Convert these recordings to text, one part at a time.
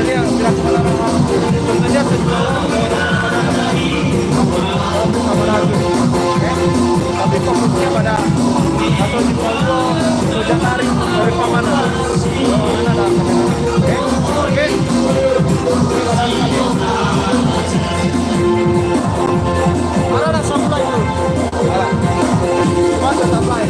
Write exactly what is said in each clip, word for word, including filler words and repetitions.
Ya, silakan. Contohnya sejuta. Tapi fokusnya pada atau di Palu, Sojatari, Palu Pamana. Oke. Oke. Mana ada supply itu? Mana supply?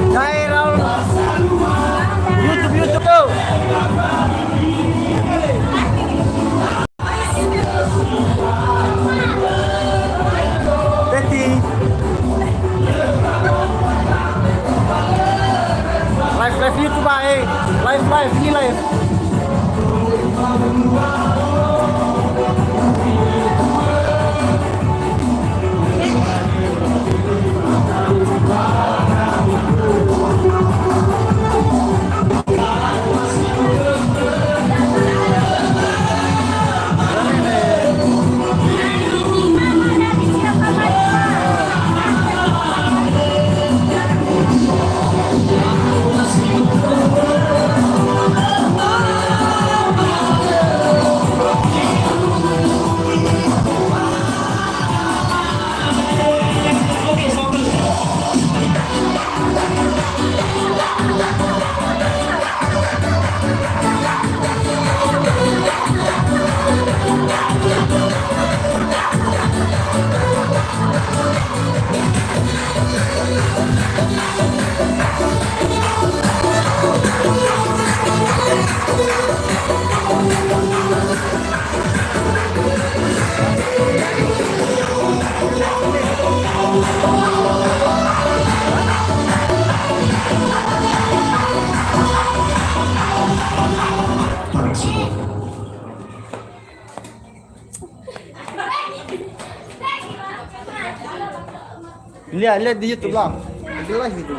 Dai, Raul. YouTube, YouTube, tuh. Teti. Live, live YouTube, ah, eh. Live, live, ini live. Lihat, lihat di YouTube lah. Di live itu.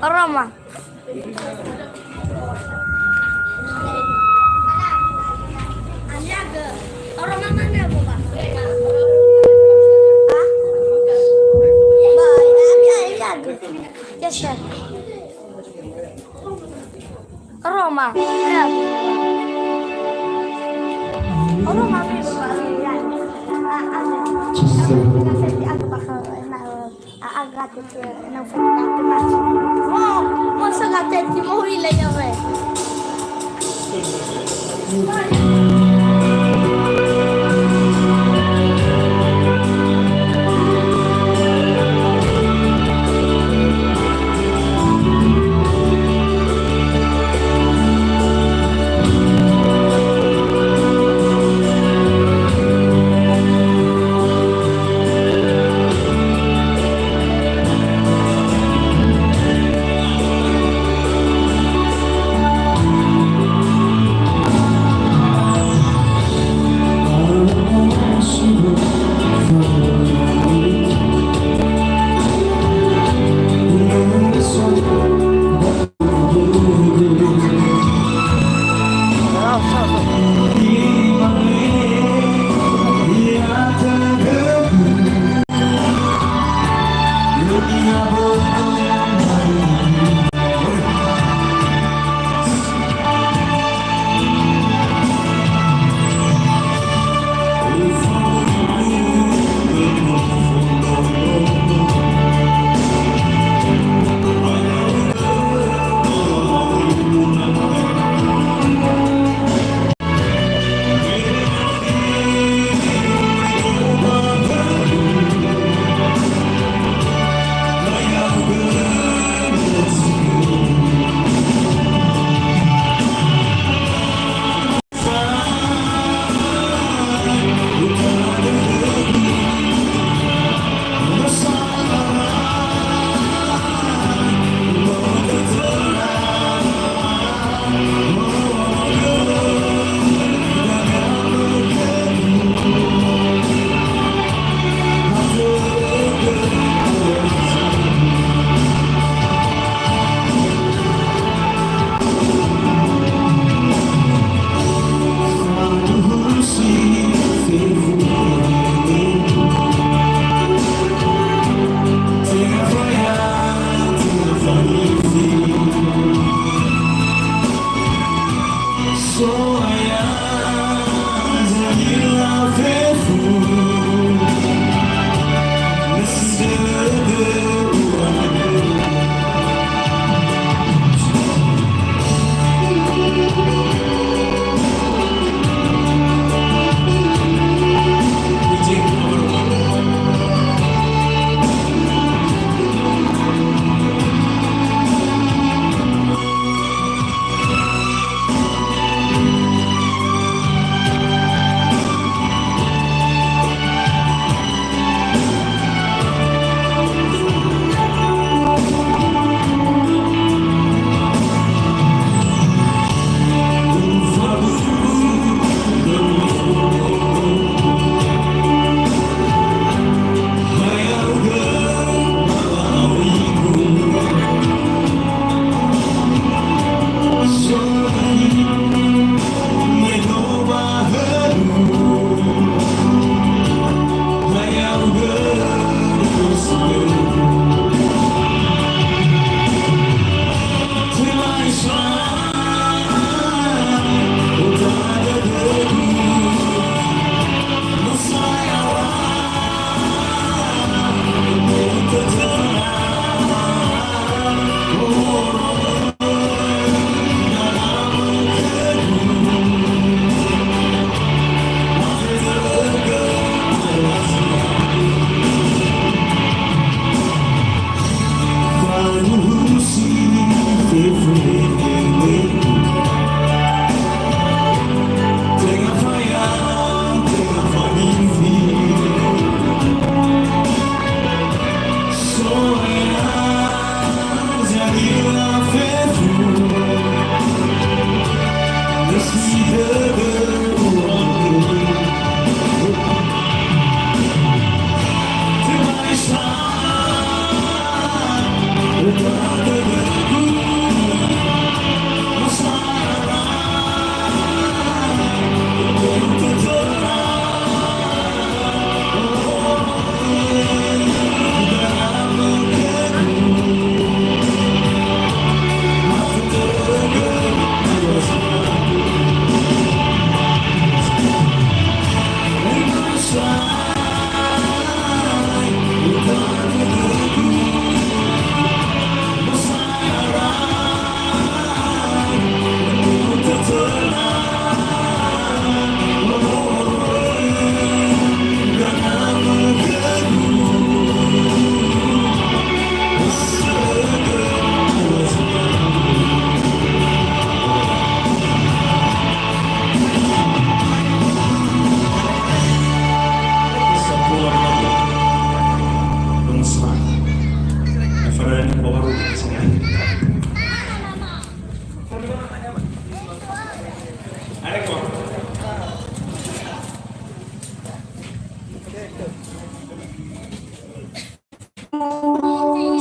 Roma. Yes, sir. Roma. Roma. A'a gatete na ufata temas. Mo, mo so gatete mo ile ya we.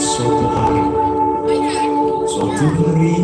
Suatu hari, suatu hari,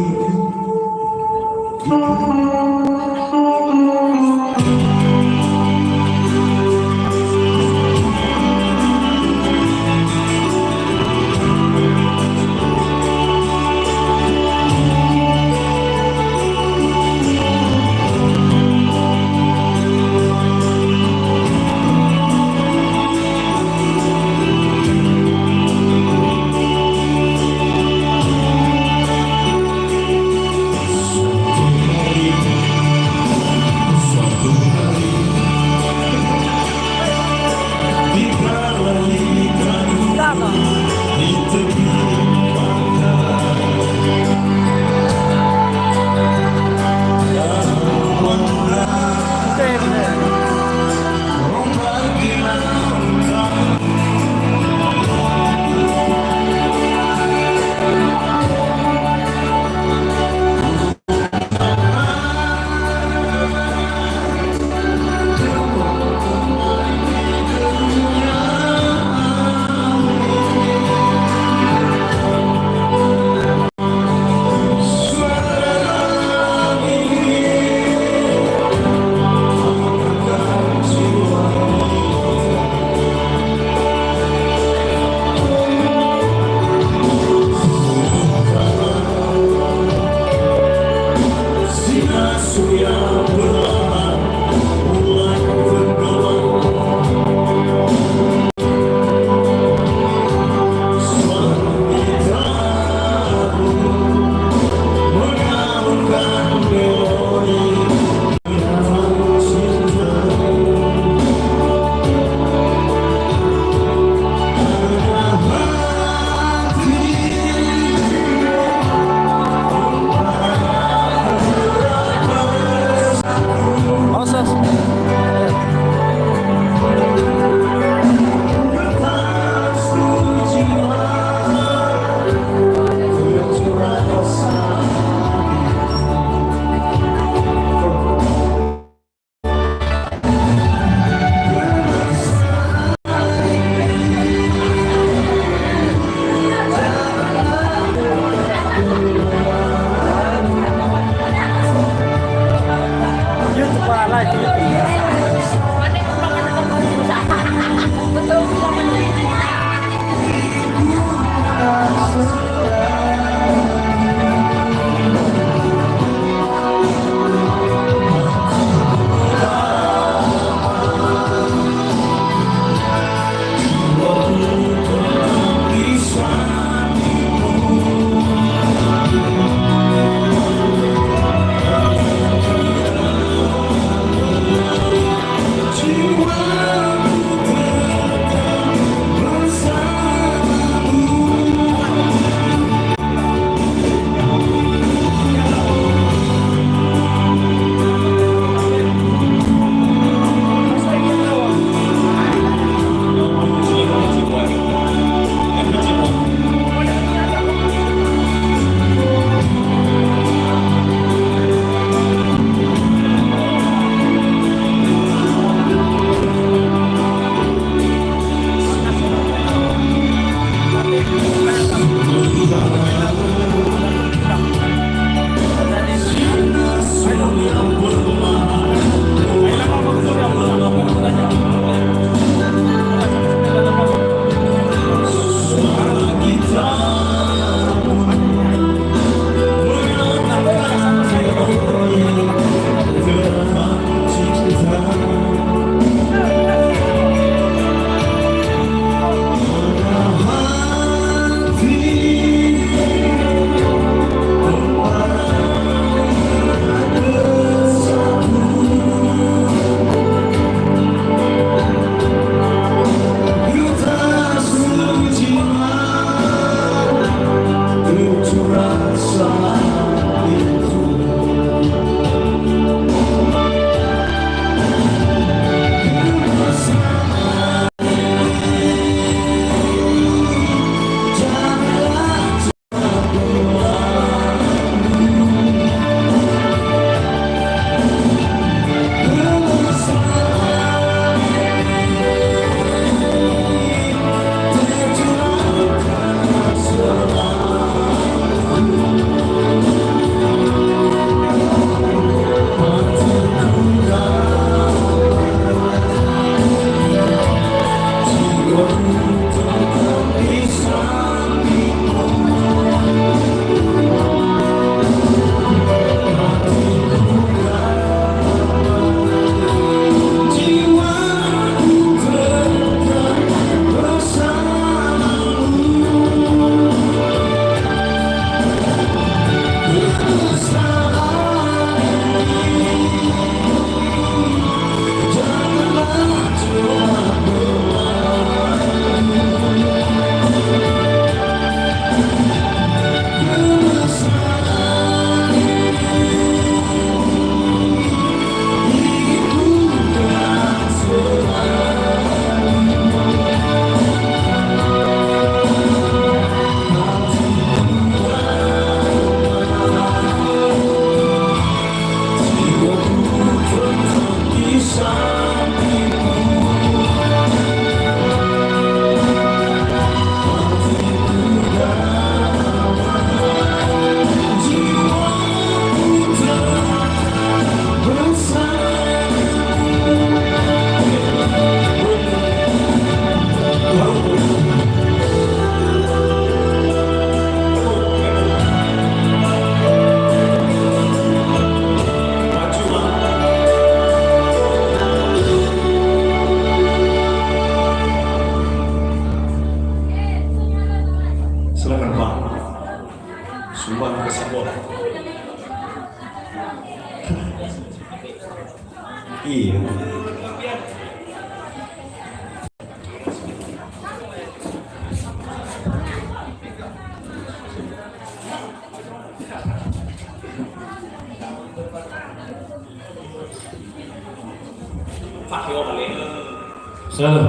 Halo.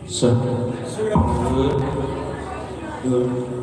Sa. Dua. Dua.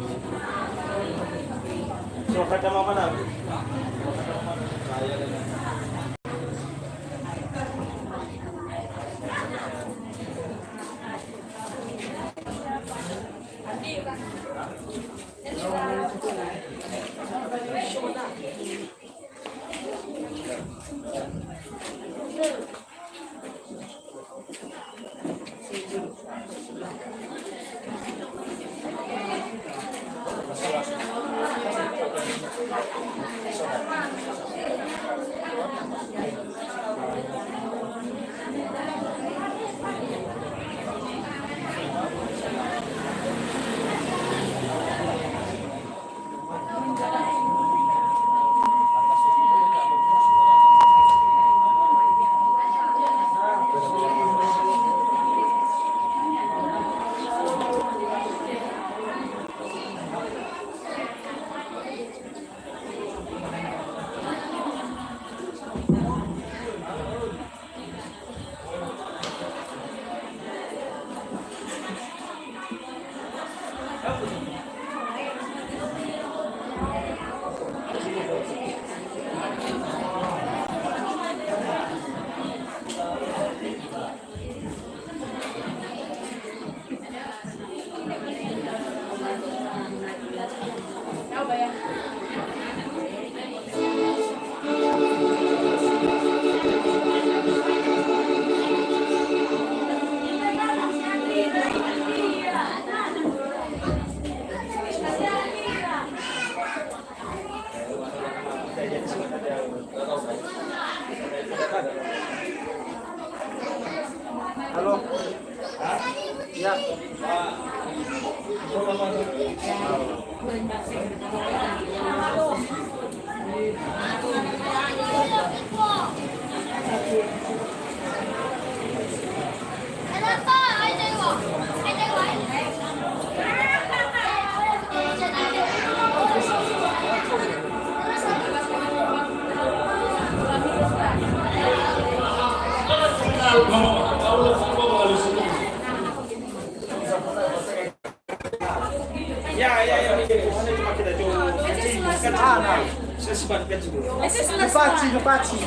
Halo. Ya. Ya, ya, ya. Saya cuma kita jauh. Saya sebab kita jauh. Lepaci, lepaci.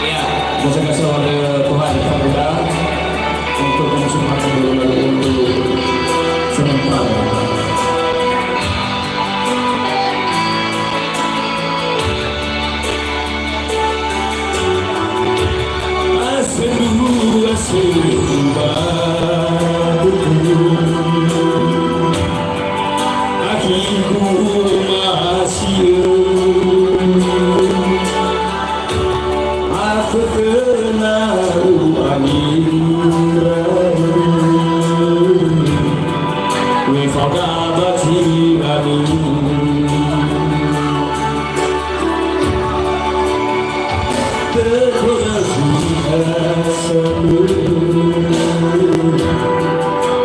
Ya, gasa-gasa warga Tuhan, kita berdoa untuk mengusung hati dulu lalu untuk sementara. Aselu, aselu, batuku. Akhiku masi'ö. Afökhöna u'angi ndra'o. We fao daba zi ami. Tökhö zi asömö.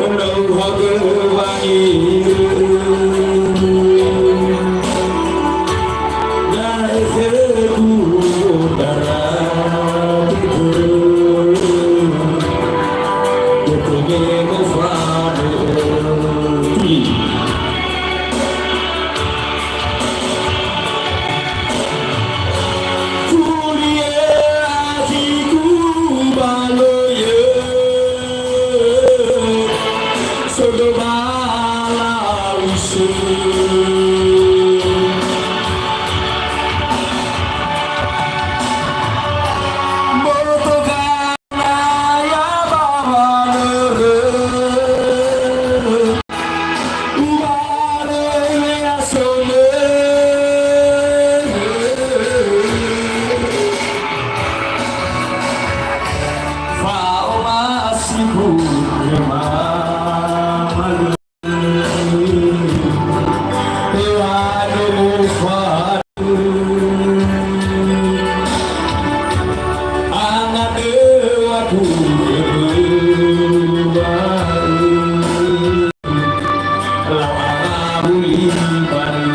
Enau hagö wangirö. Da'e khögu dara tökhö. Tökhö me mofanö. Tuli. Kuliah di Kubaloi, sodo bala wisö. Boto gana ya bawa nörö. Ubarö ya sono. Imanö.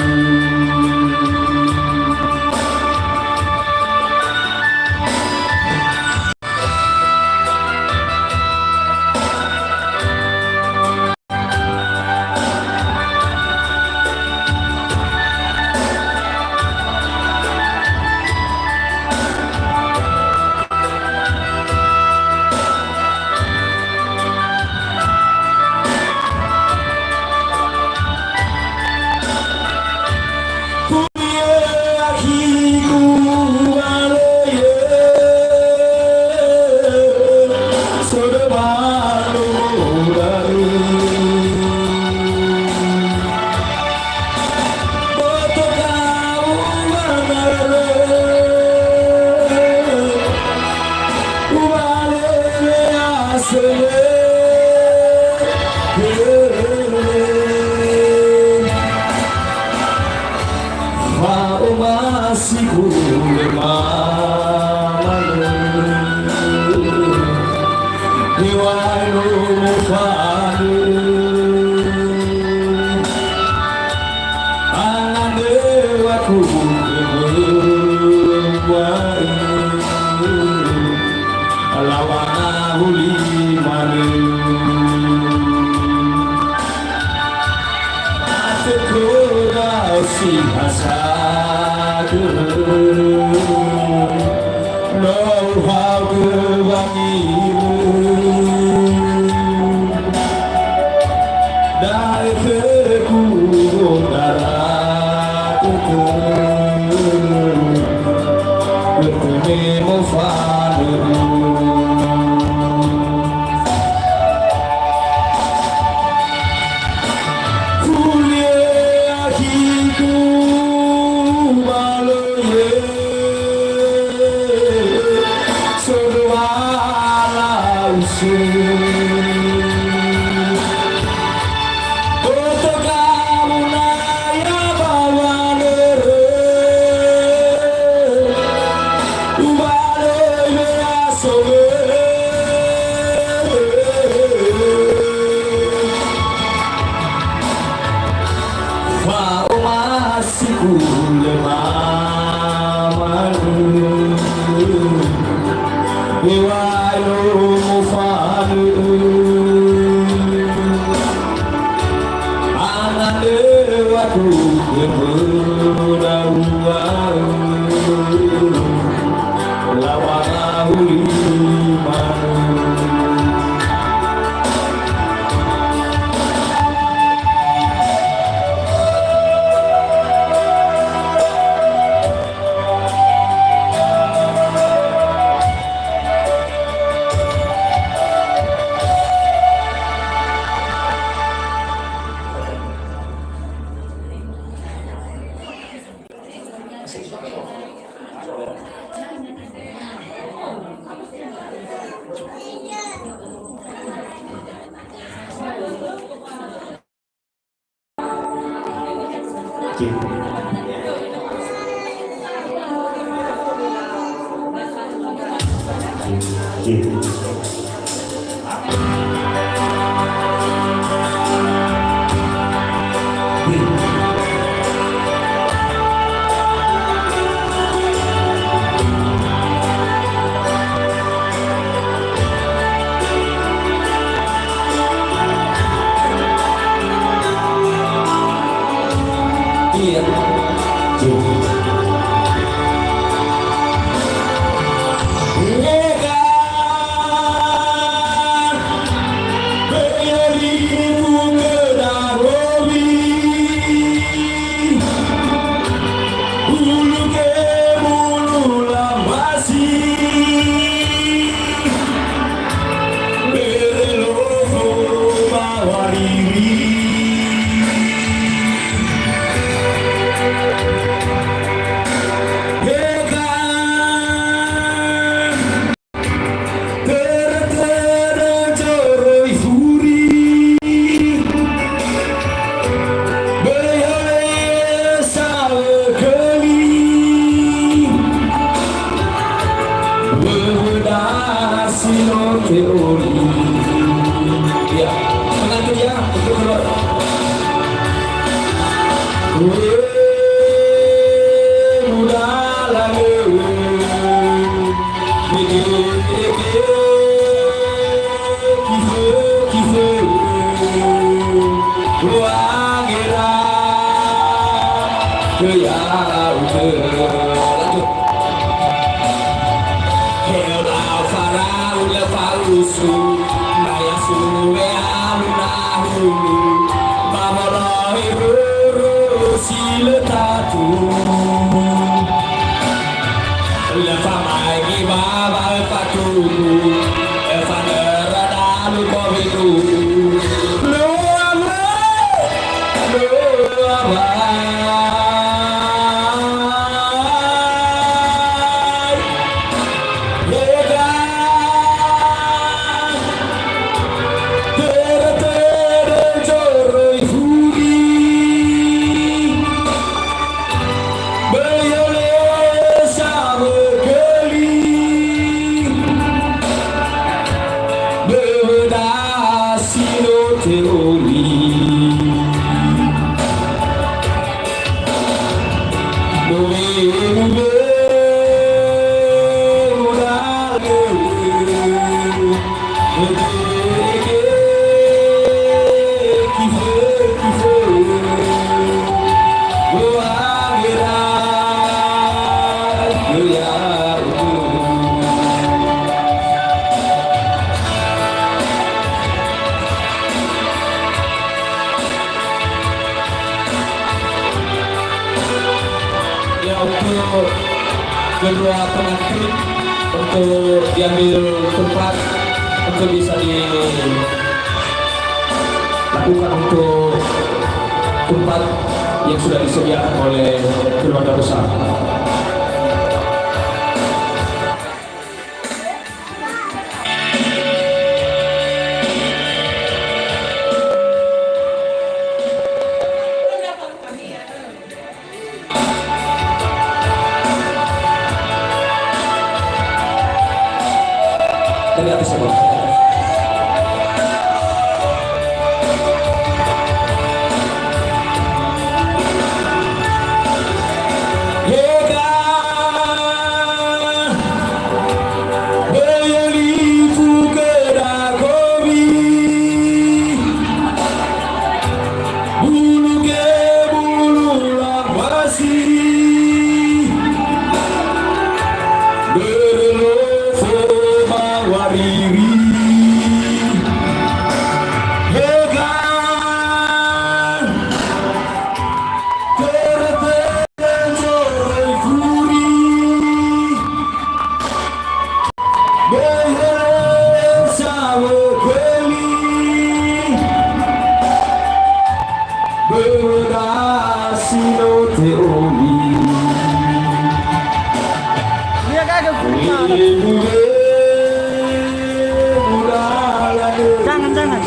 Fa'omasigu lö mamalö, heŵa'ae no mofanö. Angandrö aku kemuliaan, lawana huli manö. Ateku da'ö si hasagö, no uhaogö wangiu. Da'e khögu wondrara tötö, götö me mofanö. Kuliahigu malöye, soruala usu. Boto kamu naya bawa nere, ubalöi measo me. Fa'omasigu lö mamalö, heŵa'ae no mofanö. Angandrö aku kemuliaan, lawana huli manö. He'o lau farau lö fausu, maya sue alu nahulu, ba wolohe huru si lö tatu. Lö famaigi ba wa'ö fatugu, öfanörö dalu kowiru. Lö awai, lö awai. Hega, tere-tere zoroi furi. Böi ole samögöli. Böi dasi no te'oli. Ya, untuk kedua pengantin untuk diambil tempat untuk bisa dilakukan untuk tempat yang sudah disediakan oleh keluarga besar. Dari atas ya, Bang. Hega, böi olifu göda kowi. Bulu ge bulu lawasi. Börö lofo mawariri. Hega. Tere-tere zoroi furi. Böi hele samögöli. Böi dasi no te'oli. Jangan, jangan.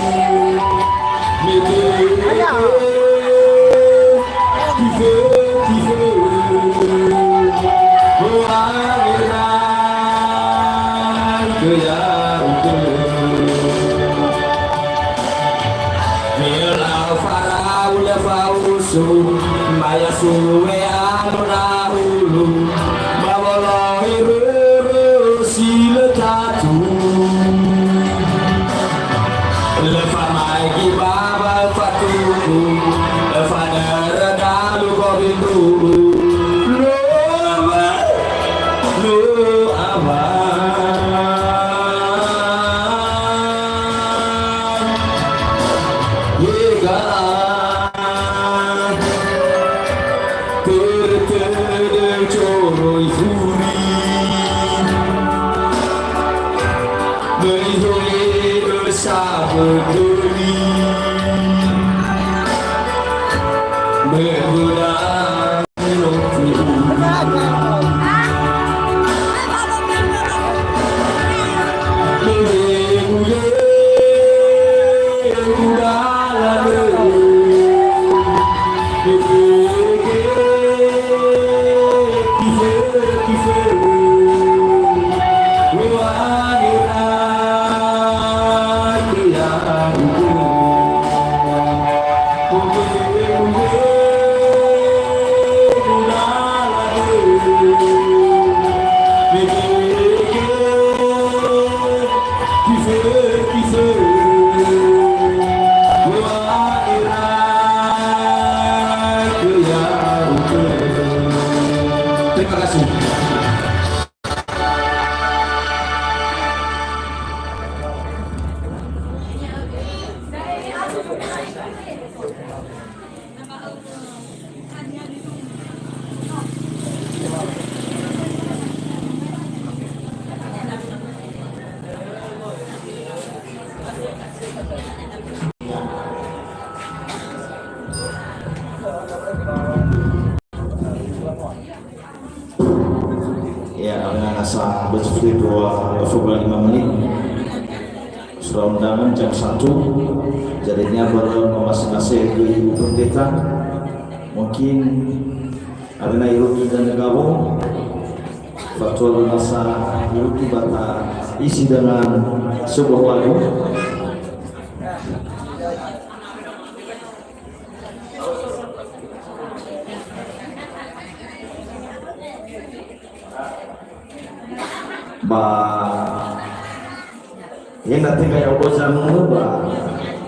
Maya sue alu nahulu, ba wolohe rörö si lö tatu. Lö famaigi ba wa'ö fatugu, lö fanörö dalu gowindru'u. Lö awai, lö awai. Hega. Tödö-tödö coroi furi. Böi hole'ö sabögöli. Böi göna. Terima kasih. Ya, karena nasa bersetuju dua, dua puluh lima menit. Sudah undangan jam satu. Jadinya baru masing-masing ke Ibu Pendeta. Mungkin karena irugi dan gabung, faktual nasa irugi bata isi dengan sebuah lagu. Ba, ya'ia tenga ya'odo zanunu ba,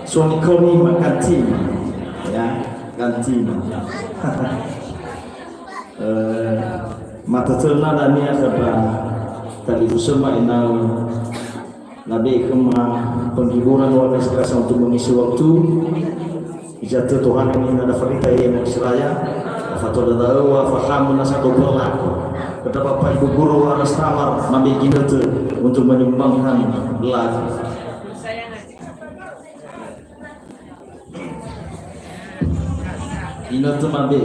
suami kami makan tim, ya, kan tim. Eh, mata terna dania kata tadi bersama enau Nabe'e khöma penghiburan warga Sekasa untuk mengisi waktu. Ijatö Tuhan ini nada farita ya Magisraya. Fato dadaö wa fahamu nasa dobor lagu. Kepada Bapak Ibu Guru Anas Tamar, mabe ginötö untuk menyumbangkan lagu. Ginötö mabe.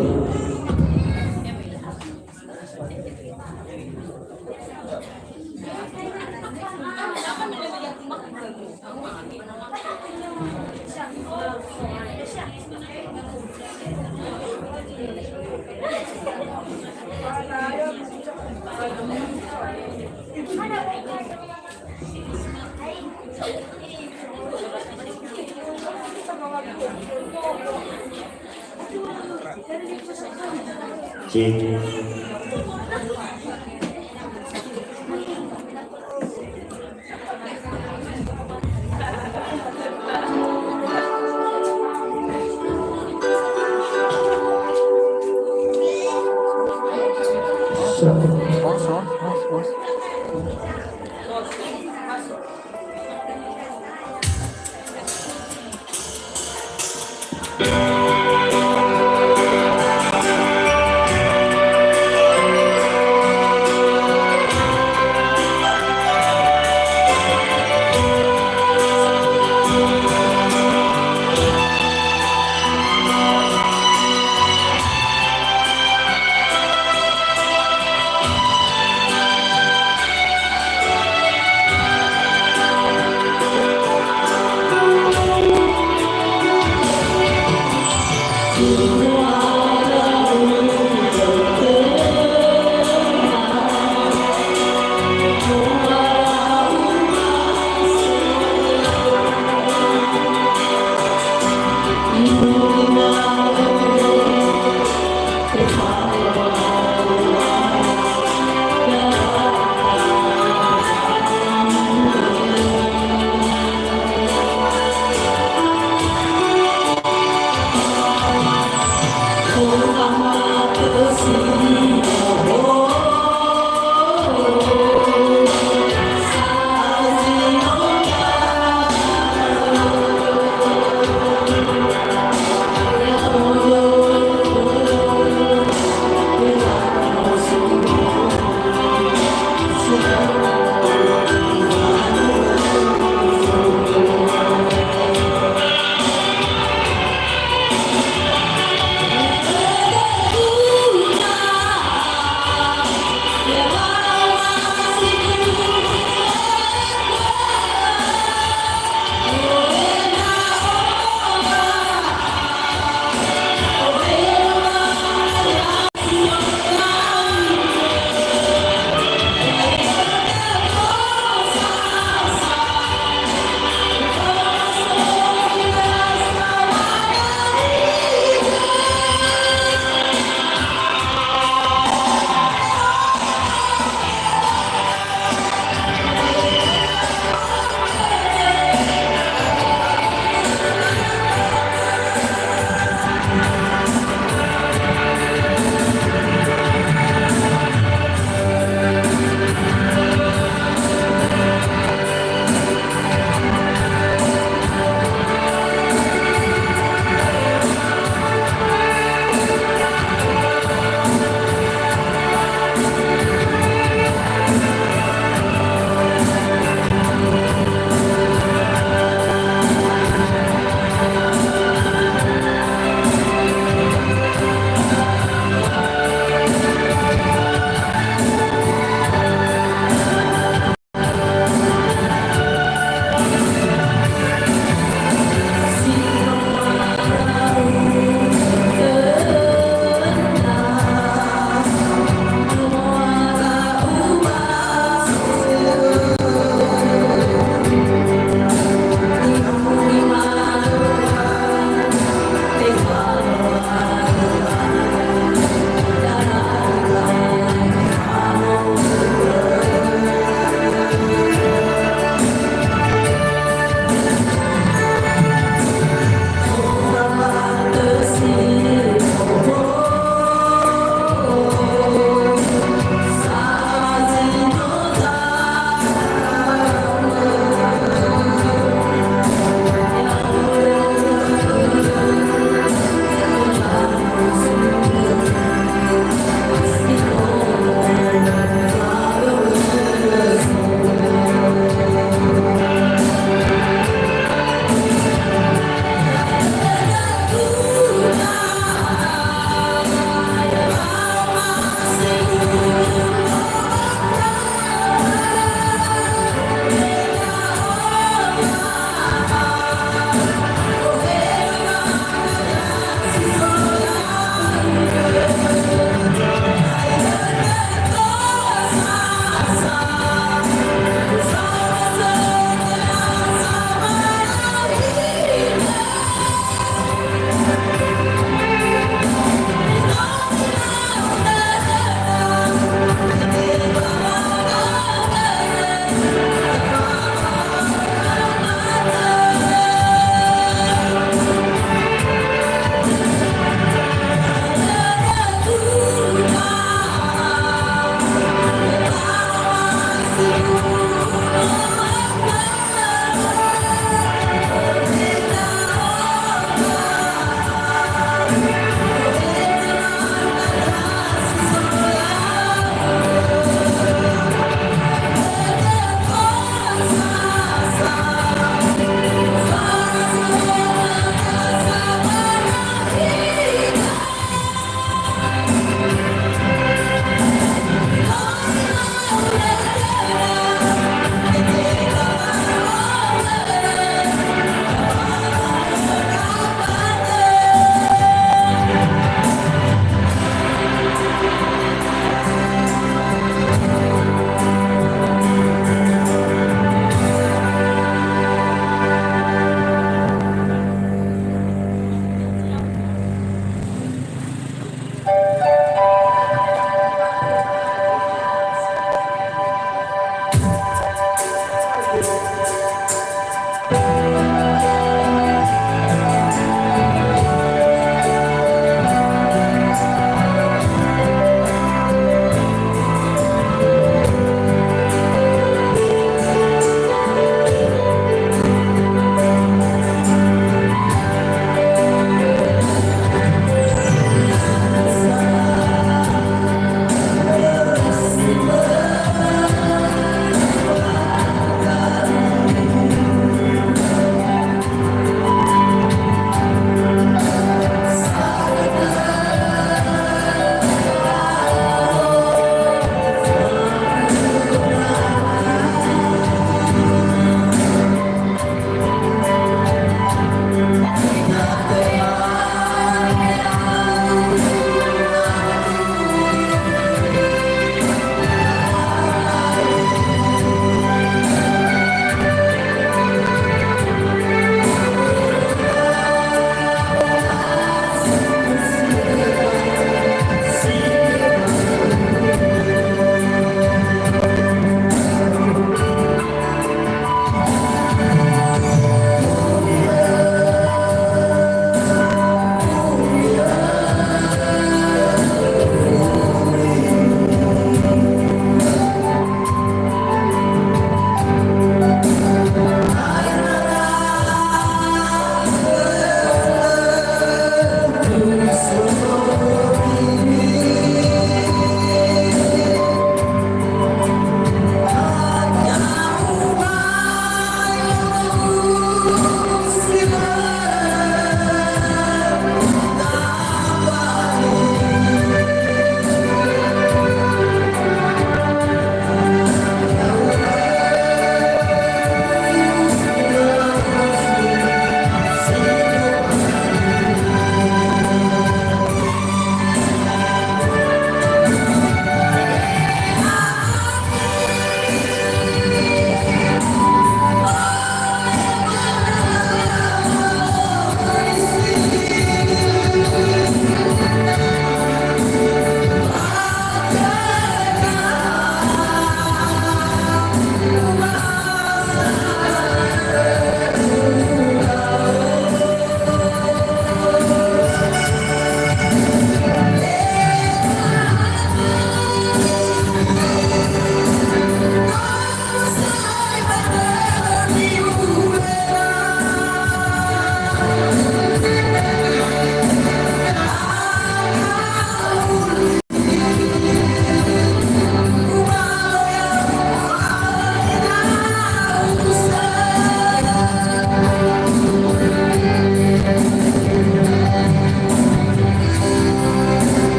Cek. Satu. Pause, pause, pause, pause.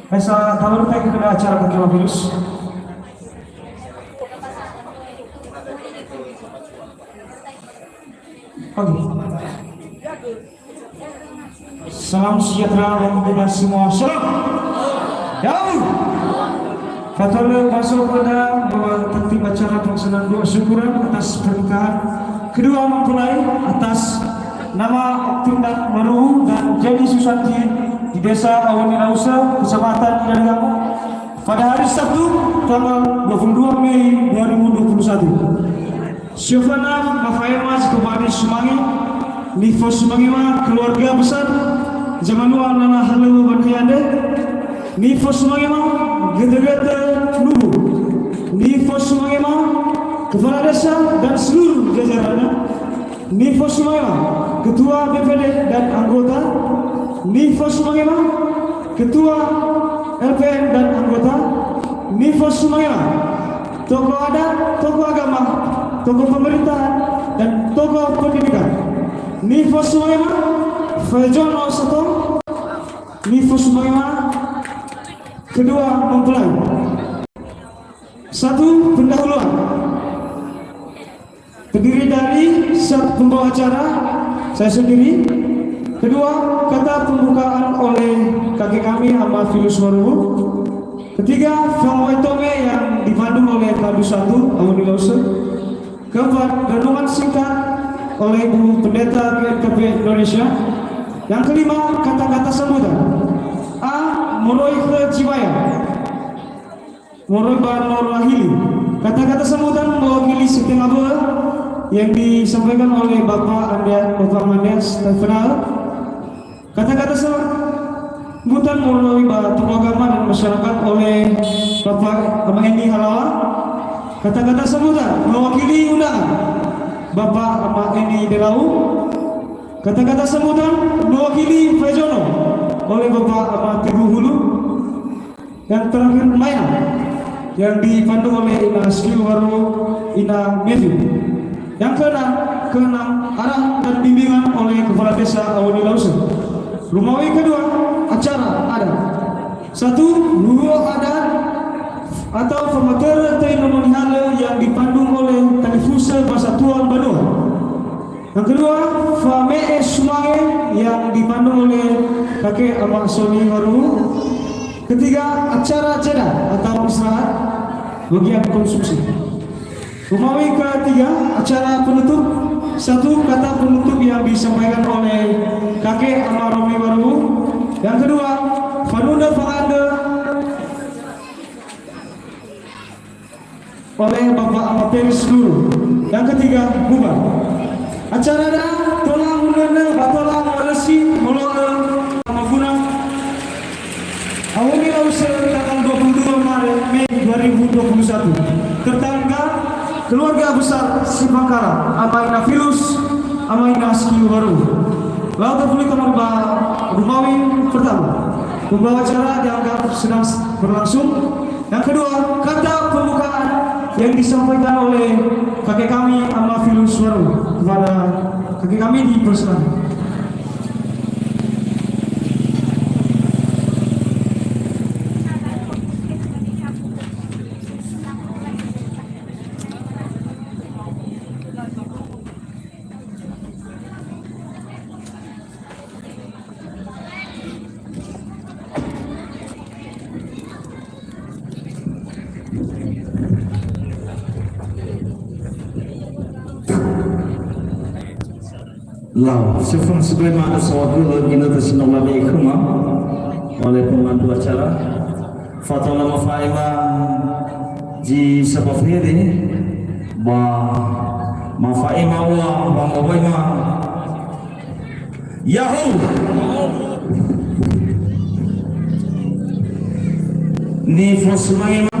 Mesa talu tadi kena acara kaki Mafilus. Oke. Salam sejahtera untuk kita semua. Salam. Jauh. Fatale baso pada bahwa tertib acara pelaksanaan doa syukuran atas pernikahan kedua mempelai atas nama Oktindan Maruhu dan Jenny Susanti di Desa Awani Lausa, Kecamatan Inaliango, pada hari Sabtu, tanggal dua puluh dua Mei dua ribu dua puluh satu. Sioföna mafa'ema zi tobali sumange, nifosumangema keluarga besar zamanua lala halöŵö ba andre, nifosumangema gödögödö nubu, nifosumangema kepala desa dan seluruh jajarannya, nifosumangema ketua B P D dan anggota, nifosumangema ketua L P M dan anggota, nifosumangema tokoh adat, tokoh agama, tokoh pemerintahan, dan tokoh pendidikan. Nifosumangema faezono sato, nifosumangema kedua mempelai. Satu pendahuluan. Terdiri dari satu pembawa acara, saya sendiri. Kedua, kata pembukaan oleh kakek kami, Ama Filus Maruhu. Ketiga, fangowae tome yang dipandu oleh Tandu Satu, Awani Lausa. Keempat, renungan singkat oleh Ibu Pendeta G N K P Indonesia. Yang kelima, kata-kata sambutan. A, moroi khö Jiwaya. Moroi ba Nur Wahili. Kata-kata sambutan mewakili setengah bö'ö yang disampaikan oleh Bapak Anda, Bapak Manda Stefana. Kata-kata sambutan moroi ba tokoh agama dan masyarakat oleh Bapak Ama Eni Halawa. Kata-kata sambutan mewakili undangan Bapak Ama Eni Delau. Kata-kata sambutan mewakili faezono oleh Bapak Ama Teguh Hulu. Yang terakhir, Maena, yang dipandu oleh Ina Skiu Waru, Ina Mevi. Yang keenam, keenam, arahan dan bimbingan oleh Kepala Desa Awani Lausa. Rumawi kedua, acara adat. Satu, huhuo adat atau famatörö töi nono nihalö yang dipandu oleh Talifusö Persatuan Banua. Yang kedua, fame'e sumange yang dipandu oleh kakek Ama Soni Waru. Ketiga, acara jeda atau istirahat bagian konsumsi. Rumawi ketiga, acara penutup. Satu kata penutup yang disampaikan oleh kakek Ama Romi Waru. Yang kedua, fanunö fangandrö oleh Bapak Ama Peris dulu. Yang ketiga, bubar. Acara da tola hunöna ba tola morösi molo'ö maguna. Awani Lausa tanggal dua puluh dua Maret, Mei dua ribu dua puluh satu. Tertanggal keluarga besar Sipakara, Ama Ina Filus, Ama Ina Skiu Waru. Lau tafuli kamar ba Rumawi pertama. Pembawa acara dianggap sedang berlangsung. Yang kedua, kata pembukaan yang disampaikan oleh kakek kami, Ama Filus Waru, kepada kakek kami, dipersilakan. Lau, sefang sebelum ada sawagula ginöta sinaulami khöma, oleh pemandu acara. Fatola mafa'ema zi sabafere, ba mafa'ema ua, ba mafa'ema. Yahoo! Nifosumangema.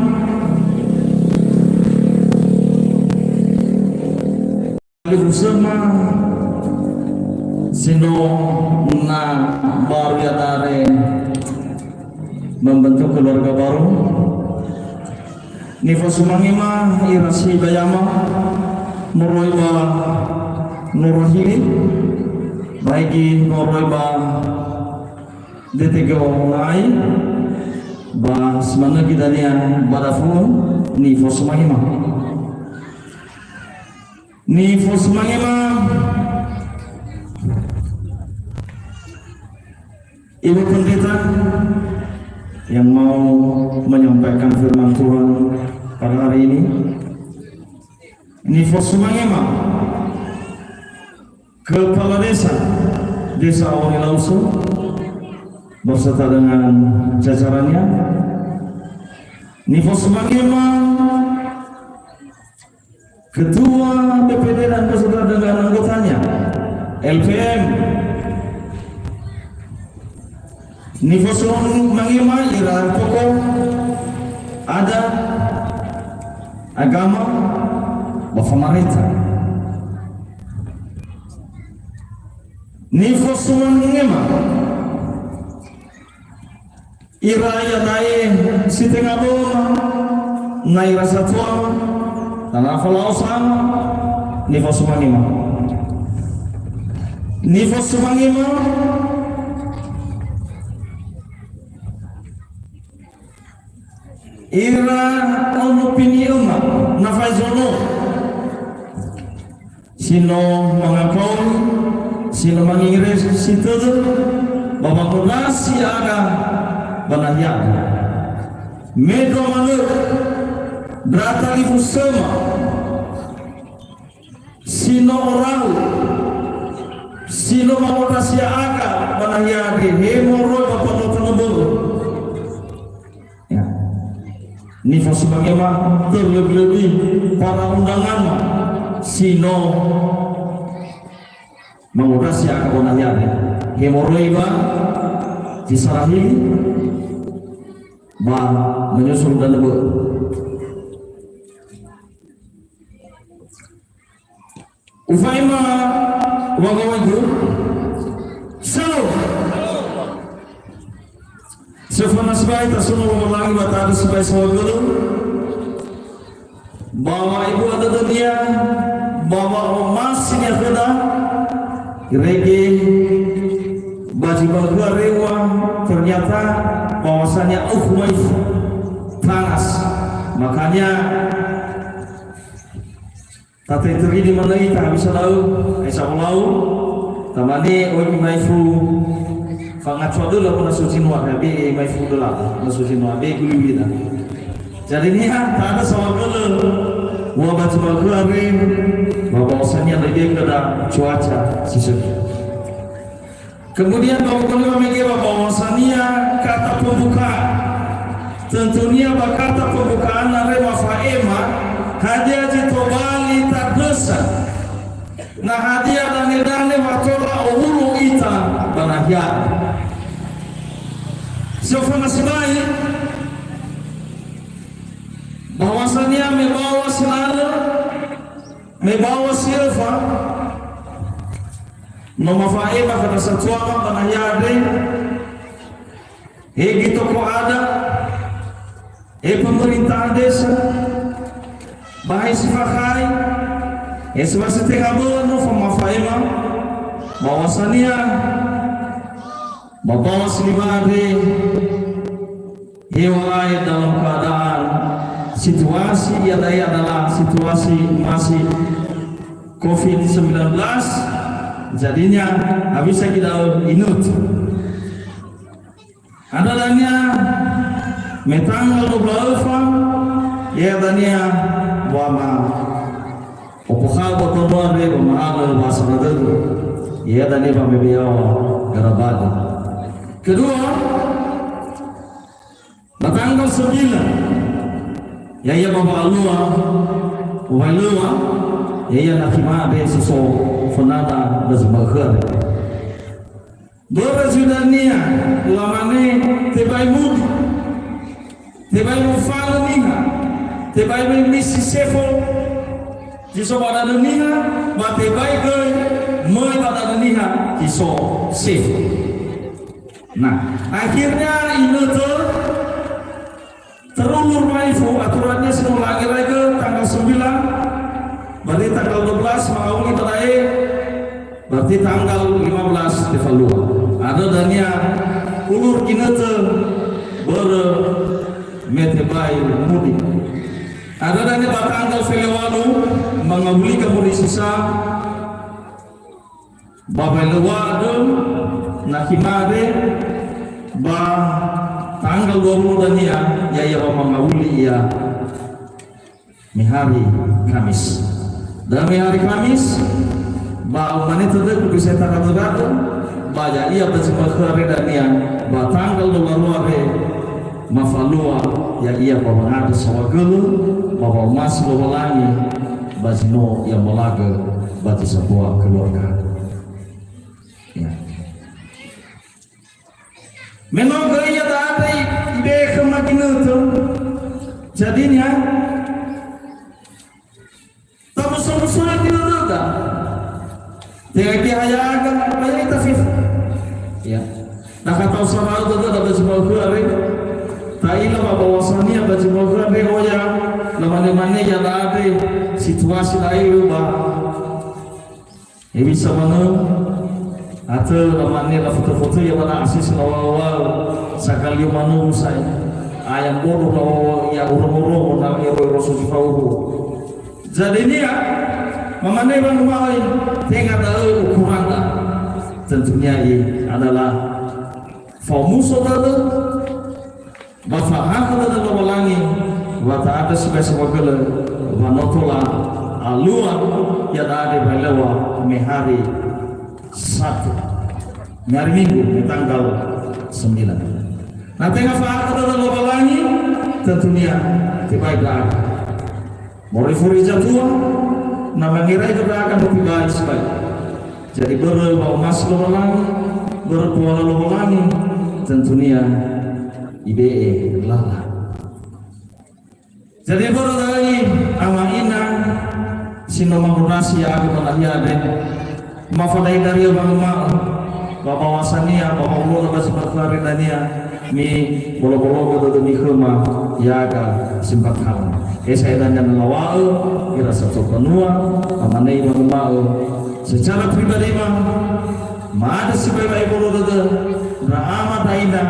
Usöma si no na baru ya'ia membentuk keluarga baru. Nifosumangema ira sibayama moroi ba Nur Wahili, baigi moroi ba D T G O Ngai, Ba si manö göi dania ba dafu'ö, nifosumangema. Nifosumangema. Ibu Pendeta yang mau menyampaikan firman Tuhan pada hari ini, nifosumangema Kepala Desa, Desa Awani Lauso, beserta dengan jajarannya, nifosumangema Ketua B P D dan beserta dengan anggotanya, L P M. Nifosumangema ira tokoh adat, agama, ba famarenta. Nifosumangema ira ya'ia si tenga bö'öma, na ira satuama, na falao sama, nifosumangema. Nifosumangema ira ono pini'öma, na faezono. Si no mangakaoni, si no mangeresi tödö, ba mangondrasi aga ba nahia. Mega manö ndra talifusöma, si no orau, si no mangondrasi aga ba nahia andre, he moroi ba mbatua tanö bö'ö. Ya. Nifosumangema terlebih-lebih para undangan si no mangondrasi aga ba nahia andre. He moroi ba Cisarahili ba menyusul tanö bö'ö. Ufaema wangawaigu, Shalom. Sofana sibai, tasono Lowalangi ba ta'andrö sibai saohagölö. Ba wa'ebua dödönia, ba wa'omasinia khöda, irege ba zi ba khöa rewa, ternyata bahwasanya auf maif tangas. Makanya, Tateteridi manö ita, ha bisa lau, ai saholau, tamane oi ma'ifu fangacoa döla puna suci nua, be ma'ifu döla puna suci nua, be guli-gulida. Jadi niha, ta'andrö saohagölö, wa ba zi ba khöa re, ba bahwasanya lebe kada cuaca si sökhi. Kemudian ba u'o'ö mege ba bahwasania kata pembukaan. Tentunia ba kata pembukaan andre mafa'ema hadia zi tobali tandrösa. Na hadia dane-dane wa tola owulo ita ba nahia. Sofana sibai, bahwasania me bawa si lalö, me bawa si öfa, no mafa'ema khöda satuama ba nahia andre, he zi tokoh adat, he pemerintah desa, ba he si fakhai, he si ba si tenga bö'ö no famafa'ema, bahwasania ba bawa si lima andre, Hewa'ae dalam keadaan situasi, ia da'e adalah situasi masih covid sembilan belas, jadinya ha bisa kita inötö. Ada dania me tanggal dua belas öfa, ia dania wa ma opokhau ba tonua re ba ma'alö ba saradögu. Ia dania ba mebeawa garabali. Kedua, Ba tanggal sembilan, ya'ia ba wa'alua, wa'alua, ya'ia na tima'e si so fönada ba zi ba khöa re. Börö zi dania, lamane tebai mudu, tebai mofalö niha, tebai me misi sefo, zi so ba danö niha, ba tebai göi möi ba danö niha, zi so sefo. Nah, akhirnya inötö terulur ma'ifu aturannya si no lagi raigö tanggal sembilan, berarti tanggal dua belas ma'auli ba da'e, berarti tanggal lima belas tefalua. Ada dania ulur ginötö, Börö me tebai mudik. Ada dania ba tanggal felewalu mangawuli gamuri sisa ba wailewa'ö na khimade ba tanggal dua puluh dania, ya'ia ba mangawuli ia. Me hari Kamis. Da'ö me hari Kamis, ba umane tödögu bisa tara-tara, ba ya'ia ba zi ma'ökhö are dania, ba tanggal dua puluh dua re, mafalua ya'ia ba wangandrö saohagölö, ba wa'omasi Lowalangi, ba zi no ya'amolagö ba zi sambua keluarga. Ya. Me no göi iada'e ibe'e khöma ginötö. Jadinya, tamuso-muso lö ginötöda. Tenga geha ya'aga, ba ya'ita fefu. Ya. Na katau sara'ö dödöda ba zi ma'ökhö are. Ta'ila ba bawasania ba zi ma'ökhö are oya, lamane-mane iada'e situasi da'e ba Hewisa manö, atö lamane lafotö-fotö ia ba na asisi lawa'ö-wa'ö, sagalio manö sa'ae. Aya mbodo lawa'ö ia oro-oro na ero-ero so zi fauhu. Jadinia, mamane wanguma'ö, tenga da'ö ukuranda. Tentunya ia adalah faomuso dödö, ba fa'ahakhö dödö Lowalangi, wa ta'andrö sibai saohagölö, wa no tola alua iada'e ba lewa me hari Sabtu, me hari Minggu, me tanggal sembilan. Na tenga fa'ahakhö dödö Lowalangi, tentunia tebai ndra'aga. Moroi furi zatua, na mangerai ndra'aga no tebai sibai. Jadi börö wa'omasi Lowalangi, börö poala Lowalangi, tentunia ibe'e lala. Jadi börö da'ö ama ina si no mangondrasi ya'aga ba nahia andre, mafada'i-daria wanguma'ö, ba bawasania, ba wa'ologa ba zi ma'ökhö are dania, mibolo-bologö dödömi khöma ya'aga si mbakha'ö. He sa'ae dania na lawa'ö ira satua mbanua, mamane wanguma'ö, secara pribadi ma, ma'andrö sibai wa'ebolo dödö, ndra ama ndra ina,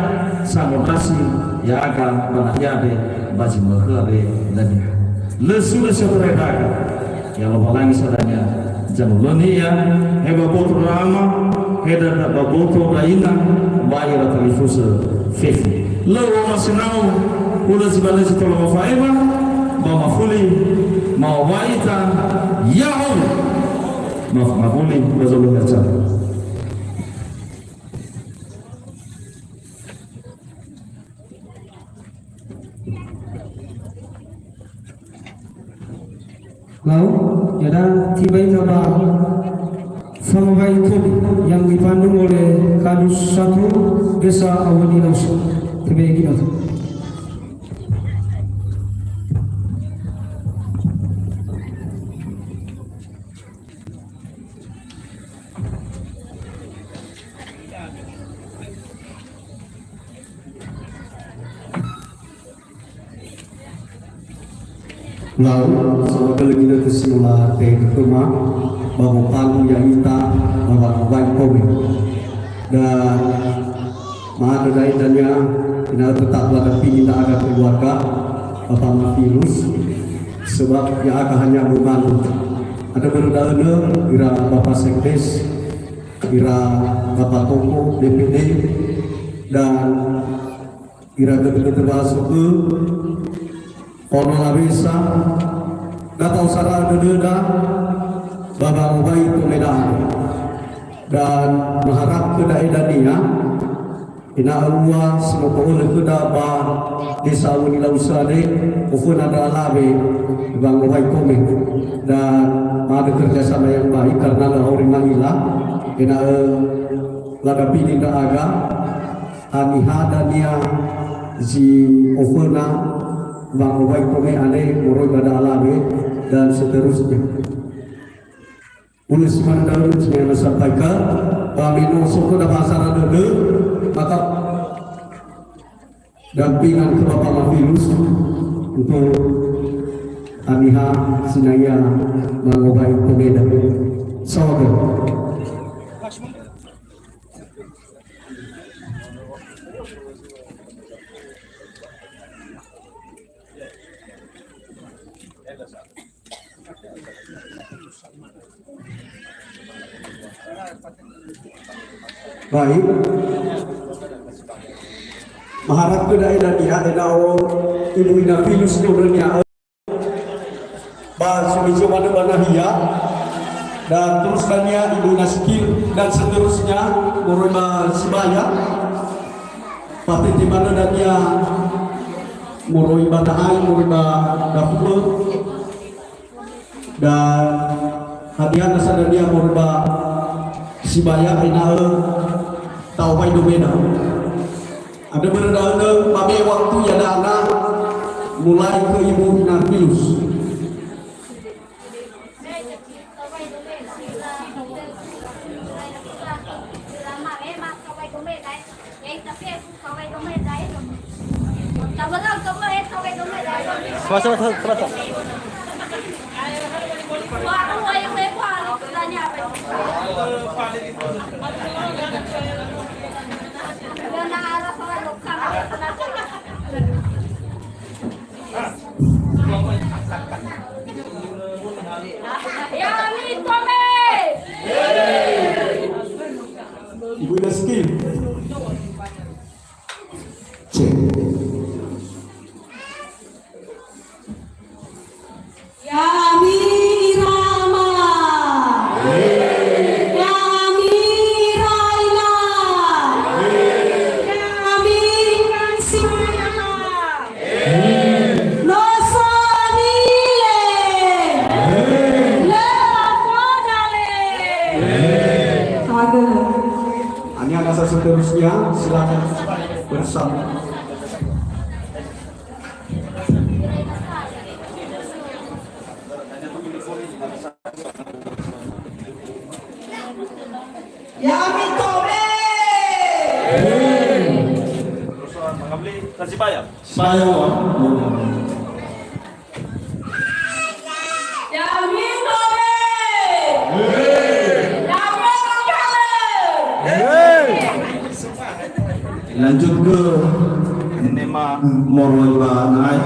sangondrasi ya'aga ba nahia andre ba zi ma'ökhö are dania. Lö sulö si otarai ndra'aga. Ya Lowalangi sadania, zanulöni ia, he ba boto ndra ama, he ndra ba boto ndra ina, ba ira talifusö fefu. Lö u'omasi ndra'o, hulö zi ba lö zi tola mafa'ema, ba mafuli, ma'owai ita, ya'ahowu. Ma-, mafuli, ba zolönia ca. Lau, ya'ia tibai ita ba fangowai komi yang dipandu oleh Kadus satu Desa Awöni Lausa. Tibai ginötö. Lau, saohagölö ginötö si no late'e khöma, ba mofandu ya'ita, ba wangowai komi. Dan ma'andrö da'e dania, ena'ö tetap ladampingi ndra'aga keluarga, Bapak Mafilus, sebab ya'aga hanya mofandu. Andrö börö da'ö nö, ira Bapak Sekdes, ira Bapak Toko, D P D, dan ira götö-götö bahasogö, ono lawesa, da ta'osara dödöda, ba wangowai tomeda andre. Dan maharap khöda da'e dania, ena'ö ua si no to'ölö khöda ba Desa Awöni Lausa andre, oföna ndra alawe wangowai kome. Dan ma'andrö kerjasama yang baik, karena lö auri ma'ila, ena'ö ladampingi ndra'aga, haniha dania zi oföna wangowai kome andre moroi ba ndra alawe, dan seterusnya. Hulö si manö da'ö, zi mane sampaikan, ba me no so khöda bahasara dödö, maka dampingan khö Bapak Mafilus untuk haniha sinaya mangowai komeda. Saohagölö. Baik. Maharap ke da'e dania ena'ö ibu ina Filus nondrönia. Ba sumizo manö ba nahia, dan terus dania Ibu Naskil, dan seterusnya moroi ba Sibaya, patete manö dania moroi ba Na'ai, moroi ba Dafu'ö, dan hadia nasa dania moroi ba Sibaya ena'ö ta'owai domeda. Andrö börö da'ö, mabe'e waktu iada'a mulai khö Ibu Narpilus. Sabar, sabar, sabar, sabar. Ibu Ina Skin. Cek. Ya'ami ira ama. Ya'ami ira ina. Ya'ami ira sinana. No so ami le. Le apoda le. Aduh. Ini ada seterusnya, silakan bersama. Ya'ami tome. Terus, Bang Abli, kasih bayar. Saya, Bang. Ya'ami tome. Ya'ami tome. Lanjut ke Nema. Moroi ba Na'ai.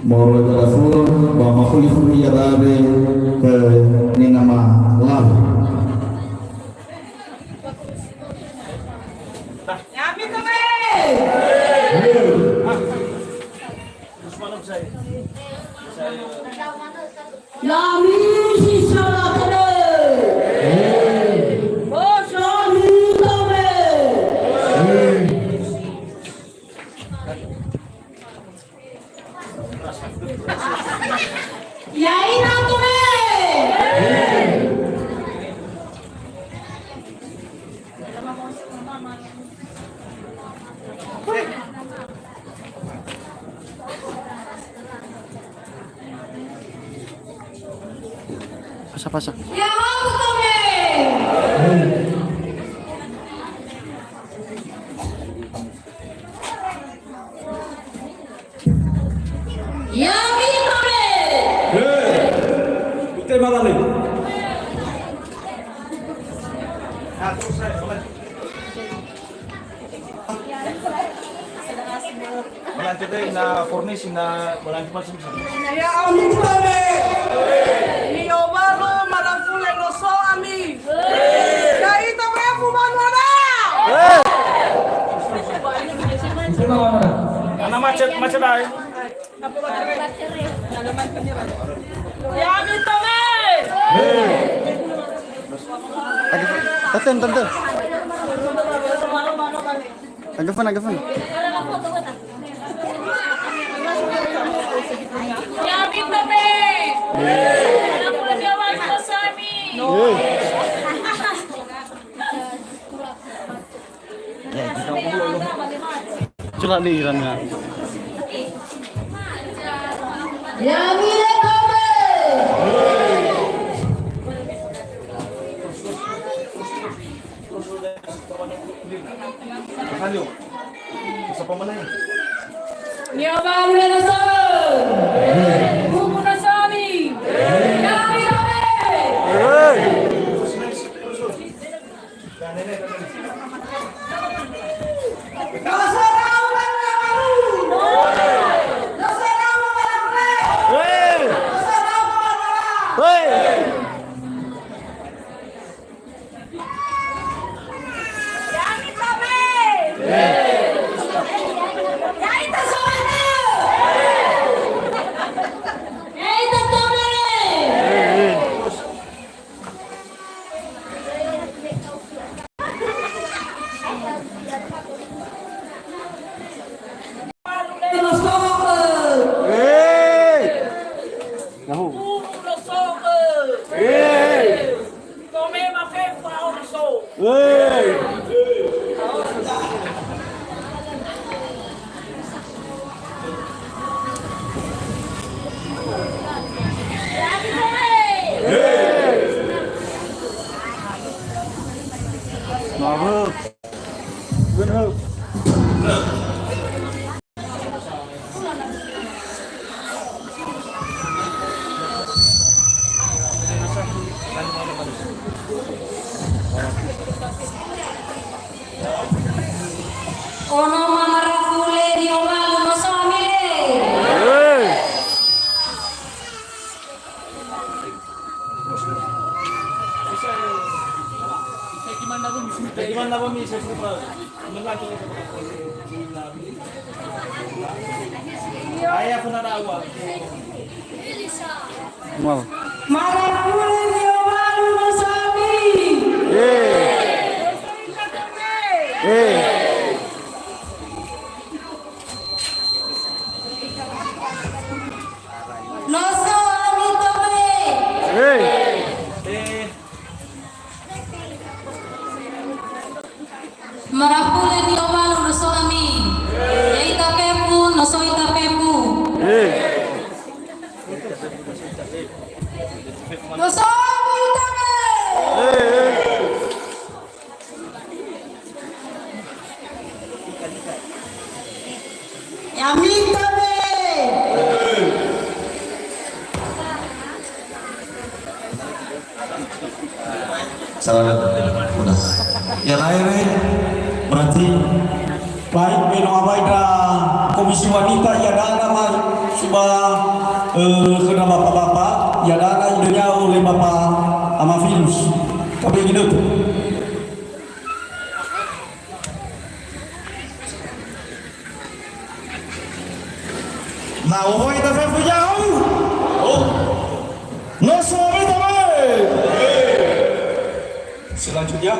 Moroi ba Dafu'ö, ba mafuli-fuli iada'a khö ninama lalu. Ya'ami tome. Ya'ami si sala tebe. Bosoni tebe. Ya'ina tebe. Pasa, pasa. Ya, aku tome. Ya'ami tome. He. Ute malale. Melanjut deh, ina fornis, ina melanjut masuk. Ya'ami tome. Ni'owalö marafule no so ami. Ya'ita fefu banua da. Ana macet, macet ae. Ya'ami tome. Tante, tante. Agafan, agafan. Ya'ami tome. Anak muda Dewan Sosami. Cula ni Iran nga. Ya'ami tome. Ayo. Sapa mana? Ni'owalö na so. Buku na so ami. Ya'ami tome. Ono ma marafule ni'owalu no so ami le. Mau. Marafule ni'owalu no so ami. Eh. Eh. No so ami tome. Eh. Marafule ni'owalu no so ami. Ya'ita fefu, no so ita fefu. Eh. No so ami tome. Eh, eh. Ya'ami tome. Salah. Udah. Ya, lain, eh. Berarti baik, me no awai ndra Komisi Wanita, iada'a ma suba, eh, khö ndra bapak-bapak, iada'a idönya'ö oleh Bapak Ama Filus. Kabe ginötö. Na ohoi ita fefu ya'o. Oh. No so ami tome. Selanjutnya.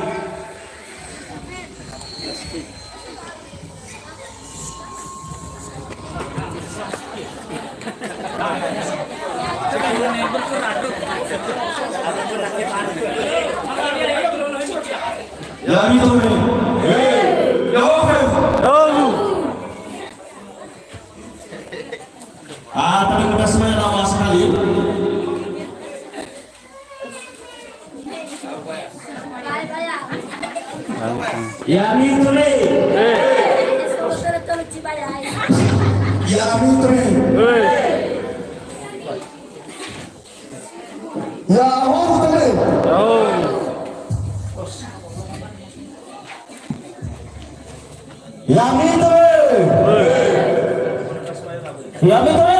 Ya'ami tome. Ya'o. Ah, tapi kita semua yang lama sekali. Ya'ami tome. Ya'ami tome. Ya'o tome. Ya'ami tome. Ya'ami tome.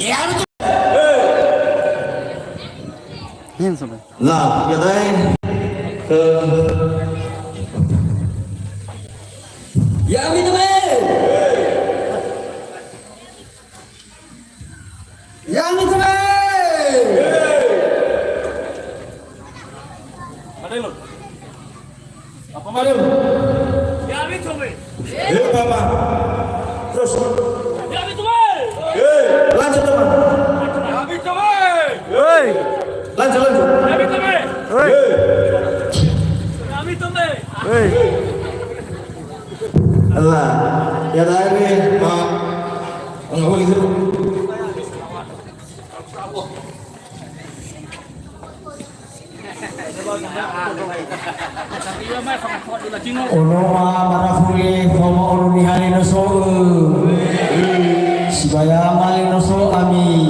Ya'ami tome. Hin, sobat. Nah, ya, dai. Ke. Ya'ami tome. Ya'ami tome. Apa malu? Ya'ami tome. Eh, Papa. Terus. Ya'ami tome. Eh, lanjut, teman. Ya'ami tome. Hei. Lanjut, lanjut. Ya'ami tome. Hei. Ya'ami tome. Hei. Allah. Ya, dari, Pak. Penghulu itu. Ono ma marafule faoma ono niha le no so'ö. Sibaya ma le no so ami.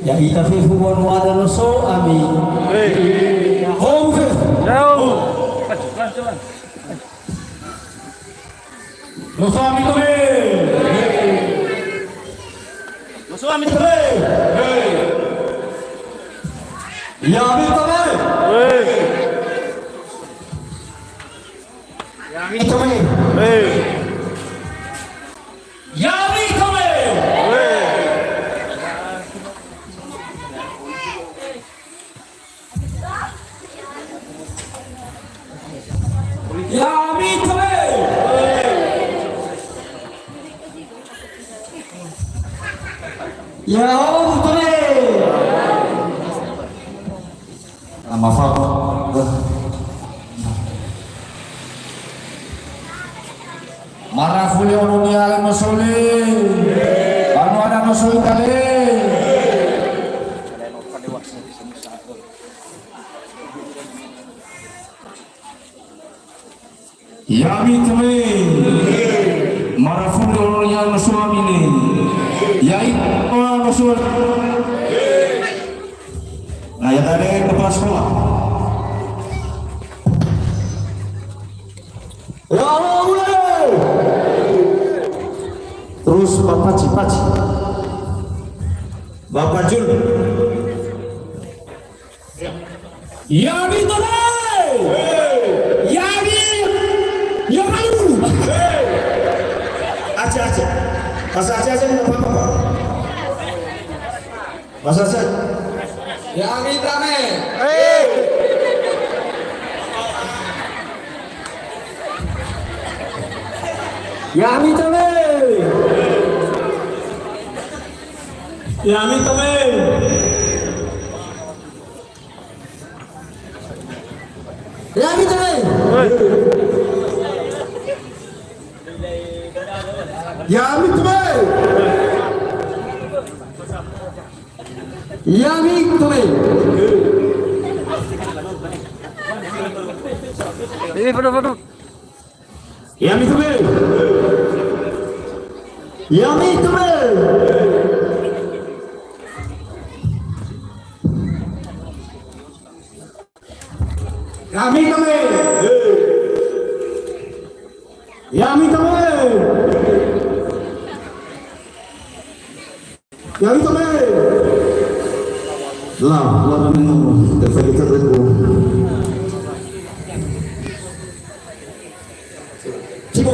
Ya'ita fefu wanuada no so ami. Hou fefu. No so ami tome. No so ami tome. Ya'ami tome. Ya'ami tome. Ya'ami tome. Ya'ami tome. Ya'ahowu, tone. Nama fa-, Marafuli ono niala no sole. Anu ada no sole tale. Ya'ami tome, marafuli ono niala no suami ne. Ya'i no suami. Nah, ya tadi kepala sekolah. Lalu mulai. Terus Bapak Cipaci. Bapak Jul. Ya'ami tole! Ya'ami! Ya'ami! Aceh, Aceh. Bahasa Aceh aja nggak apa-apa, Pak. Bahasa Aceh. Ya'ami tame. Ya'ami tame. Ya'ami tame. Ya'ami tame. Ya'ami tame. Ya'ami tame. Eh, foto, foto. Ya'ami tame. Ya'ami tame. Ya'ami tame. Ya'ami tame. Ya'ami tame. La, la, la, la, la. Cibo.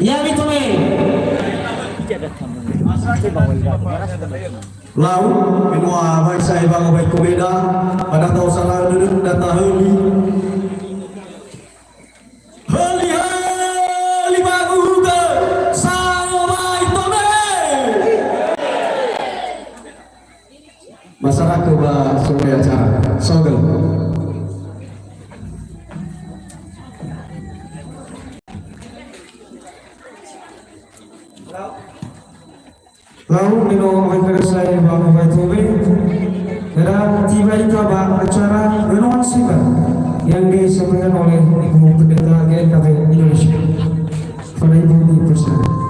Ya'ami tome. Lau, menua baisa ebango bai komeda, pada tau salah duduk data heli. Heli, heli, bagu huga, sango bai tome. Masyarakat ba sore acara. Sogel. Lau meno hai kerasai ba mobile tobe. Era tiba ita ba acara renungan singkat yang disampaikan oleh Ibu Pendeta G K P Indonesia. Pada Ibu dipersilakan.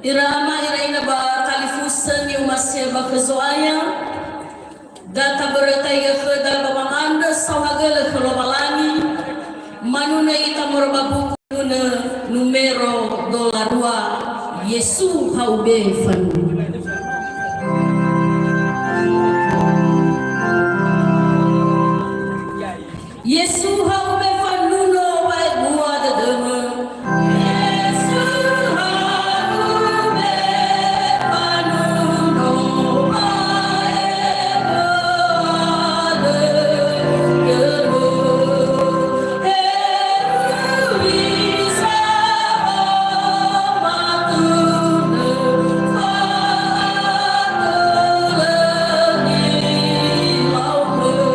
Ira ama, ira ina ba talifusö ni'omasi'ö ba khö Zo'aya, da tabörötaigö khöda ba wangandrö saohagölö khö Lowalangi, manunö ita moroi ba buku nunö numero dola dua, Yesu ha'u be fanunö. Yesu ha'u be fanunö wa'ebua dödömö. Yesu ha'u be fanunö wa'ebua dödömö. Heruisa wa'atunö fa'atölö nilaumö.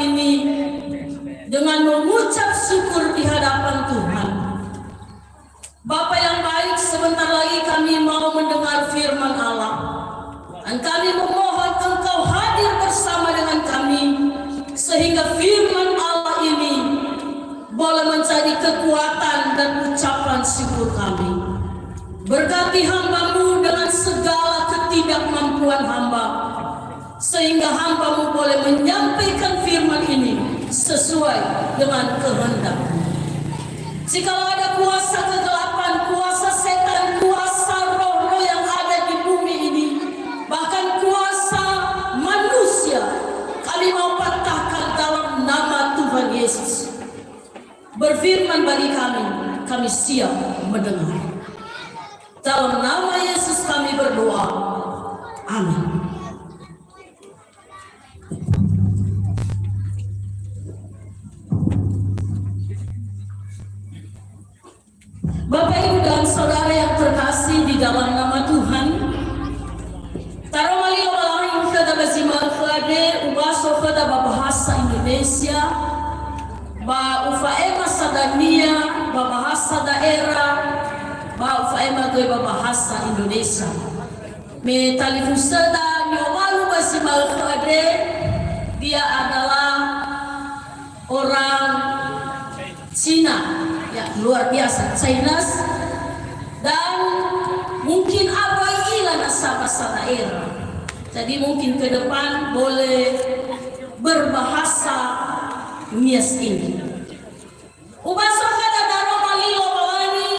ini dengan mengucap syukur di hadapan Tuhan. Bapa yang baik, sebentar lagi kami mau mendengar firman Allah. Dan kami memohon Engkau hadir bersama dengan kami, sehingga firman Allah ini boleh menjadi kekuatan dan ucapan syukur kami. Berkati hamba-Mu dengan segala ketidakmampuan hamba, sehingga hamba-Mu boleh menyampaikan firman ini sesuai dengan kehendak-Mu. Jikalau ada kuasa kegelapan, kuasa setan, kuasa roh-roh yang ada di bumi ini, bahkan kuasa manusia, kami mau patahkan dalam nama Tuhan Yesus. Berfirman bagi kami, kami siap mendengar. Dalam nama Yesus kami berdoa. Amin. Bapak, Ibu, dan Saudara yang terkasih di dalam nama Tuhan, taroma li Lowalangi khöda ba zi ma'ökhö andre, ubaso khöda ba bahasa Indonesia, ba ufa'ema sadania ba bahasa daerah, ba ufa'ema göi ba bahasa Indonesia. Me talifusöda ni'owalu ba zi ma'ökhö andre, dia adalah orang Cina, ya, luar biasa, Chinese, dan mungkin aböi ila nasa bahasa daerah. Jadi mungkin ke depan boleh berbahasa Nias ini. Ubaso khöda daroma li Lowalangi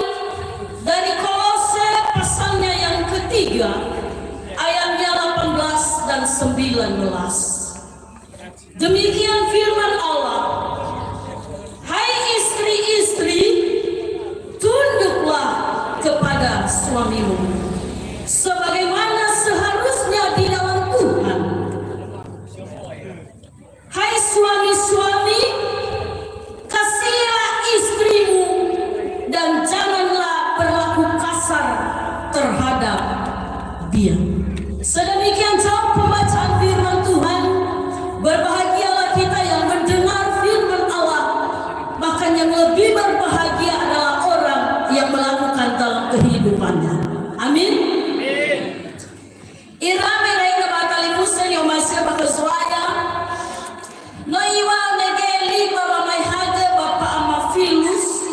dari Kolose, pasalnya yang ketiga, ayatnya delapan belas dan sembilan belas. Demikian firman Allah, "Hai istri-istri, tunduklah kepada suamimu, sebagaimana seharusnya di dalam Tuhan. Hai suami-suami, kasihilah istrimu, dan janganlah berlaku kasar terhadap dia." Sedemikian jauh pembacaan firman Tuhan. Berbahagialah kita yang mendengar firman Allah. Bahkan yang lebih berbahagia adalah orang yang melakukan dalam kehidupannya. Amin. Ira meraina ba talifusö ni'omasi'ö ba khö Zo'aya. No iŵa'ö mege li ba wamaehagö ba pa'ama Filus.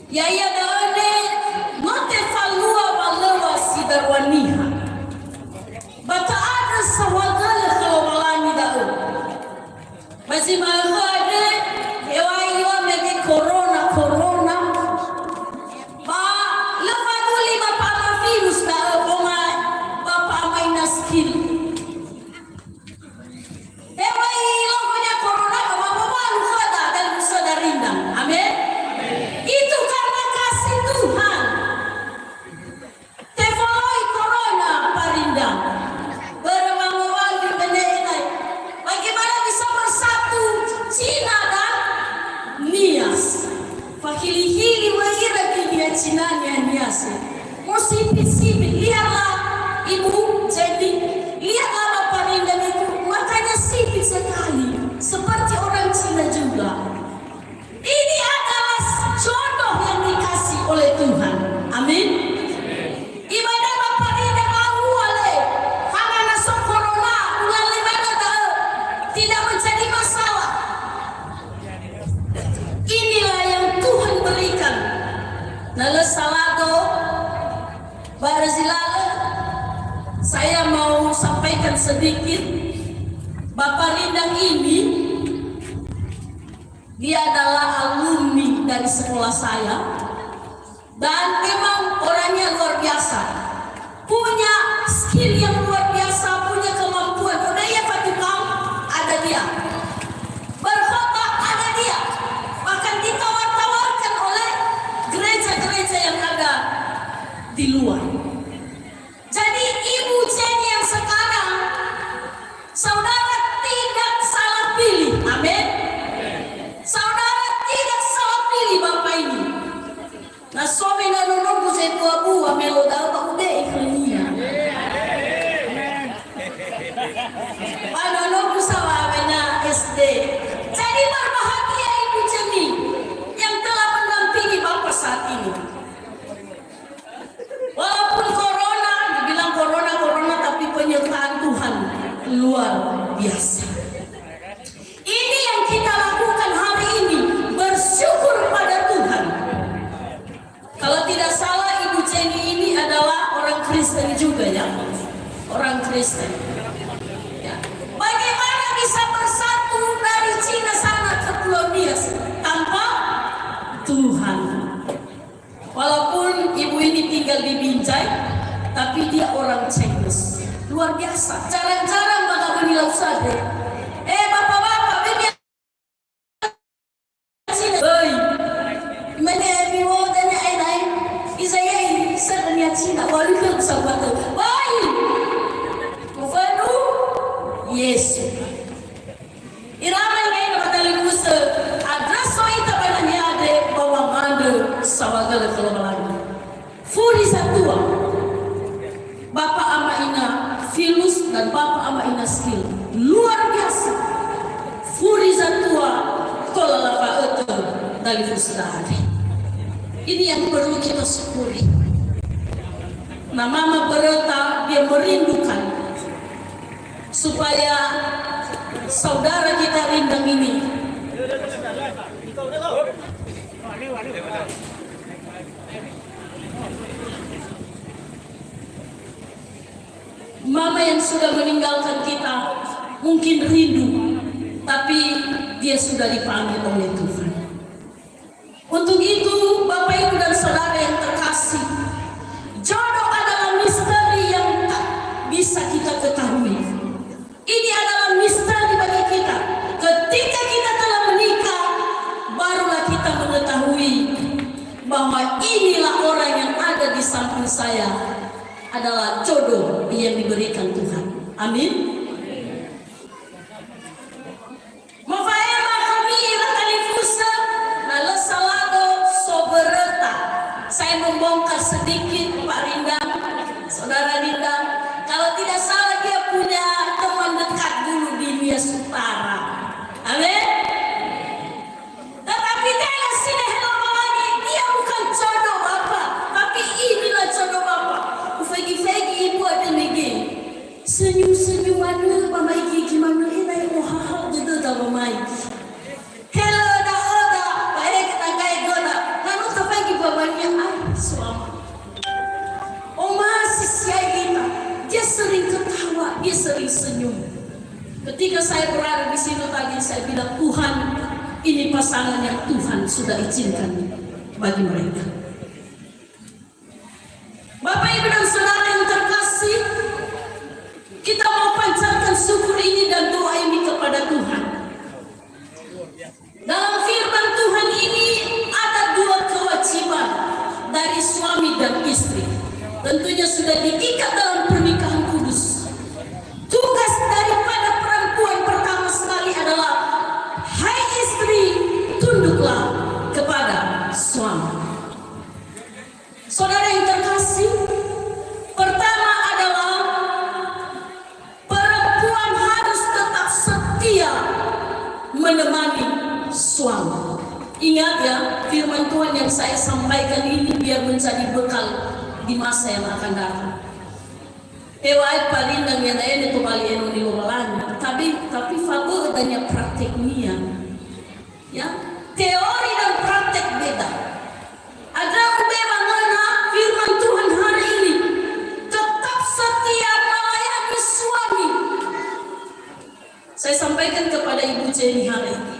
Ya'ia da'ö ne no tefalua walöŵa si darua niha. Ba ta'andrö saohagölö khö Lowalangi da'ö. Ba zi ma'ökhö andre, hew̃a'ae iŵa'ö mege korona, korona. Ba lö faduli ba pa'ama Filus da'ö, onga ba pa'ama Inaskil. Hew̃a'ae ilau khönia korona, ba wangowalu khöda, dan khö saudara. Amin. Itu karena kasih Tuhan. Tefoloi korona parinda. Börö wangowalu ibene'e nai. Bagaimana bisa bersatu Cina dan Nias? Fahili-hili wö ira göi nia Cina, nia Nias. Mo sipit-sipit. Lihatlah, Ibu Jenny. Lihatlah Bapak Rinda itu. Matanya sipit sekali. Seperti orang Cina juga. Ini adalah jodoh yang dikasih oleh Tuhan. Amin. Ibadah Bapak Rinda mau ale, karena so corona, ular lima da'ö, tidak menjadi masalah. Inilah yang Tuhan berikan. Na lö salado, barö zi lalö, saya mau sampaikan sedikit. Bapak Rindang ini, dia adalah alumni dari sekolah saya. Dan memang orangnya luar biasa. Punya skill yang luar biasa, punya kemampuan. Udah ia fatukang, ada dia. Berkhotbah, ada dia. Bahkan ditawar-tawarkan oleh gereja-gereja yang ada di luar. Jadi, Ibu Jenny yang sekarang, saudara tidak salah pilih. Amin. Saudara tidak salah pilih Bapak ini. Na so me na nonogu zendua bua me lo da'ö ba ube'e khönia. biasa. Ini yang kita lakukan hari ini, bersyukur pada Tuhan. Kalau tidak salah, Ibu Jenny ini adalah orang Kristen juga, ya? Orang Kristen. Ya. Bagaimana bisa bersatu dari Cina sana ke Pulau Nias tanpa Tuhan? Walaupun ibu ini tinggal di Binjai, tapi dia orang Chinese. Luar biasa. Jarang-jarang maka beni lau sade. Eh, bapak-bapak, beni Cina. Oi. Mene mi wo dania ai nai. Izayai, sadania Cina. Walu ke sahabat. Oi. Kufanu. Yesu. Irama ini ba talifusö, andrö so ita ba nahia andre ba wamandrö saohagölö khö Lowalangi. Furi zatua, Bapa Ama Ina Filus dan Bapa Ama Ina Skil. Luar biasa. Furi zatua tola lafa'ötö talifusöda andre. Ini yang perlu kita syukuri. Nah, mama beröta, dia merindukan supaya saudara kita Rindang ini Mama yang sudah meninggalkan kita mungkin rindu, tapi dia sudah dipanggil oleh Tuhan. Untuk itu, Bapak, Ibu, dan Saudara yang terkasih, jodoh adalah misteri yang tak bisa kita ketahui. Ini adalah misteri bagi kita. Ketika kita telah menikah, barulah kita mengetahui bahwa inilah orang yang ada di samping saya adalah jodoh yang diberikan Tuhan. Amin. Mafa'ema khömi ira talifusö, na lö salado so böröta. Saya membongkar sedikit, Pak Rindang, Saudara Rindang. Kalau tidak salah, dia punya teman dekat dulu di Nias Utara. Amin. Tetapi tenga sinehela Lowalangi, dia bukan jodoh Bapak, tapi inilah jodoh Bapak. Ufaigi-faigi ibu ada nege. Senyum-senyum manö, ba maigi-igi manö, ena'ö ohahau dödöda wamaigi. Helö öda-öda, ba erege tanggae göda, na no tafaigi ba mania, ai, suama. Omasi siai ita, dia sering ketawa, dia sering senyum. Ketika saya berada di situ tadi, saya bilang, "Tuhan, ini pasangan yang Tuhan sudah izinkan bagi mereka." Bapak, Ibu, dan Saudara yang terkasih, kita mau panjatkan syukur ini dan doa ini kepada Tuhan. Dalam firman Tuhan ini ada dua kewajiban dari suami dan istri. Tentunya sudah diikat dalam pernikahan kudus. Tugas daripada perempuan pertama sekali adalah, "Hai istri, tunduklah kepada suami." Saudara yang terkasih, pertama adalah perempuan harus tetap setia menemani suami. Ingat ya, firman Tuhan yang saya sampaikan ini biar menjadi bekal di masa yang akan datang. Heŵa'ae palinang ya na'ene tobali enoni Lowalangi, tapi, tapi fabö'ö dania prakteknia. Ya, teori dan praktek beda. Ada ube banana firman Tuhan hari ini. Tetap setia melayani suami. Saya sampaikan kepada Ibu Jenny hari ini.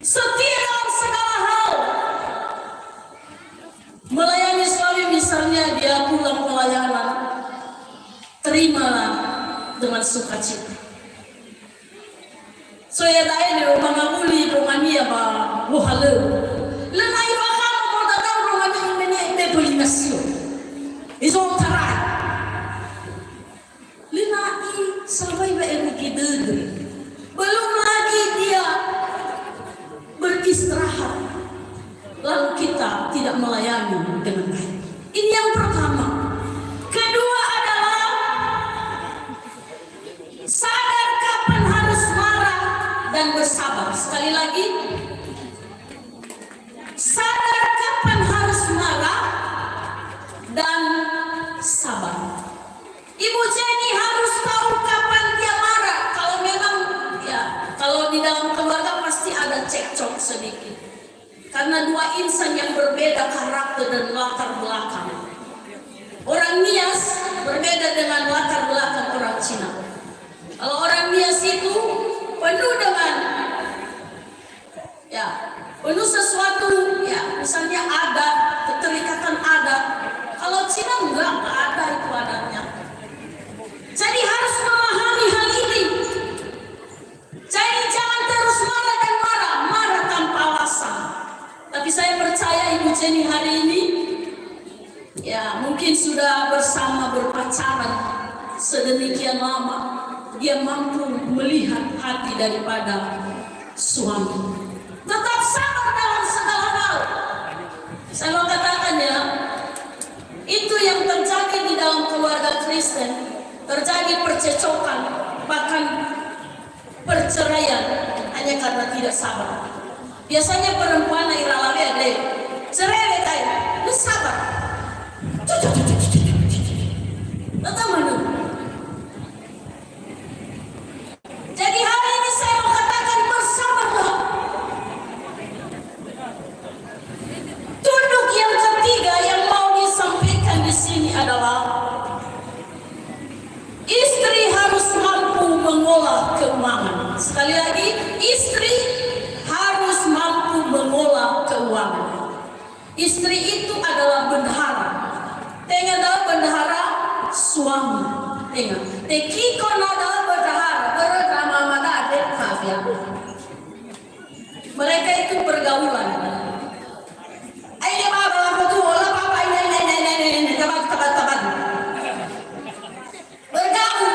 Setia dalam segala hal. Melayani suami, misalnya dia pulang pelayanan, terimalah dengan sukacita. So ya da'e lö mangawuli dongania ba wohalö. Lö na'i fakhaö modadao dongania imene be böli nasio. Izo tarai. Lö na'i sawai wa'erege dödö. Belum lagi dia beristirahat. Lalu kita tidak melayani dengan baik. Ini yang pertama. Kedua adalah sadar kapan harus marah dan bersabar. Sekali lagi, cekcok sedikit. Karena dua insan yang berbeda karakter dan latar belakang. Orang Nias berbeda dengan latar belakang orang Cina. Kalau orang Nias itu penuh dengan, ya, penuh sesuatu, ya, misalnya adat, keterikatan adat. Kalau Cina enggak, enggak ada itu adatnya. Jadi harus memahami hal ini. Jadi jangan terus marah dan marah, marah tanpa alasan. Tapi saya percaya Ibu Jenny hari ini, ya, mungkin sudah bersama berpacaran sedemikian lama, dia mampu melihat hati daripada suami. Tetap sabar dalam segala hal. Saya mau katakan, ya, itu yang terjadi di dalam keluarga Kristen, terjadi percecokan, bahkan perceraian hanya karena tidak sabar. Biasanya perempuan na ira alawe andre, cerai we tai, lu sabar. Tetap mana? Jadi hari ini saya mau katakan, bersabarlah. Tunduk yang ketiga yang mau disampaikan di sini adalah istri harus mampu mengolah keuangan. Sekali lagi, istri harus mampu mengolah keuangan. Istri itu adalah bendahara. Tenga da'ö bendahara suami. Tenga. Tekiko na da'ö bendahara. Börö drama mada andre, maaf ya. Mereka itu pergaulan. Ai dia ba ba tu, ola papa ini, ini, ini, ini, ini, tabat, tabat, tabat. Bergaul.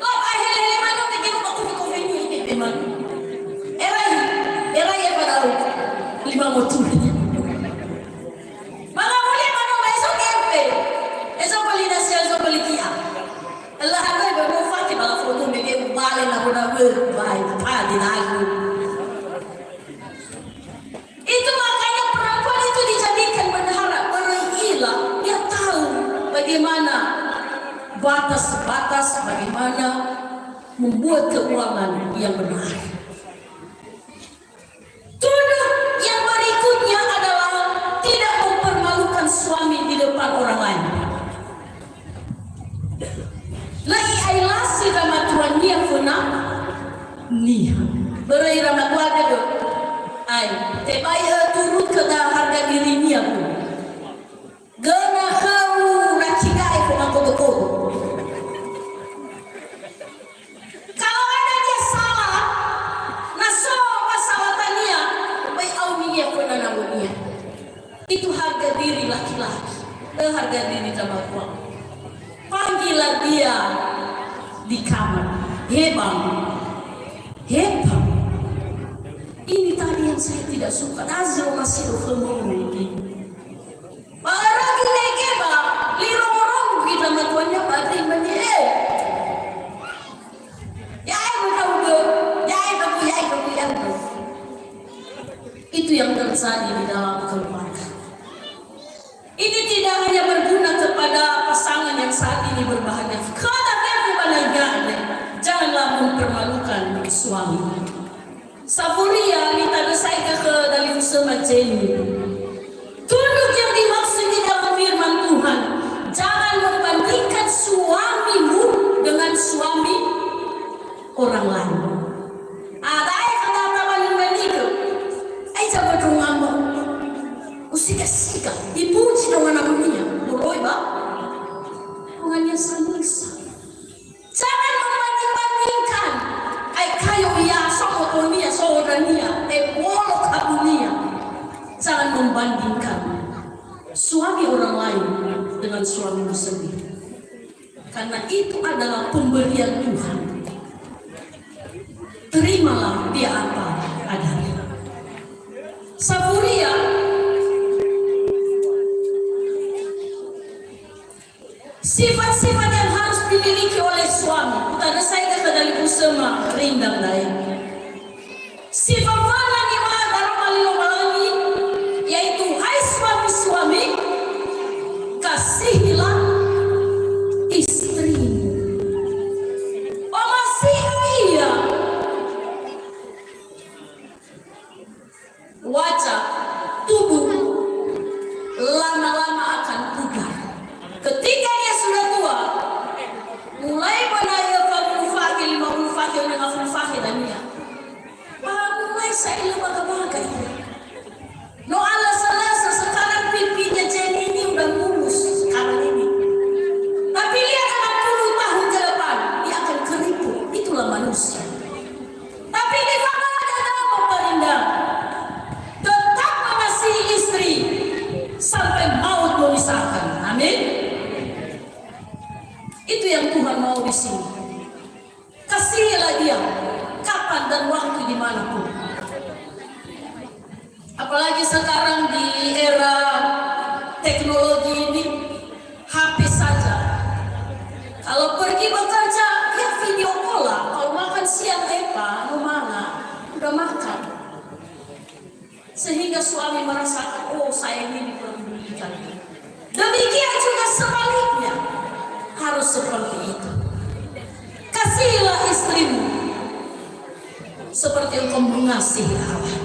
Lo ba hele-hele mano, bikin rumah kopi-kopi ini, ini, ini, mano. Erai, erai ya pada lima motor. Maka boleh mano, ba eso kempe. Eso beli nasi, eso beli kia. Allah ada ibu mufati bala foto mege bale na bona be, bai, tadi lagu. Itu makanya perempuan itu dijadikan bendahara, börö i'ila, dia tahu bagaimana batas-batas, bagaimana membuat keuangan yang benar. Tunduk yang berikutnya adalah tidak mempermalukan suami di depan orang lain. Lö i'ailasi ira matua niha föna niha. Börö ira matua andre, ai, tebai öturut khöda harga dirinia, Bu. Göna khöu raciga'e khö makodo-kodo. Kalau ada dia salah, na so masalah tania, bai auni ia föna nawönia. Itu harga diri laki-laki, eh, harga diri perempuan. Panggillah dia di kamar. He bang, he bang. Ini tadi yang saya tidak suka. Nazil masih khömö'ö mege. Ba ira ginege ba, li rongo-rongo ita matuannia ba terima ni, eh. Ya'e bu, ya'e bu, ya'e bu, ya'e bu. Itu yang terjadi di dalam keluarga. Ini tidak hanya berguna kepada pasangan yang saat ini berbahagia. Khöda fefu ba nahia andre, janganlah mempermalukan suami. Safuria, nitandrösaigö khö dalifusöma Jenny. Tunduk yang dimaksud di dalam firman Tuhan, jangan membandingkan suamimu dengan suami orang lain. Ah, da'e kata taman mendikö. Ai coba dong ngambö. Usiga-siga, ipuji dengan namanya. Moroi ba? Dengan yang sama. Jangan membanding-bandingkan. Ai kayo ia, so motonia, so odrania, ebolo kabunia. Jangan membandingkan suami orang lain dengan suamimu sendiri. Karena itu adalah pemberian Tuhan. Terimalah dia apa adanya. Safuria, sifat-sifat yang harus dimiliki oleh suami. Utanö saja ke dari Kusema Rindang lain. Sifat-sifat yang dimaha daroma li Lowalangi, yaitu, hai suami-suami, kasihilah istrimu. Omasi'ö ia. Itu yang Tuhan mau di sini. Kasihilah dia, kapan dan waktu di mana pun. Apalagi sekarang di era teknologi ini, H P saja. Kalau pergi bekerja, ya video call lah. Kalau makan siang, eh, Pak, no manga, udah makan. Sehingga suami merasakan, "Oh, saya ini diperdulikan." Demikian juga sebaliknya, harus seperti itu. Kasihilah istrimu seperti engkau mengasihi Allah.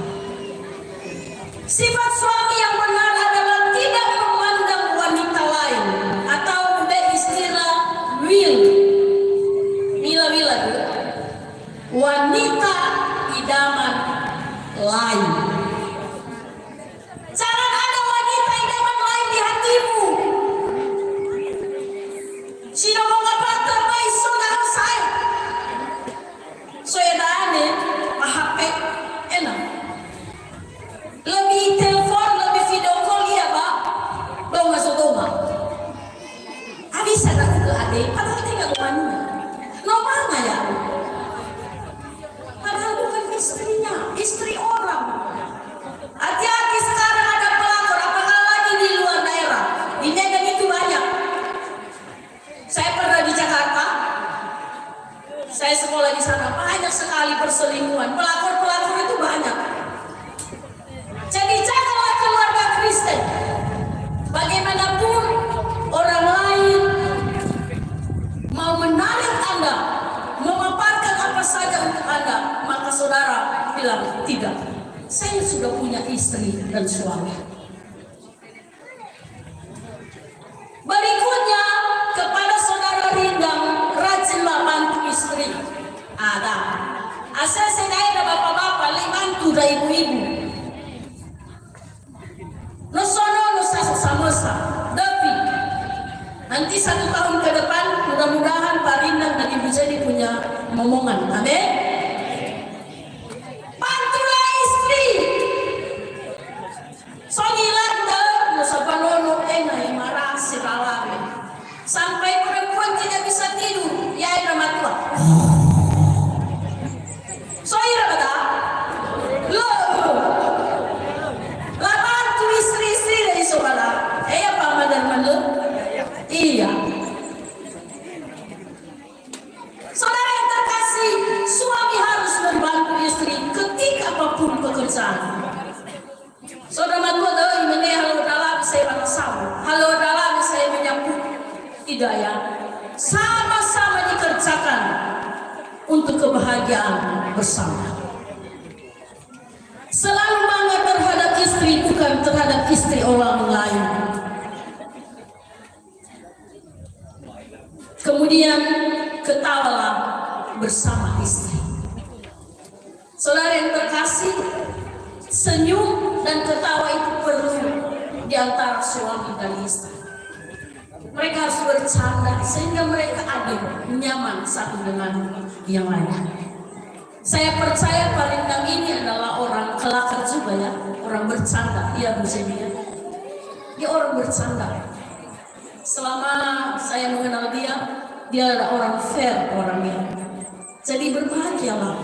Sifat suami yang benar adalah tidak memandang wanita lain atau, mbe, istilah will. Mila-mila dulu. Wanita idaman lain. Jangan ada wanita idaman lain di hatimu. Sino mo ngapa terbai saudara saya. So ya dane, ma H P, enak. Lebih telepon, lebih video call, iya, Pak. Donga so donga. Abis ada ke ade, padahal tinggal rumahnya. No mana ya? Padahal bukan istrinya, istri orang. Hati-hati sekarang ada pelakor, apalagi di luar daerah. Di Medan itu banyak. Saya pernah di Jakarta, saya sekolah di sana, banyak sekali perselingkuhan. Pelakor-pelakor itu banyak. Jadi jagalah keluarga Kristen. Bagaimanapun orang lain mau menarik Anda, memaparkan apa saja untuk Anda, maka saudara bilang, "Tidak, saya sudah punya istri dan suami." Berikutnya, kepada saudara Rindang, rajinlah bantu istri. Ada. Asal saya daerah bapak-bapak, le bantu da ibu-ibu. No sono, no sa-, samösa. Tapi, nanti satu tahun ke depan, mudah-mudahan Pak Rindang dan Ibu Jenny punya momongan. Amin. Bantulah istri. So ngilang da'ö, no sabanono, eh, na'i marasi ralawe. Sampai perempuan tidak bisa tidur, ya, ira matua. So ira bada? Lo. Labantu istri-istri dari sobala. Eh, apa madar malu? Iya. Saudara yang terkasih, suami harus membantu istri ketika apapun pekerjaan. Saudara matua da'ö, imane halöŵö dalaŵa saya bara sabu, halöŵö dalaŵa saya menyapu. Tidak, ya. Sama-sama dikerjakan untuk kebahagiaan bersama. Selalu bangga terhadap istri, bukan terhadap istri orang lain. Kemudian, ketawalah bersama istri. Saudara yang terkasih, senyum dan ketawa itu perlu di antara suami dan istri. Mereka harus bercanda sehingga mereka adem, nyaman satu dengan yang lain. Saya percaya Pak Rindang ini adalah orang kelakar juga, ya, orang bercanda. Iya, Bu Zeni, ya. Dia orang bercanda. Selama saya mengenal dia, dia adalah orang fair orangnya. Jadi berbahagialah.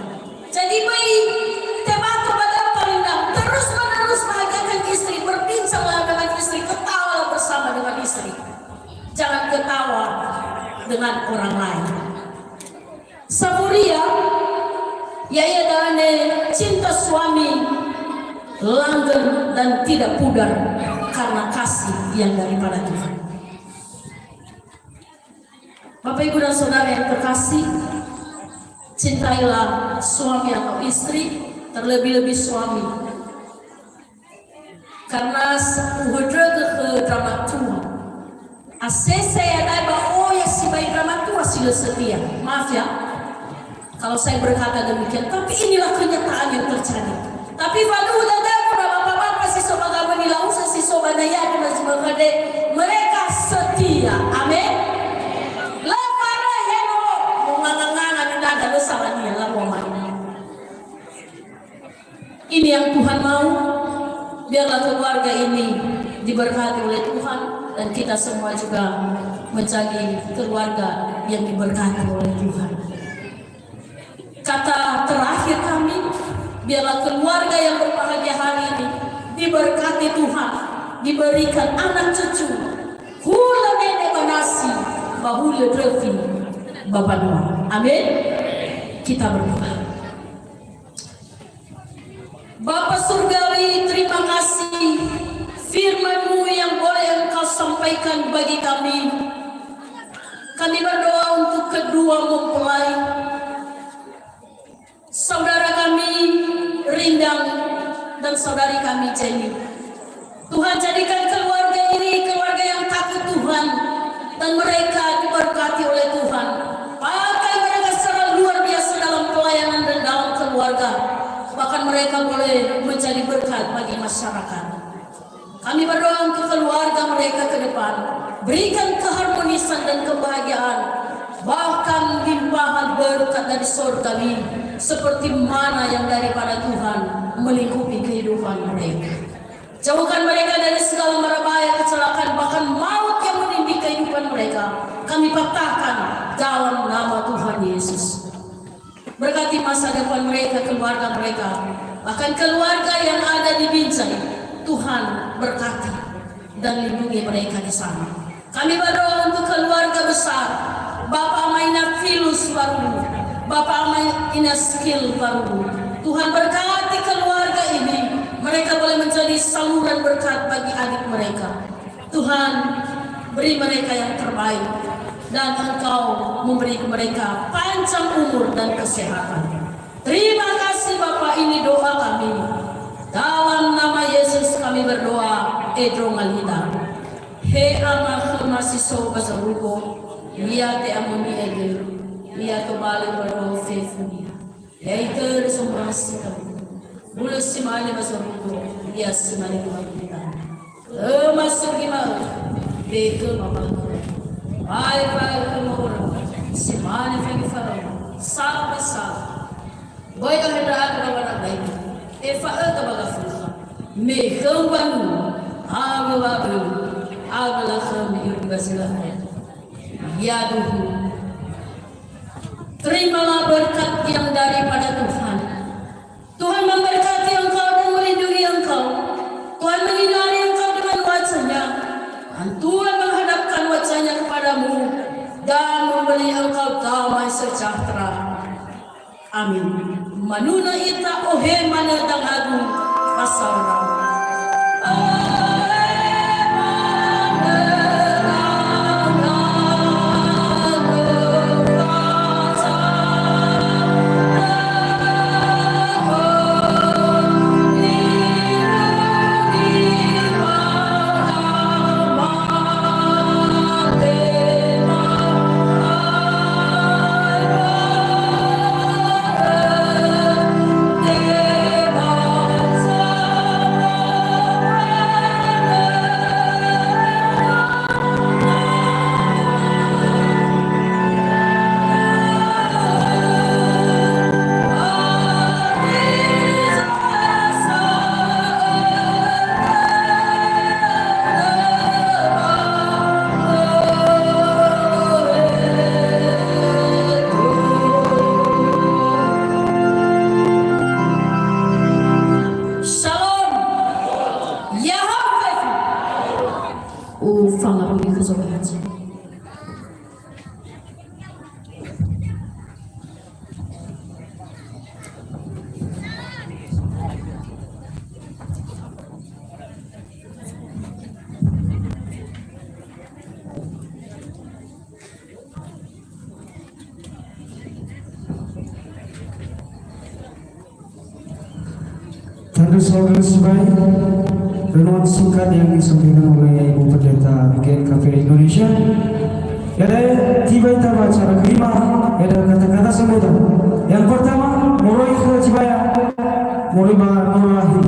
Jadi beri tebato pada Pak Rindang, terus menerus bahagiakan istri, berbincanglah dengan istri, ketawalah bersama dengan istri. Jangan ketawa dengan orang lain. Safuria, yaitu dane cinta suami langgeng dan tidak pudar karena kasih yang daripada Tuhan. Bapak, Ibu, dan Saudara yang terkasih, cintailah suami atau istri, terlebih-lebih suami. Karena se-, uhöndrögö khö ndramatua. Asese ya'aga ba oya sibai ndramatua si lö setia. Maaf ya, kalau saya berkata demikian, tapi inilah kenyataan yang terjadi. Tapi faduhu dadagu na bapak-bapak si so ba gaböni la'usö si so ba naiagu na zi mökhade, mereka setia. Amin. Lö faröi he no, monganga-nganga ni dada lö salania lalu aman. Ini yang Tuhan mau, biarlah keluarga ini diberkati oleh Tuhan dan kita semua juga menjadi keluarga yang diberkati oleh Tuhan. Kata terakhir kami, biarlah keluarga yang berbahagia hari ini diberkati Tuhan, diberikan anak cucu, hulö nene ba nasi, ba hulö ndröfi ba banua. Amin. Kita berdoa. Bapa Surgawi, terima kasih firman-Mu yang boleh Engkau sampaikan bagi kami. Kami berdoa untuk kedua mempelai, saudara kami Rindang dan saudari kami Jenny. Tuhan, jadikan keluarga ini keluarga yang takut Tuhan, dan mereka diberkati oleh Tuhan. Pakai mereka secara luar biasa dalam pelayanan dan dalam keluarga. Bahkan mereka boleh menjadi berkat bagi masyarakat. Kami berdoa untuk keluarga mereka ke depan. Berikan keharmonisan dan kebahagiaan, bahkan limpahan berkat dari sorga, seperti mana yang daripada Tuhan melingkupi kehidupan mereka. Jauhkan mereka dari segala mara bahaya, kecelakaan, bahkan maut yang menimpa kehidupan mereka. Kami patahkan dalam nama Tuhan Yesus. Berkati masa depan mereka, keluarga mereka, bahkan keluarga yang ada di Binjai. Tuhan berkati dan lindungi mereka di sana. Kami berdoa untuk keluarga besar Bapak Ama Ina Filus Warungu, Bapak Ama Ina Skil Warungu. Tuhan berkati keluarga ini, mereka boleh menjadi saluran berkat bagi adik mereka. Tuhan, beri mereka yang terbaik, dan Engkau memberi mereka panjang umur dan kesehatan. Terima kasih Bapak, ini doa kami. Dalam nama Yesus kami berdoa, edronga lida. He Ama khöma si so ba zorugo, ia te'amoni'ö gö, ia tobali ba do fefu-Nia. Ya'itö resomasi kami. Hulö si mane ba zorugo, ia si mane ba kita. Öma so gima'ö, bekö mamakhö. Fae-fae khöma ora, si mane fagi fa'öma, sala ba sala. Böi öhe ndra'aga ba wandra'aga, efa'öda ba gafukha. Me khöu wanu, awö wa'abu, awö lakhömi ira ba zi lö aetu. Yaduhu. Terimalah berkat yang daripada Tuhan. Tuhan memberkati engkau dan melindungi engkau. Tuhan menyinari engkau dengan wajah-Nya. Dan Tuhan menghadapkan wajah-Nya kepadamu dan memberi engkau damai sejahtera. Amin. Manunö ita, ohe manö dangagu, ba saura. Shalom. Ya'ahowu fefu. Ufangaröi khö zo'aya. Tandö saohagölö sibai, renungan singkat yang disampaikan oleh Ibu Pendeta B G N K P Indonesia. Jadi, tiba ita ba acara kelima, ada kata-kata sambutan. Yang pertama, moroi khö Jibaya, moroi ba Nurul Wahid.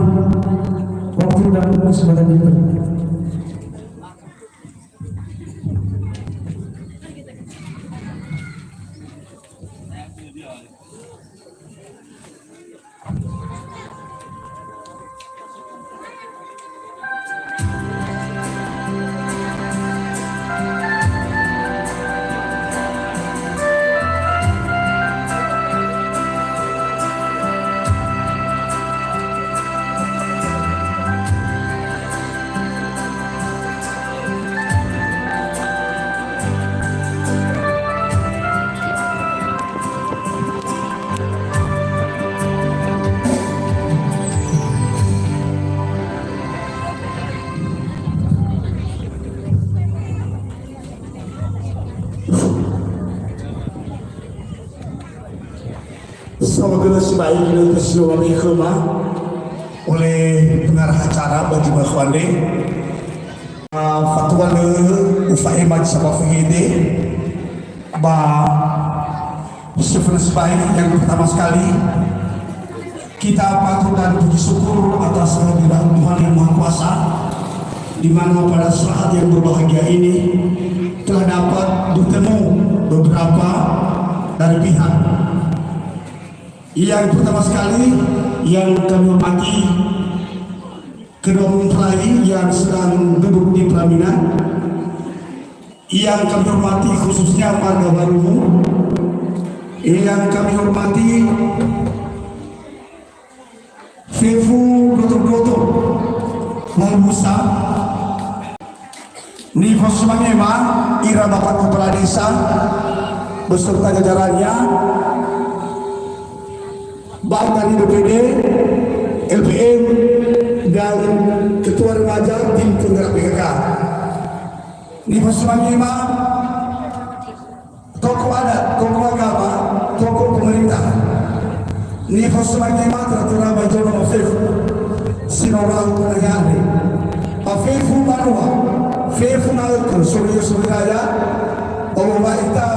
Waktu dan kesempatan dipersilakan. Saohagölö sibai ginötö si no labe'e khöma oleh pengarah acara ba zi bakha andre. Ah, fatua lö ufa'ema zi saba fehede ba sefena sibai. Yang pertama sekali, kita patut dan puji syukur atas kehadiran Tuhan Yang Maha Kuasa, di mana pada saat yang berbahagia ini telah dapat bertemu beberapa dari pihak. Yang pertama sekali, yang kami hormati kedua mempelai yang sedang duduk di pelaminan, yang kami hormati khususnya marga Waruwu, yang kami hormati fefu doto-doto Walusa, nifasu mangema ira Bapak Kepala Desa beserta jajarannya, Bapak dari D P D, L P M, dan Ketua Remaja tim Penggerak P K K. Nifasu mangema tokoh adat, tokoh agama, tokoh pemerintah. Nifasu mangema tera-tera ba zi no fefu si no rahu ba nahia andre. Ba fefu banua, fefu nga'ötö, soroi-soroi raya, ba wa'ita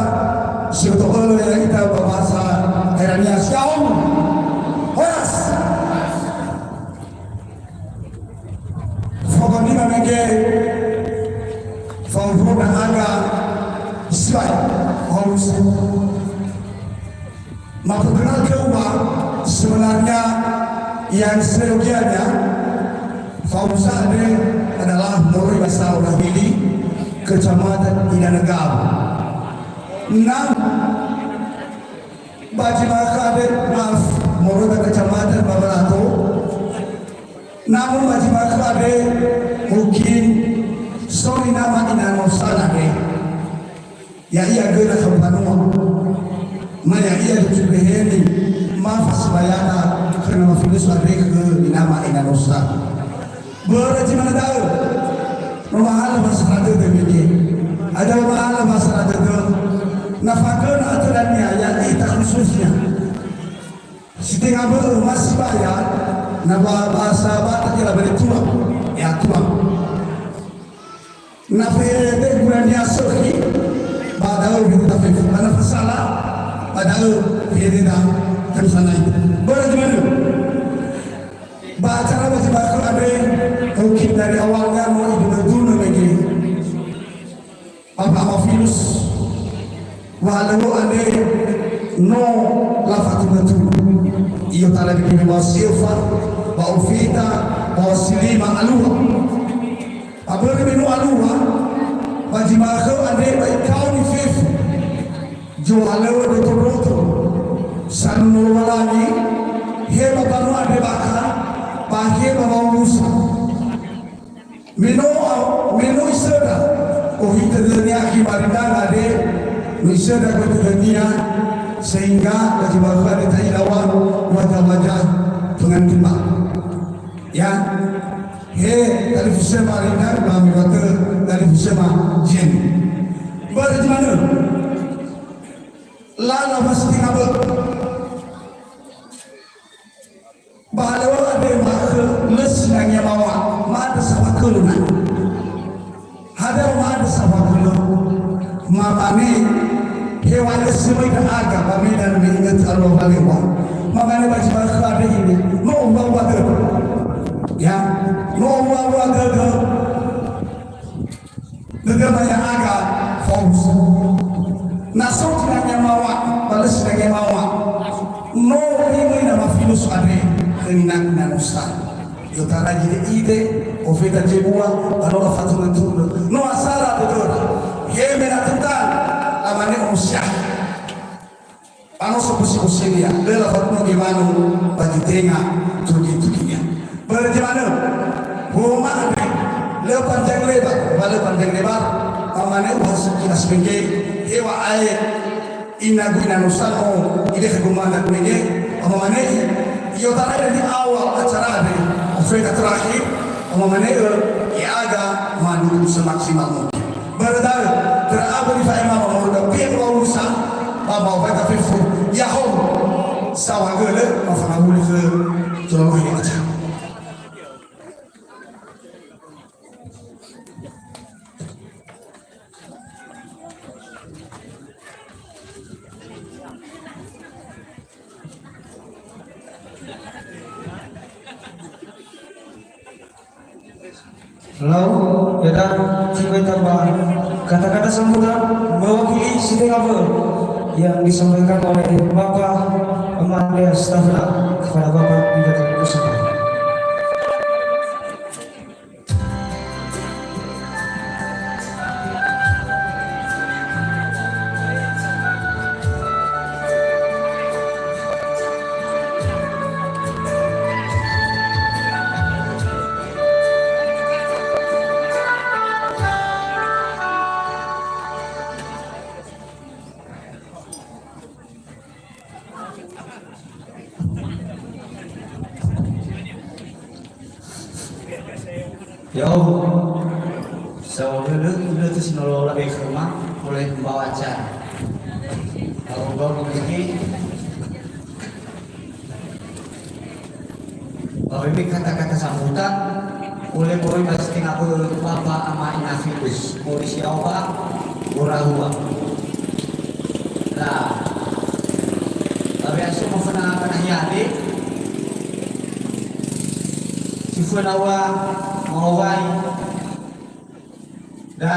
si no to'ölö ya'ita ba bahasa Herania, Shalom. Horas. Faoma mege, faoma aga sibai, Paulus. Maka benar ke uwa sebenarnya yang seyogianya Fausa andre adalah moroi ba Saurahili, Kecamatan Inanegau. Nah, ba zi bakha andre, maaf, moroi ba Kecamatan Babalato. Namun ba zi bakha andre, mungkin soroi nama ina no sana andre. Ya'ia göna khöu mbanua. Ma ya'ia ducu beheni, ma fasibayada khö na mafilus andre khö inama ina nosa. Börö zi manö da'ö, no ma'ala wa sara dödö mege. Ada ma'ala wa sara dödö. Na fagöna atö dania, ya'ita khususnya. Si tenga bö'ö ma sibaya, na ba bahasa Batak ira bere tuang. Ya tuang. Na fehede gurania sökhi, ba da'ö fehededa fefu. Ba na fasala, ba da'ö fehededa tanö sanai. Börö zi manö. Ba acara ba zi bakha andre, mungkin dari awalnya no idunö-dunö mege. Ba mafilus. Wa alöŵö andre no lafatunö-tunö. I'otarai mege ba si öfa, ba ofita, ba si lima alua. Ba börö me no alua, ba zi ma'ökhö andre ba ikaoni fefu. Zohalöŵö doto-doto. Sanuno Lowalangi, he ba mbanua andre bakha, ba he ba wa'urusa. Me no, me no isöndra, ohitö dödönia akhi Marindang andre, no isöndra göi dödönia, sehingga ba zi bakha andre ta'ila wa wajah-wajah pengantin ba. Ya, he talifusöma Marindang, ba me watö talifusöma Jen. Börö zi manö. Lala wa si tenga bö'ö. Ba alöŵö andre ma'ökhö lö sinangea maŵa'ö, ma'andrö saohagölö na. Hadia ma'andrö saohagölö? Mamane, heŵa'ae lö si möi ndra'aga ba Medan me ingötö alua walew̃a. Mamane ba zi ma'ökhö andre ine, no owua-wua dödö. Ya, no owua-wua dödö. Dödöma ya'aga faosa. Na so sinangea maŵa'ö, ba lö sinangea maŵa'ö. No tenga na mafilus andre khö nina-nina nosa. I'otarai ide-ide, ofeta zebua, ba no lafatunö-tunö. No asara dödöra. He me na tötang, lamane omo siaha. Ba no sobusi-businia, lö lafatunö gewanu ba zi tenga tugi-tuginia. Börö zi manö, homa andre, lö panjang lebar, ba lö panjang lebar, mamane uhasuki asmenge, heŵa'ae ina-gu ina nosa no, ile khögu mangat mege, mamane i, i'otarai dari awal acara andre, ofeta terakhir, mamane ö, ya'aga manudu semaksimal mungkin. Börö da'ö, tera abö nifa'ema ba moroi ba pihak wa'urusa, ba mbaŵa'ö fefu, ya'ahowu. Saohagölö, ba fanawuli khö Tuha Lowalangi aca. Lau, ya dan, tiba tambah kata-kata sambutan mewakili si tenga bö'ö yang disampaikan oleh Bapak Amanda Stafla kepada Bapak Bupati Kusutan. Ya'o, saohagölö, ina tusino lala bekhöma, mulai membawa acara. Tahu-tahu begini. Ba memang kata-kata sambutan, oleh boy ba si tenga bö'ö Bapak Ama Ina Filus, moroi si ya'o ba Gorahua. Nah, ba we'asoma föna ba nahia andre, si föna ua mangawai, da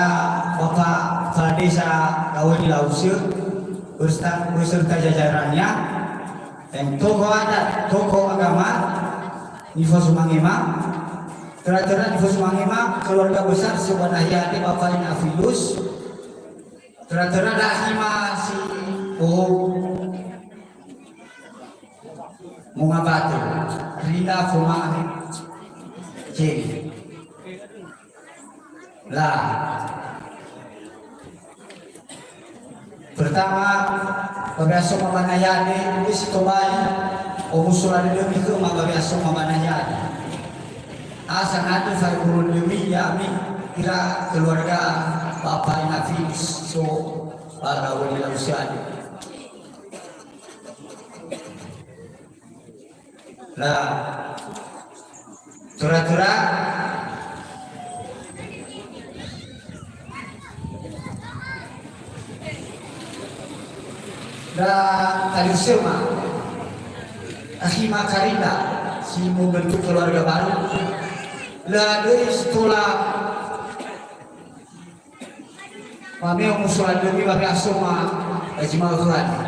Bapak Kepala Desa Gaweli Lause beserta, beserta jajarannya, dan tokoh adat, tokoh agama, nifosumangema, töra-töra nifosumangema, keluarga besar sebua nahia andre Bapak Ina Filus, töra-töra da Hima si bohou monga batu, Rina Foma Ceri. Lah. Pertama, ba we'asoma ba nahia andre, si tobali, omuso la dödömi khöma ba we'asoma ba nahia andre. Asa ngandrö fae'uru dödömi ya'ami ira keluarga Bapak Ina Filus so ba Gaweli Lause andre. Nah, töra-töra. Da talifusöma, Akhi Makarita, si membentuk keluarga baru. La döi sekolah Mame omuso la dödömi ba we'asoma, eh, zi ma'ökhö andre.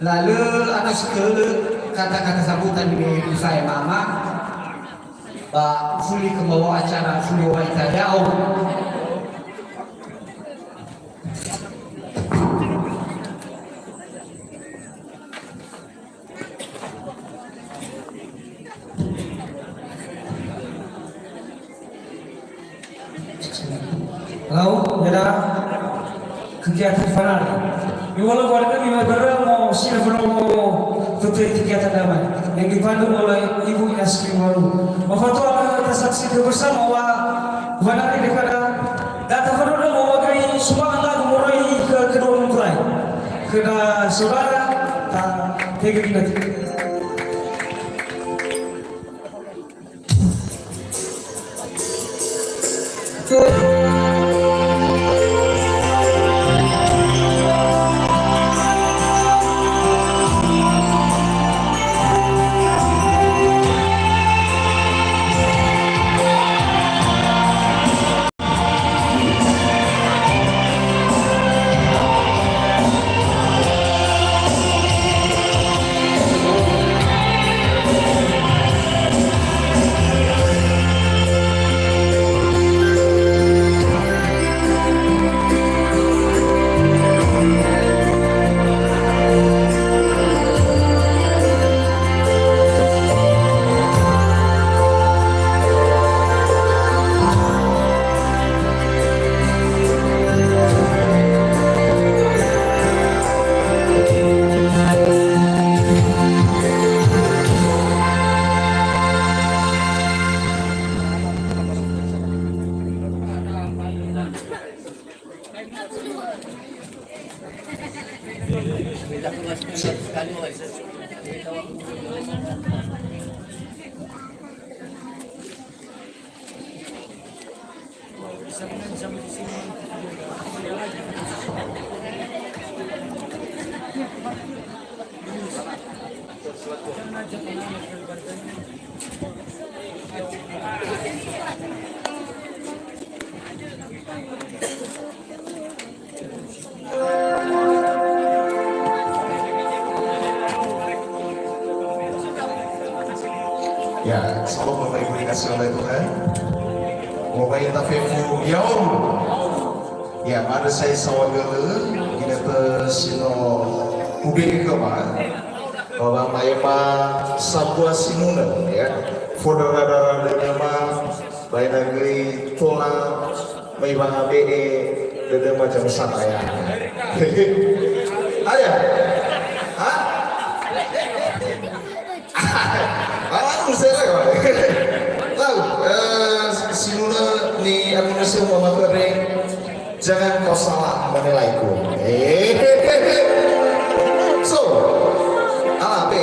La'ö ana si tölu kata-kata sambutan me mifae mama, ba fuli kembawa acara fuli wa ita ya'o. Lau, beda kegiatan fanal. Iwala keluarga ni bera mo sila bera mo tutu kegiatan damai yang dipandu oleh Ibu Yaski Walu. Mafatua kita saksikan bersama wa wanari daripada data fanal mo wa gai sumbangan lagu moroi ke kedua mempelai. Kena saudara, tak tega kita. Ya, shalom Bapak Ibu dikasihi oleh Tuhan. Mobai ita fefu yaum. Ya, mada sai saohagölö, ginötö si no ube'e khöma, bahwa ma'ema sambua sinunö, ya. Fondröra-röra dödöma, ba ena'ö göi tola Mai wahabe'e dödöma jam sanaya. Ada? Ha? Alam saya lah. Tahu, eh, sinunö ni aku nasi mama kering. Jangan kau salah menilaiku. Eh. So, ala, pe.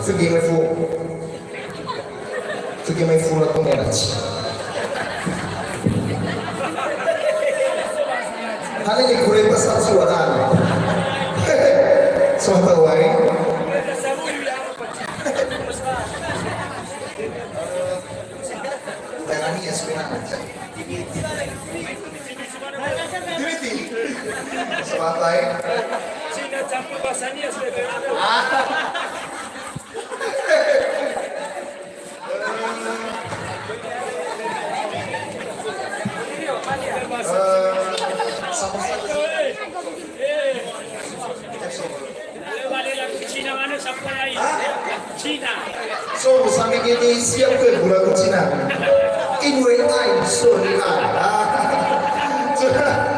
Fögi mai fu-, fögi mai fura tonera ci. Hane ni kure pasal suara. Soal tahu hari. Darani ya sebenarnya. Diriti. Sebatai. Cina campur bahasa India sudah. Ah. Eh, sama saja. Cina mana siapa lain? Hah? Cina. So, sampai gini siap ke gula Cina? In way I, sorry, I. Ah. Terus.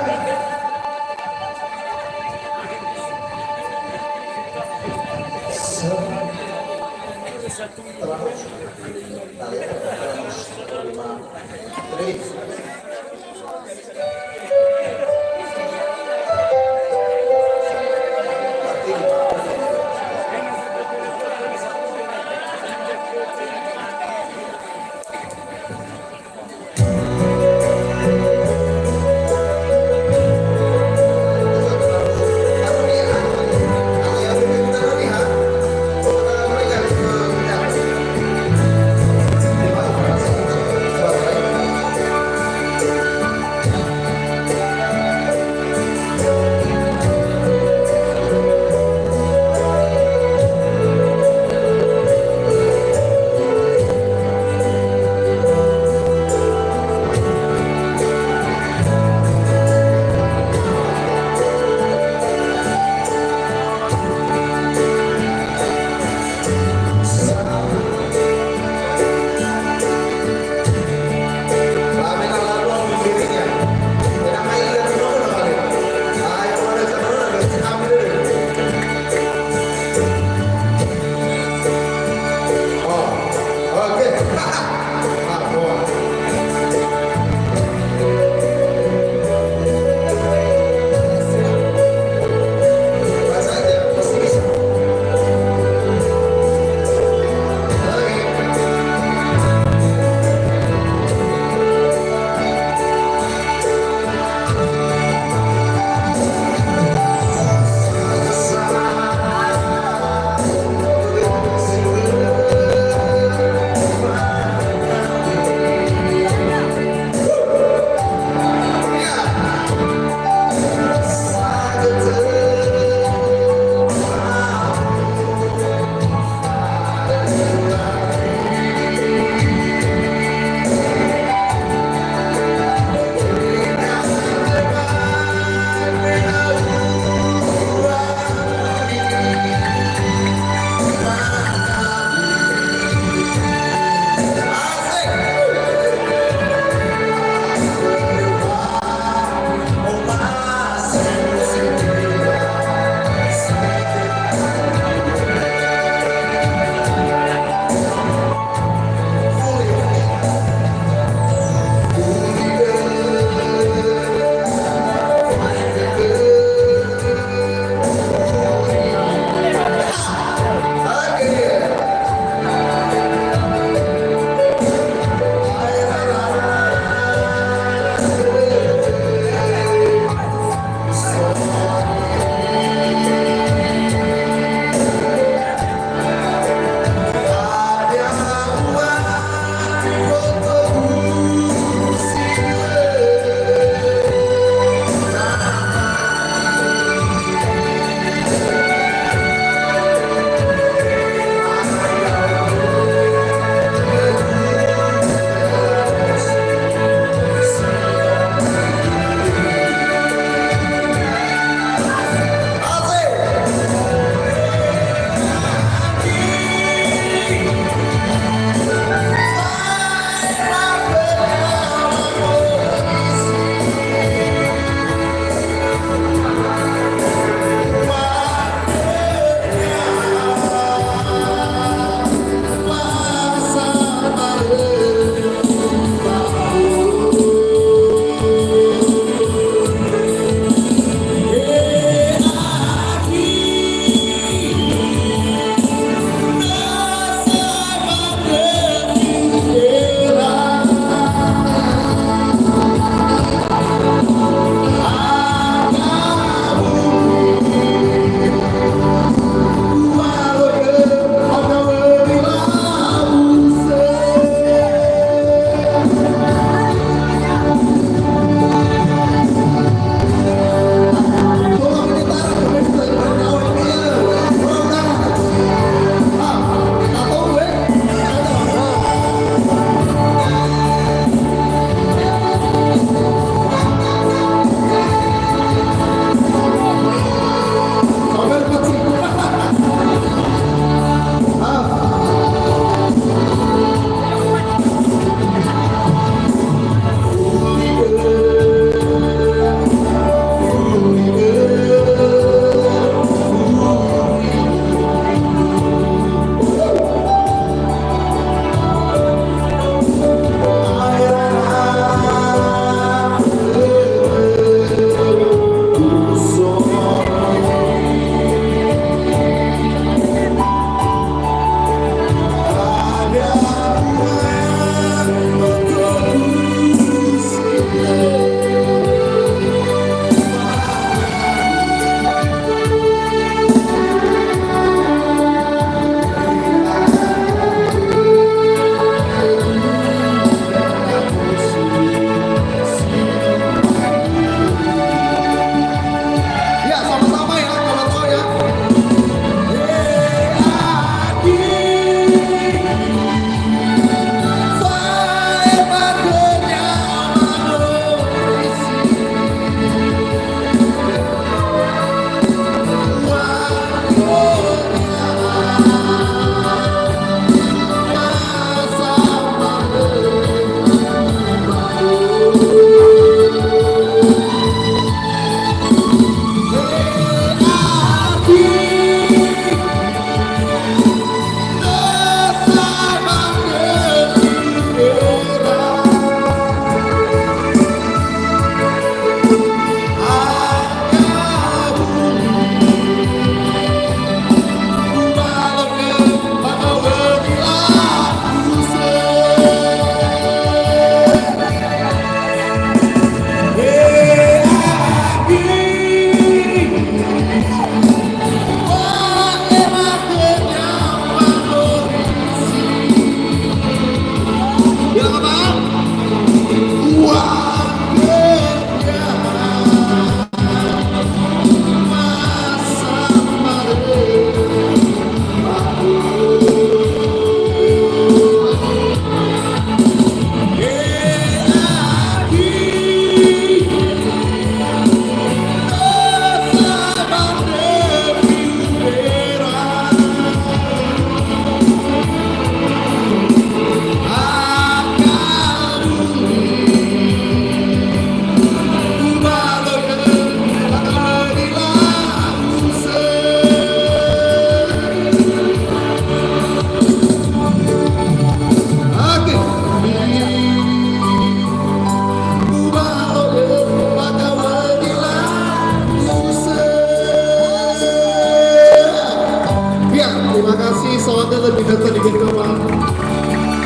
Saudara di data di Bengkama.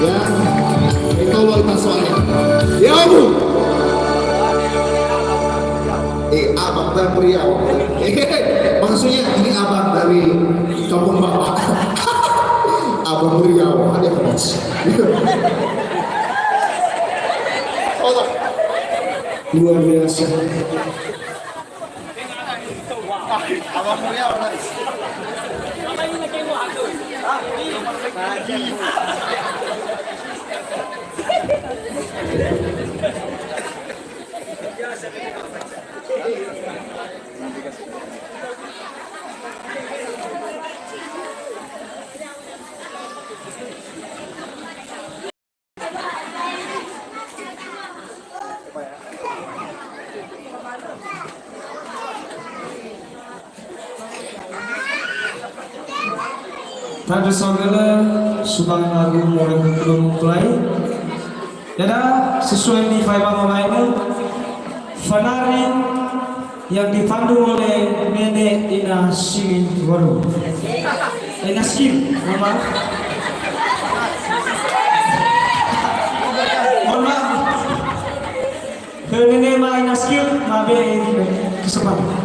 Ya. Itu loh kita soalnya. Ya, Bu. Eh, abang dan Riau. Eh, maksudnya ini abang dari kampung Bapak. Abang Riau, ada bos. Luar biasa. Tandre saudara, sumbangan lagu mulai belum mulai. Yada, sesuai nifaebawa lainnya, fanari yang dipandu oleh Nenek Ina Simin Walu. Ina Simin, mohon maaf. Mohon maaf. Ke Nenek ma Ina Simin, ma be kesempatan.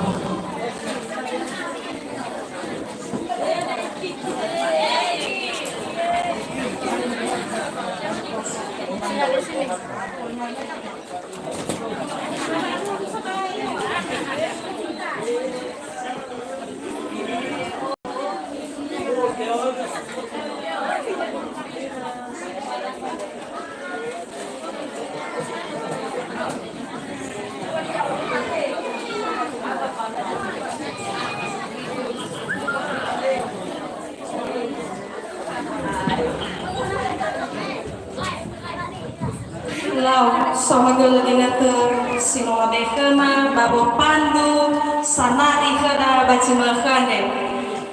Lau, somagölö ginötö si no labe khöma ba wopandu sanari khöda ba zi ma'ökhö andre.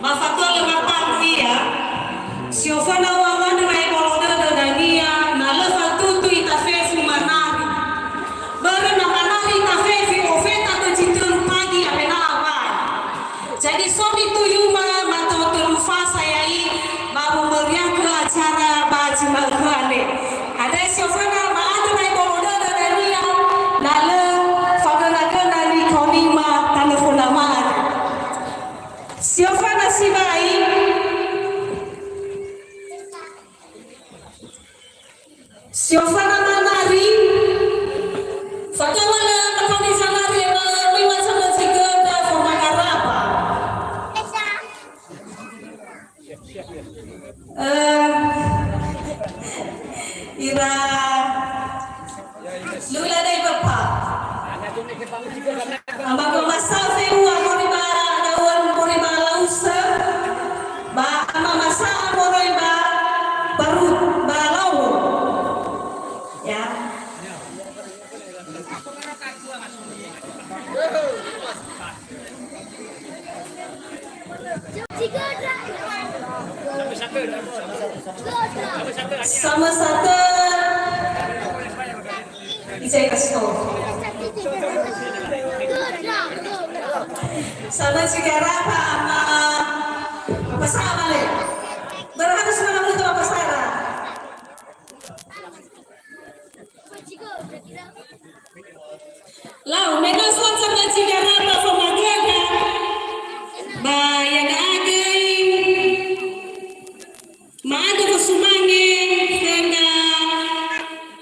Ba fatölö matangu ia, si oföna uŵa'ö andrö wa'ebolo dödö dania, na lö fatutu ita fefu manari. Börö na manari ita fefu ofeta khö zi tölu pagi awena awai. Jadi so nituyuma mato tölu fasa ya'i ba womeriagö acara ba zi ma'ökhö andre. Andrö si oföna ma'andrö wa'ebolo dödö dania, na lö fagönagöna nikonima tanö fondama andre. Si oföna sibai, si oföna manari, fatua lö makoni sanari ba lima sama zi göndra famagarapa. Eh, ira lula dai bapa. Ama ko masa fe ua mori ba daun mori ba lause. Ba ama masa moroi ba baru ba lau. Ya. Sama satu. Ijai kasih tahu. Sama juga rapa ama apa sama le. Berharus mana mutu apa salah. Lau, me no so zamazi garapa fomagöga, ba ya'aga göi ma'andrö fosumange khö ndra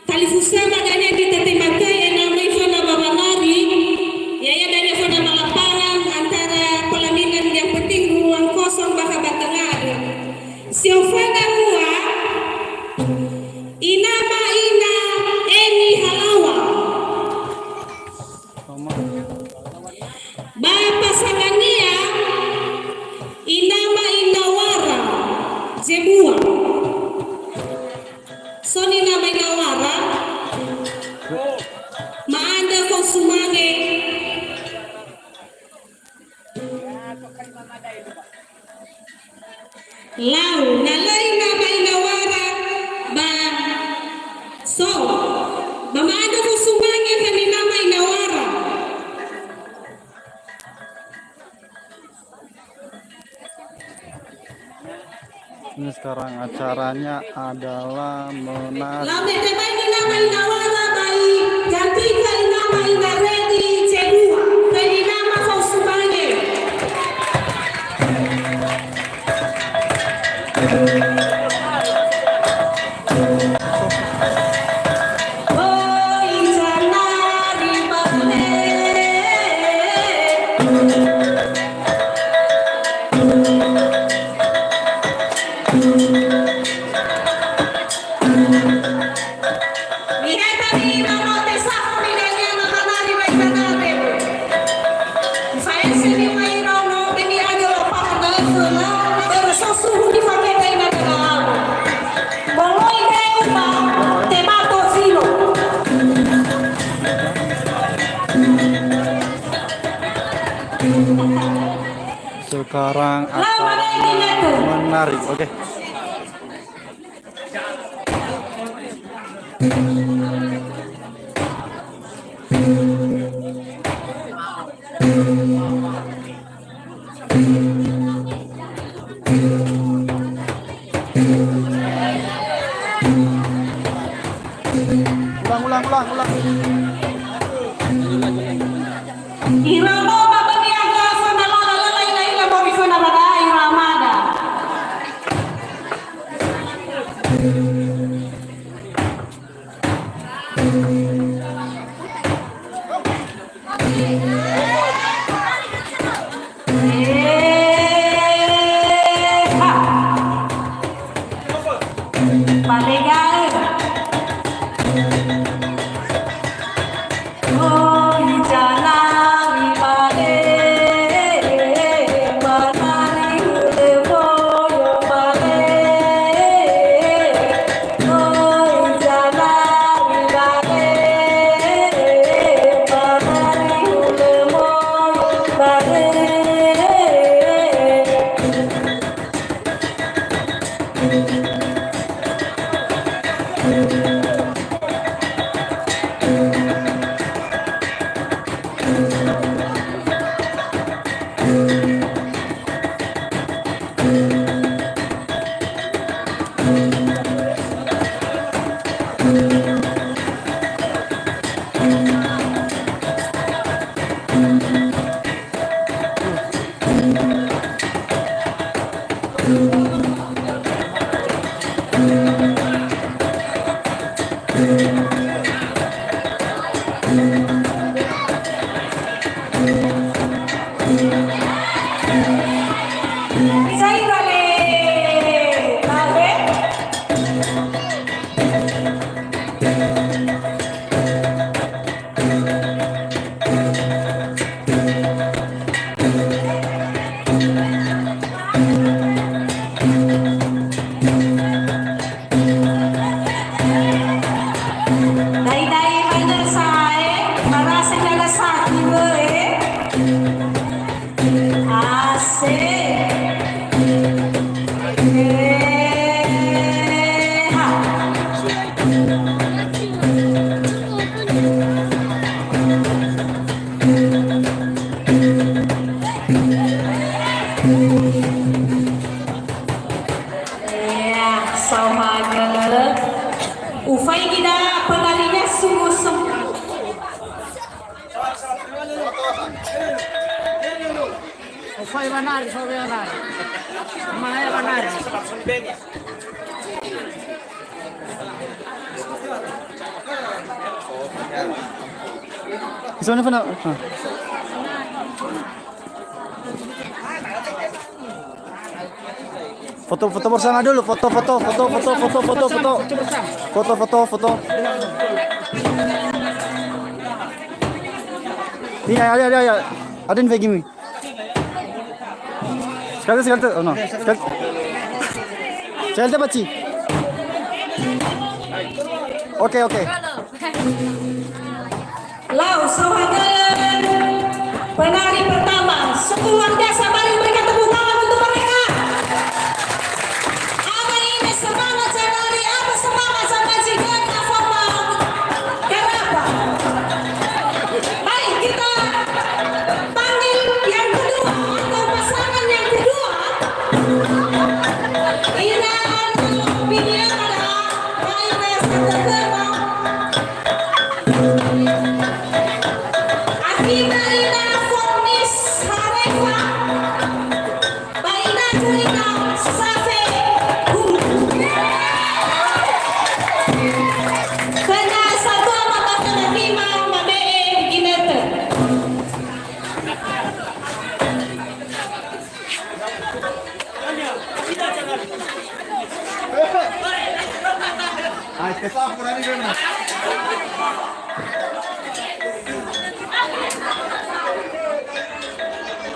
talifusöma dania zi tetematei ena'ö möi föna ba wanari, ya'ia dania föna ba lapangan antara pelaminan yang penting ruang kosong bakha ba tengah. Si oföna ua, Ina ma ina Eni Halawa. Ba pasangania, ina ma ina Wara, zebua. So nina ma ina Wara, ma'andrö fosumange. Lau, na lö ina ba ina Wara, ba so, ba ma'andrö fosumange khömi nama ina Wara. Ini sekarang acaranya adalah menari. Lamete bai ninama ina Wara bai, gantika inama ina Redi Cedua, bai ninama Fausubange. Moroi da'ö ba temato zino. Sekarang acaranya menari. Oke. Ulang, ulang, ulang, ulang. Ira no ba bani aga fana lola lala ila ila ba mi fana bada ira mada. Dai-dai manö sa'ae, marasa jaga saki wöe. Asik. Eha. Ya, saohagölö. Ufaigi da penarinya sungguh sem-, Ufai wanari, so wanari. Mahaya wanari. Isone fana. Ah. Foto, foto bersama dulu, foto, foto, foto. Foto, foto, foto. Ini, ayo, ayo, ayo. Ada yang begini. Sekali, sekali tu. Oh, no. Sekali. Sekali tu, Paci. Oke, oke. Lau, saohagölö penari pertama. Sungguh luar biasa, mari berikan tepuk tangan untuk mereka. Apa ini semangat sekali, apa semangat sama juga, apa, kenapa? Baik, kita panggil yang kedua atau pasangan yang kedua. Ira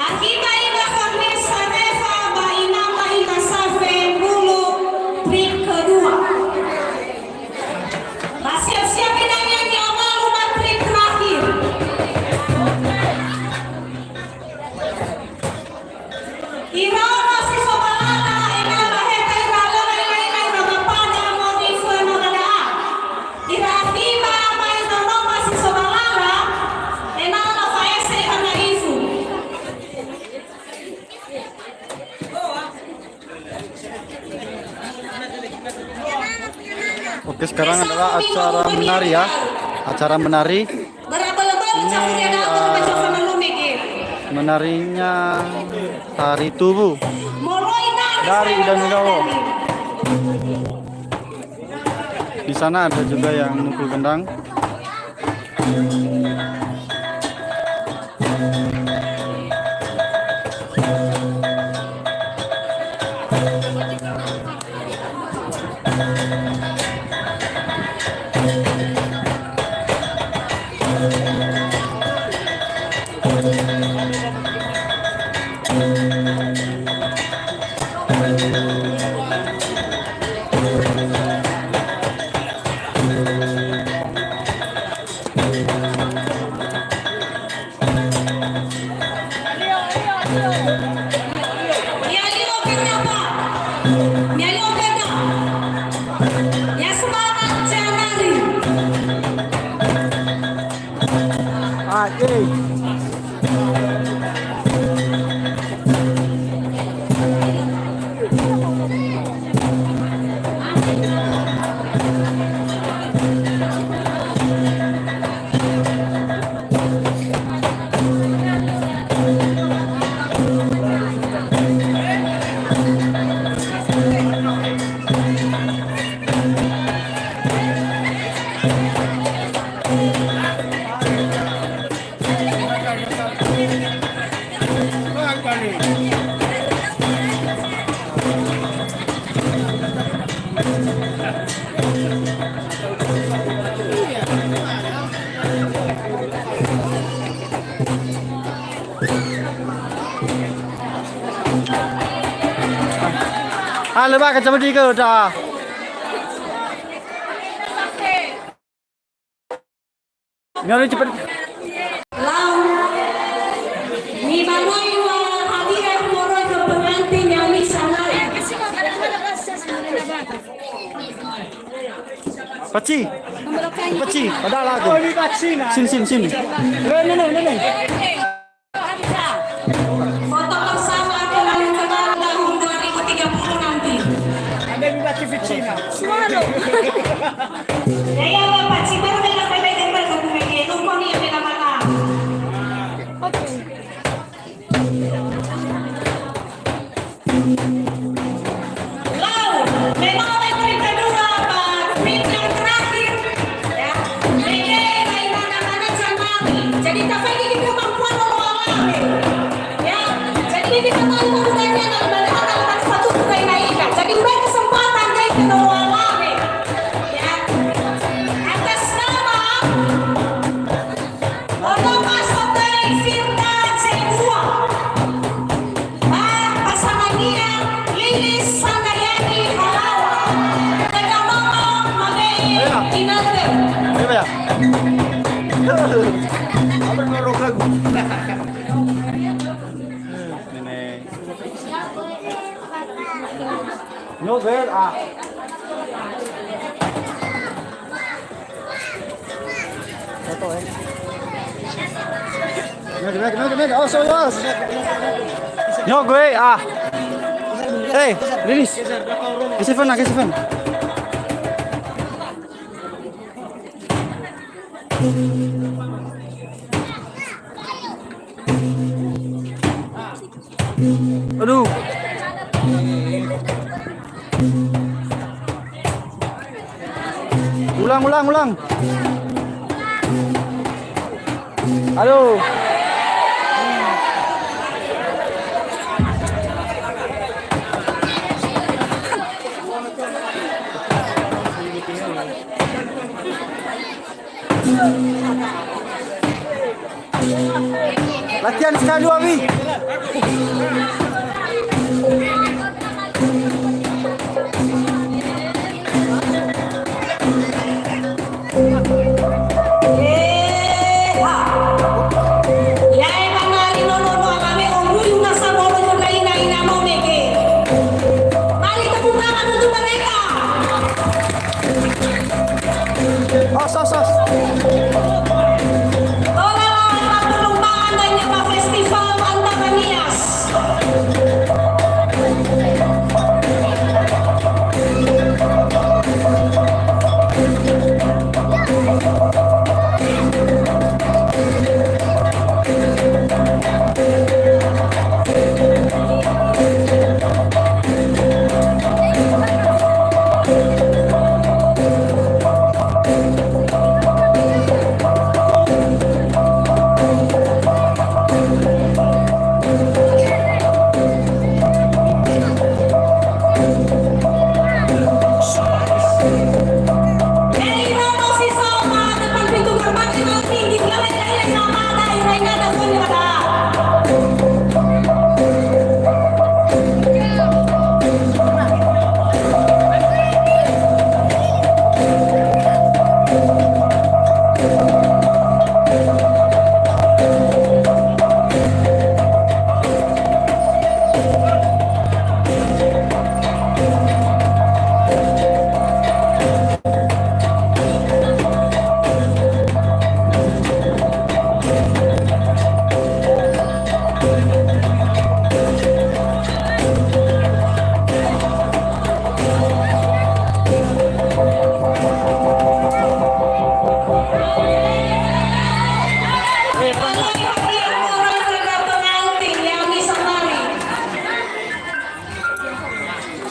Akiba ina Farnesa Reva ba ina ba ina Safe Bulu, trip kedua. Ba siap-siap ina nyanyi Amalu ba trip terakhir. Iraono si so ba lala, ena'ö laheta ira lala ira ira ira ba pada moroi föna ba da'a. Ira Akiba ba ira Noma si so ba lala, ena'ö lafa'ese ira na ifu. Oke, sekarang adalah acara menari ya. Acara menari. Ini, eh, menarinya tari tubuh dari Idanudawo. Di sana ada juga yang mukul gendang. Ah, lebak kaca bedi ke udah. Nggak ada cepet. Lau. Nibanoi wa hadiah moroi ke pengantin yang di sana. Paci. Paci, padahal aku. Oh, ini paci, nah. Sini, sini, sini. Nih, nih, nih, nih, nih. Foto bersama kenang-kenangan tahun dua ribu tiga puluh nanti. Ada juga T V Cina. Suara. Ya, ya, Bapak, Cibar udah sampai baik, baik, baik, baik. Lupa nih, ada nama. Oke. Lau, memang oleh trip kedua, Pak. Trip yang terakhir, ya. Mege, Pak Iman, namanya Janari. Jadi, tak lagi di perempuan mau alami. Ya, jadi ini kita tahu budayanya, dan banyak orang satu budaya naik. Jadi, udah kesempatan, guys, kita mau alami. Ya. Atas nama Pondok Pesantren Firda Cengguang. Ba pasangannia Lilis Sandayani Halawa. Teka mama mangei inate. Ayo, ya. Apa yang ngorok lagu? Nene. Nyo, Bel, ah. Nyo, gue, ah. Eh, Lilis. Ke seven lah, ke seven. Aduh. Ulang, ulang, ulang. Aduh. Latihan sekali, Wawi. Eha. Ya'e ba nari nono no alawe ombulu nasa bolo juga ina-ina no mege. Mari tepuk tangan untuk mereka. Os, os, os. Tola lawan perlombaan lainnya ba festival Antara Nias.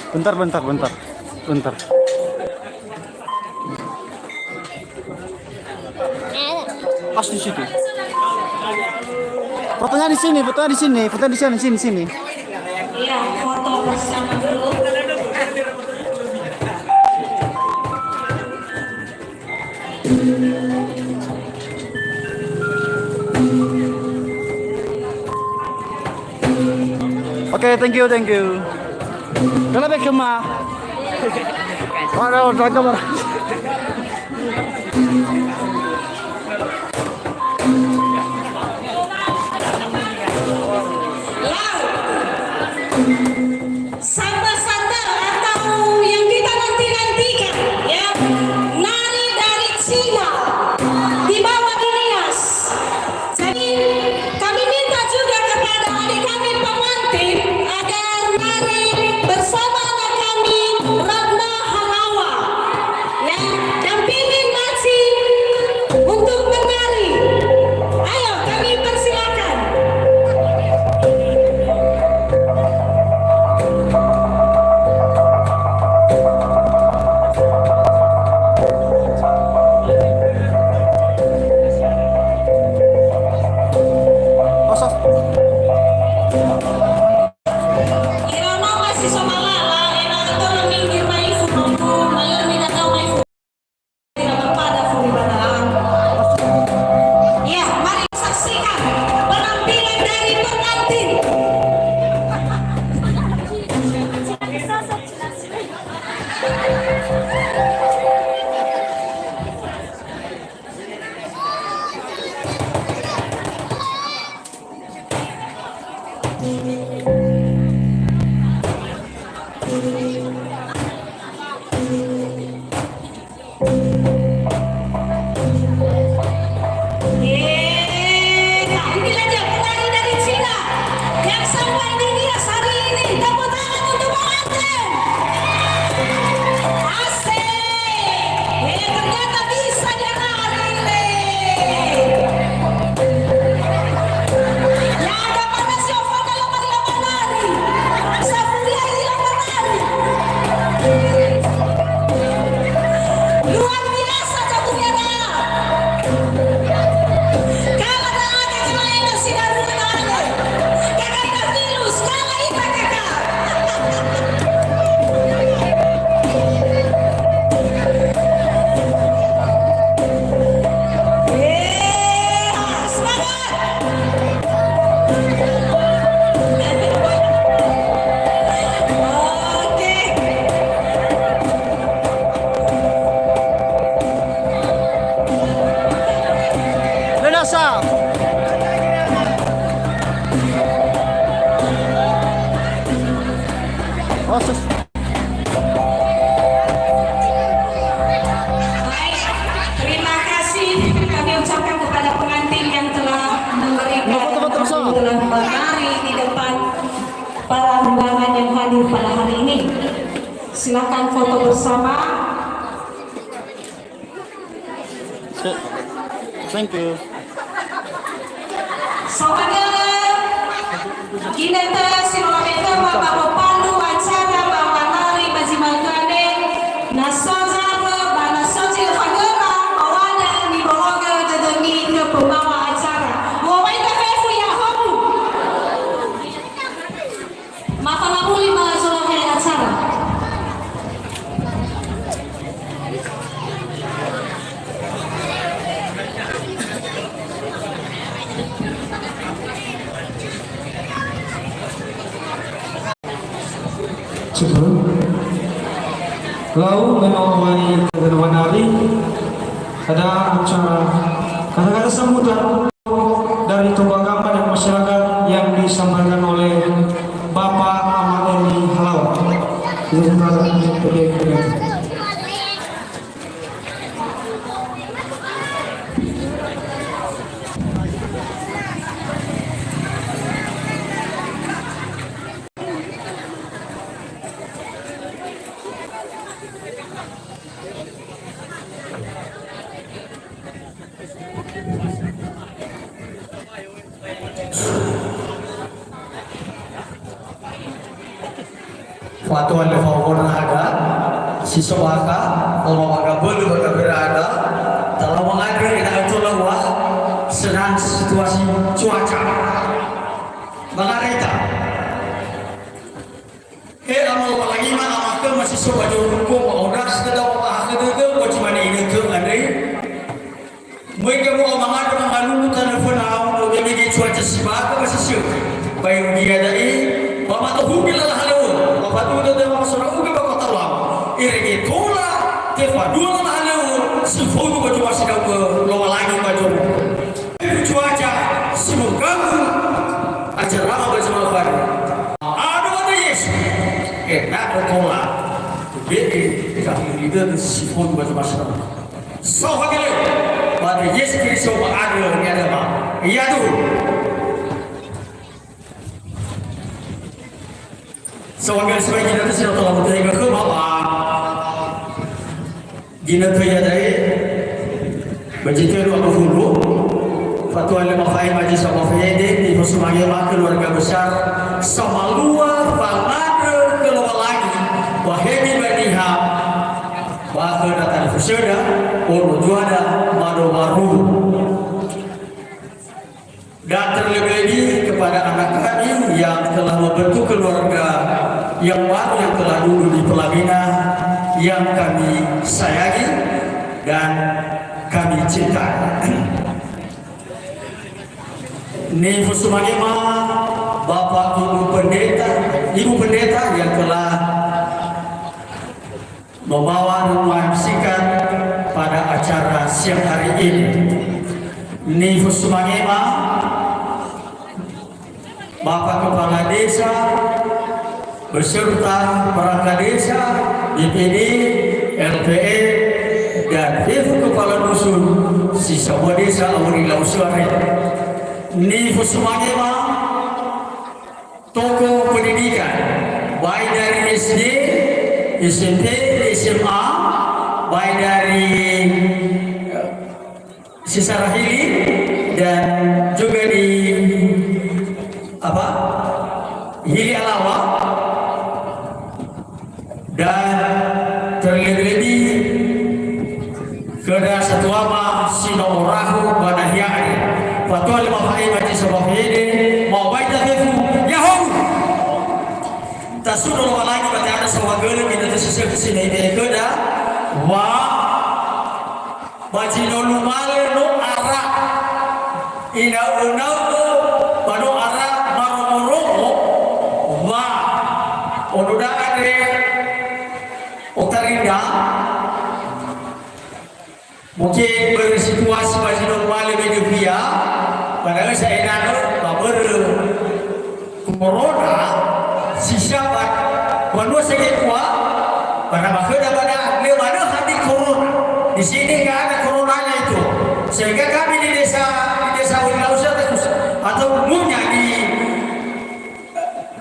Bentar, bentar, bentar. Bentar. Pas di situ. Fotonya di sini, fotonya di sini, fotonya di sini, sini, sini. Iya, foto bersama dulu. Oke, thank you, thank you. Kenapa kema? Waduh, udah kema. Samba Sandal atau yang kita nanti-nantikan, ya, nari dari Cina, dibawa di Nias. Jadi, kami minta juga kepada adik kami pengantin agar nari bersama anak kami, Ratna Halawa. Ya, dampingin Maci untuk menari. Ayo, kami persilakan. Ira no masih so malala, ena ato na minggir maifu, no, mayor minatau maifu. Tidak berpada furi banalan. Ya, mari saksikan penampilan dari pengantin. Yeay, nah, inilah dia penari dari Cina yang sampai di Nias hari ini. Tepuk tangan untuk pengantin. Asik. Eh, ternyata bisa dia nari, Le. Ya, ada pada si Ova dalam lomba nari. Safuria ini lomba nari. Proses. Baik, terima kasih kami ucapkan kepada pengantin yang telah memberikan, telah menari di depan para undangan yang hadir pada hari ini. Silakan foto bersama. Thank you. Saohagölö, ginötö si no lafetö ba mofandu acara ba wanari ba zi ma'ökhö andre, na so zawö ba na so zi lö fagöma, ba wa'ö nibologö dödömi khö pembawa acara. U'owai fefu ya'ahowu. Ma fangawuli ba zolahe acara. Coba. Lau, memang awali wanari. Ada acara kata-kata sambutan dari tokoh agama dan masyarakat yang disampaikan oleh Bapak Ahmad Eni Halawa. Silakan, Pak. Fatuan le fawon aga, si sobaka, oma waga bölu waga beraga, dalam mengatur kita itu lawa, sedang situasi cuaca. Mengareta. He Ama Lowalangi, ma amakö ma si so ba zorugo, ba ondrasi dödöu, ba akhö dödöu, ba zi mane inötö andre. Möi gemu amangandrö mangalulu tanö fönau, ba mege cuaca si bakö ba si sökhi. Ba irugi da'e, ba matohugö lala halöŵö, ba faduhu dödöu ba sora'ugö ba kota Lowalangi. Irege tola, tefadua lala halöŵö, si faudu ba zomasi da'ugö Lowalangi ba zorugo. Cuaca si mengganggu acara ba Jumat Fajr. Ada kata Yesus. Enak betul lah. Bebe, kita hiri dia di sifon ba Jumat Fajr. Sohagele. Pada Yesus Kristus ba ada yang ada ba. Iya tu. Sawangan sibai ginötö si no tola mutehegö khöma ba ginötö iada'e, ba zi tölu abu fulu, fatua lö mafa'ema zi saba fehede, nifosumange ma keluarga besar samalua fangandrö khö Lowalangi, ba hede ba niha, ba khö data nifusöda, ono zuada, mado waruru. Dan terlebih-lebih kepada anak kami yang telah membentuk keluarga yang baru, yang telah duduk di pelaminan, yang kami sayangi dan kami cintai. Nifosumangema Bapak Ibu Pendeta, Ibu Pendeta yang telah membawa dan menyaksikan pada acara siang hari ini. Nifosumangema Bapak Kepala Desa beserta perangkat desa, B P D, L P M, dan fefu kepala dusun si sambua desa awöni lau suare. Nifosumangema tokoh pendidikan, baik dari S D, S M P, S M A, baik dari, eh, Sesara Hili dan juga di, apa, Hili Alawa. Dan terlebih-lebih khöda satuama si no orahu ba nahia andre. Fatua lö mafa'ema zi saba fehede, ma'obai ta fefu, ya'ahowu! Tasuno Lowalangi ba te'andrö saohagölö ginötö si sökhi si no ibe'e khöda, wa ba zi no lumale no ara. Ina'ö-na'ö ba no ara marongo-rongo, wa ono da'a andre otarinda, mungkin börö situasi ba zi no lumale mege fia, padahal sa'ena'ö ba börö Corona, si sabat, ba Dua segi dua, karena makhöda pada lima ada hadir corona. Di sini nggak ada coronanya itu. Sehingga kami di desa, di desa Wulilausa atau umumnya di,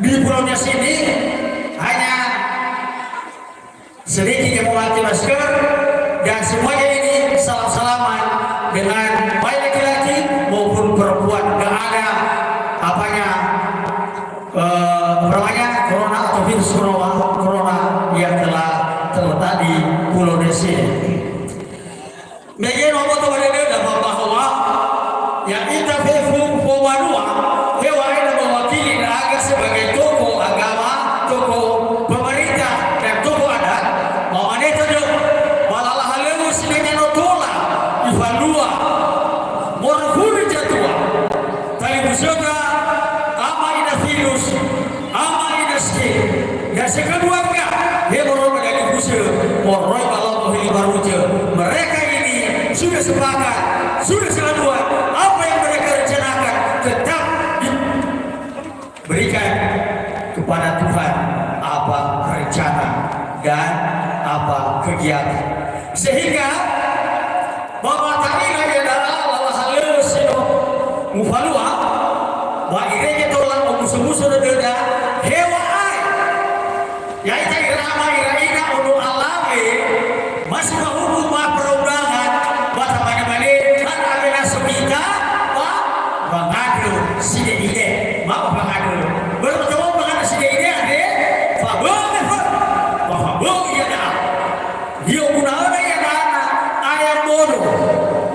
di pulaunya sini hanya sedikit yang memakai masker dan semuanya ini salam-salaman dengan baik laki-laki maupun perempuan. Nggak ada apanya, eh, apa namanya, corona atau virus corona, corona yang telah terletak di Pulau Desi. Mege no boto ba dödöda ba bahwa ya'ita fefu fobanua, heŵa'ae na mewakili ndra'aga sebagai tokoh agama, tokoh pemerintah, dan tokoh adat, mamane tödö, ba lala halöŵö sinenge no tola ifalua moroi khöda zatua. Talifusöda Ama Ina Filus, Ama Ina Stil, dan sekeluarga, he moroi ba dalifusö, moroi ba Lobo Hili Barujö. Mereka ini sudah sepakat, sudah seaduan, apa yang mereka rencanakan tetap diberikan kepada Tuhan apa rencana dan apa kegiatan. Sehingga ba mata'ila ia da'a lala halöŵö si no mufalua, ba irege tola omuso-muso dödöda, heŵa'ae ya'ita ira ama ira ina ono alawe, ma si fahungu ma perundangan, ba tamane-mane kan awena so ita, ba wangandrö side'ide, ma ba wangandrö. Börö ba wangandrö side'ide andre, fabö'ö, ba fabö'ö ia da'a. Lio gunaöna ia dana ayam bodo.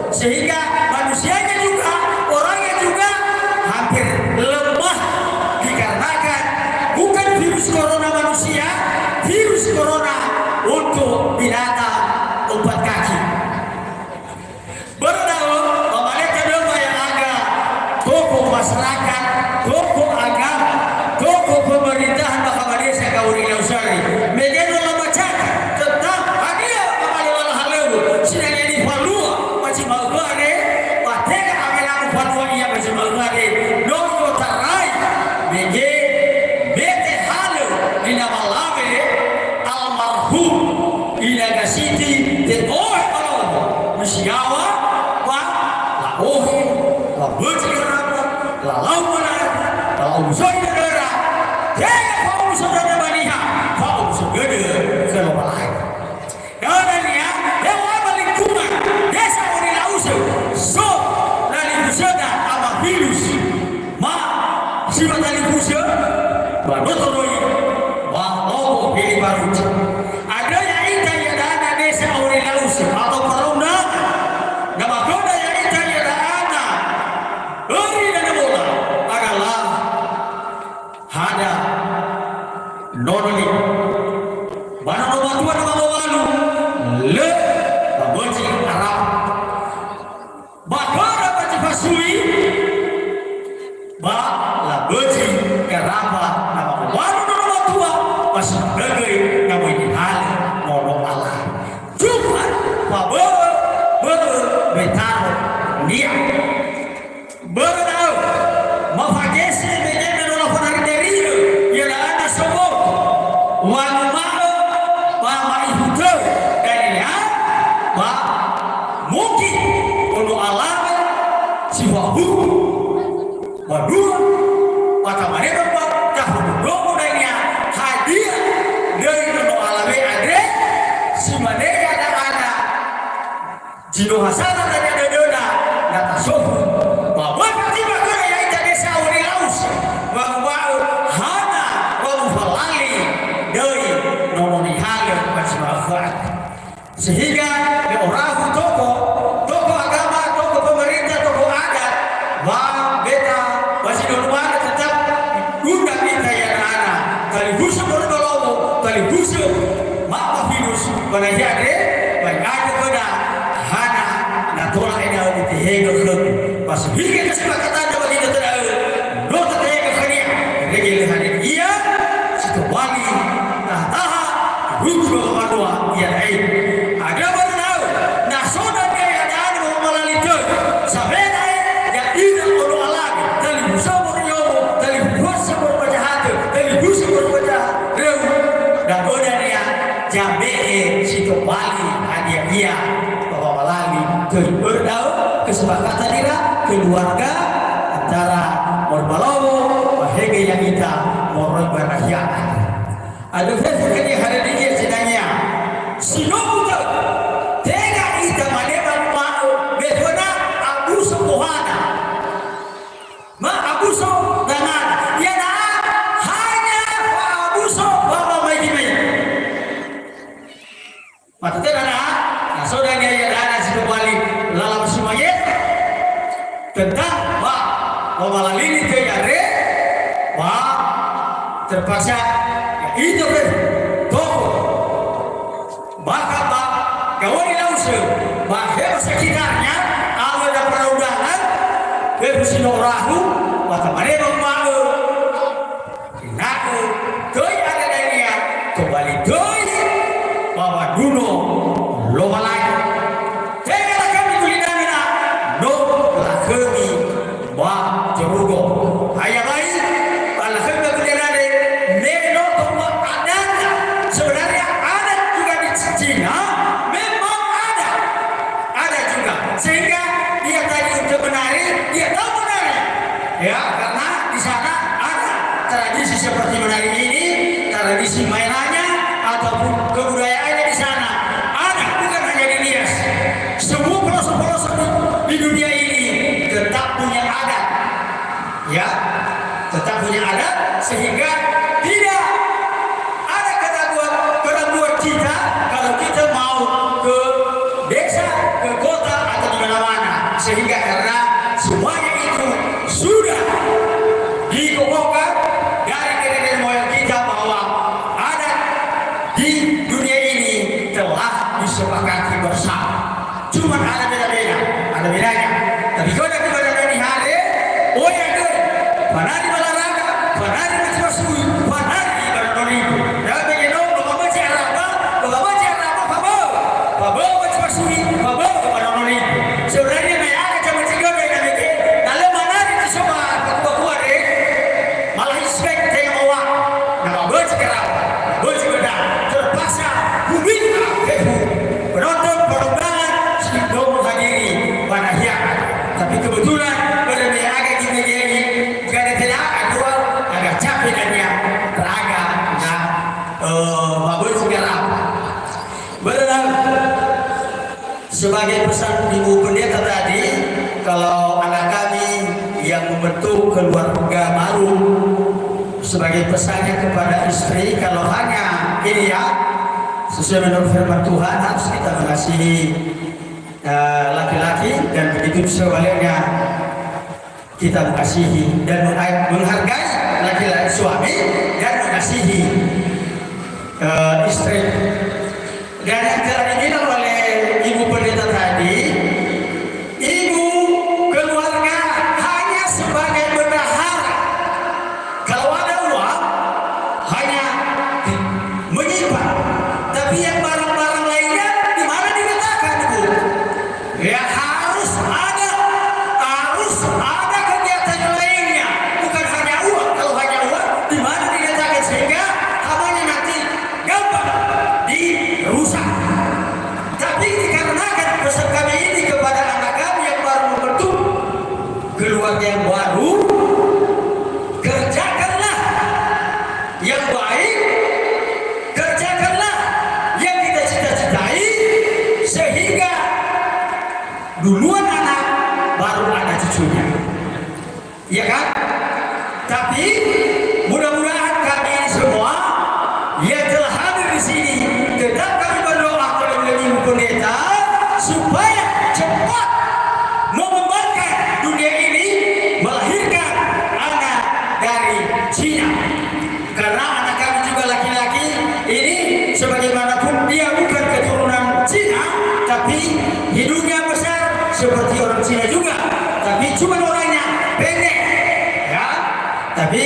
Sehingga manusianya juga, orangnya juga hampir lemah dikarenakan bukan virus corona manusia, virus corona untuk binatang empat kaki. Börö da'ö, ba maleka döma ya'aga tokoh masyarakat, tokoh agama, tokoh pemerintahan ba Khawadia Sakauri Lausari. Mege no lamacaka, tetap hadia ba lala halöŵö, sinenge nifalua, ba zi ma'ökhö andre, ba tenga awena mufalua ia ba zi ma'ökhö andre, no i'otarai, mege, mete halö, nina malawe, almarhum, Ina Gasiti, te'ohe ba Lobo, misi yaŵa, ba la'ohe, ba bözi garapa, lalau ba la'a, ba la'omuso dödöra, he fa'omuso dödö ba niha, fa'omuso dödö khö Lowalangi. Dania, heŵa'ae ba lingkungan Desa Wulilausa, so lalifusöda Ama Filus. Ma, si ba talifusö, ba no toröi, ba Lobo Hili Barujö. Andrö ya'ita ia dana Desa Wulilausa atau perundangan. Na makhöda ya'ita ia dana, öri dana bola adalah hada nono li. Ba nono matua na mamowalu, lö ba bözi arapa. Ba khöra ba zi fasui, ba labözi garapa na mamowalu nono matua, ba si manögöi na möi nihalö nono alawe. Cuma fabö'ö, bö'ö, betaro, nia. Börö da'ö, mafagese mege me no lafanari deri'ö, ia da'ö na sobo. Wanguma'ö ba ma'ifu töi, dania, ba Mugi ono alawe si fahungu, ba dua, ba tamane ba dua, tahungu nomo dania, hadia döi ono alawe andre, si mane ia da'ana, zi no hasara dania dödöna, na tasofu, ba böi fatima khöra ya'ita Desa Wulilausa, ba muba'ö hana, ba mufalali döi nono nihalö ba zi ma'ökhö andre. Sehingga me orahu tokoh, tokoh agama, tokoh pemerintah, tokoh adat, wa beta, wa si dolu mana tetap undang ita ia da'ana. Talifusö moroi ba Lobo, talifusö ma ba Filus, ba nahia andre, ba i'andrö khöda, hana, na tola ena'ö mitehegö khögu. Ba sehingga kesepakatan ba ginötö da'ö, no tatehegö khönia, irege lö hadia ia, si tobali, taha-taha, Rugi ba mbanua ia da'e. Andrö ba da'ö, na so dania ia da'e ba malali töi. Sabe da'e, ya'ira ono alawe, talifusö moroi omo, talifusö moroi ba zahatö, talifusö moroi ba zahatö. Yabe'e si tobali hadia ia ba wamalali töi börö da'ö kesepakatan ira keluarga antara Moroi Balowo ba hege ya'ita moroi ba nahia andrö. Andrö fefu khönia hadia ia zinangea. Si no utö, tenga ita manema ma'ö beföna abuso kohana. Ma abuso dangana. Ya'ia hanya fa'abuso ba wamaigi-maigi. Maka tenga na, na so dania ia dana si tobali lalam sumaye. Tentang ba, ba malalini ke andre, ba terpaksa ya itu ke toko. Bahkan ba gaoni lause ba heba sekitarnya, awö da peraudangan, fefu si no rahu, ba tamane ba ma'ö. Ena'ö töi ada dania tobali töi ba wanduno Lowalangi. Tenga lakhömi gulidanö na no lakhömi ba zorugo. Haya bai ba lakhömi ba gulidanö me no toma adana. Sebenarnya adat juga di Cina memang ada. Ada juga. Sehingga dia tadi untuk menari, dia tahu menari. Ya, karena di sana ada tradisi seperti menari ini, tradisi mainannya, ataupun kebudayaannya di sana. Ada, bukan hanya di Nias. Semua pelosok-pelosok di, di dunia ini tetap punya adat. Ya, tetap punya adat, sehingga tidak ada keraguan, keraguan kita kalau kita mau ke desa, ke kota, atau di mana-mana. Sehingga karena semuanya itu sudah dikokohkan dari nenek moyang kita bahwa adat di dunia ini telah disepakati bersama. Cuman ada beda-beda, ada bedanya. Tapi kalau nanti pada nanti hari, oh ya, ke, mana di Balaraga, mana di Masui, mana di Balaraga. Ya, begini, kalau baca Arab, kalau baca Arab, apa? Apa baca Masui, apa? Sebenarnya, mai ada sama tiga beda-beda. Kalau mana di coba, aku, aku ada, malah respect, saya mau, nah, baca Arab, baca beda. Terpaksa, hubungi, aku, Penonton perundangan si no muhadiri ba nahia. Tapi kebetulan pada me aga gini-gini, gada tena adua, aga capek dania, raga, na, eh, mabözi garap. Benar. Sebagai pesan Ibu Pendeta tadi, kalau anak kami yang membentuk keluarga baru, sebagai pesannya kepada istri, kalau hanya ini ya, sesuai menurut firman Tuhan, harus kita mengasihi, eh, laki-laki, dan begitu sebaliknya, kita mengasihi dan meng-, menghargai laki-laki suami dan mengasihi, eh, istri. Dan yang telah dibilang oleh Ibu Pendeta tadi, ibu keluarga hanya sebagai bendahara. Kalau ada uang, hanya menyimpan. Tapi yang barang-barang lainnya, di mana diletakkan, Bu? Ya, harus ada, harus ada kegiatan yang lainnya. Bukan hanya uang. Kalau hanya uang, di mana diletakkan? Sehingga amalnya nanti gampang dirusak. Tapi dikarenakan pesan kami ini kepada anak kami yang baru membentuk keluarga yang baru, kerjakanlah yang baik, kerjakanlah yang kita cita-citai, sehingga duluan anak, baru ada cucunya. Ya kan? Tapi mudah-mudahan kami semua yang telah hadir di sini, tetap kami berdoa kepada Ibu Pendeta supaya cepat mengembangkan dunia ini, melahirkan anak dari Cina. Karena anak kami juga laki-laki ini, sebagaimanapun dia bukan keturunan Cina, tapi hidungnya besar seperti orang Cina juga, tapi cuma orangnya pendek, ya. Tapi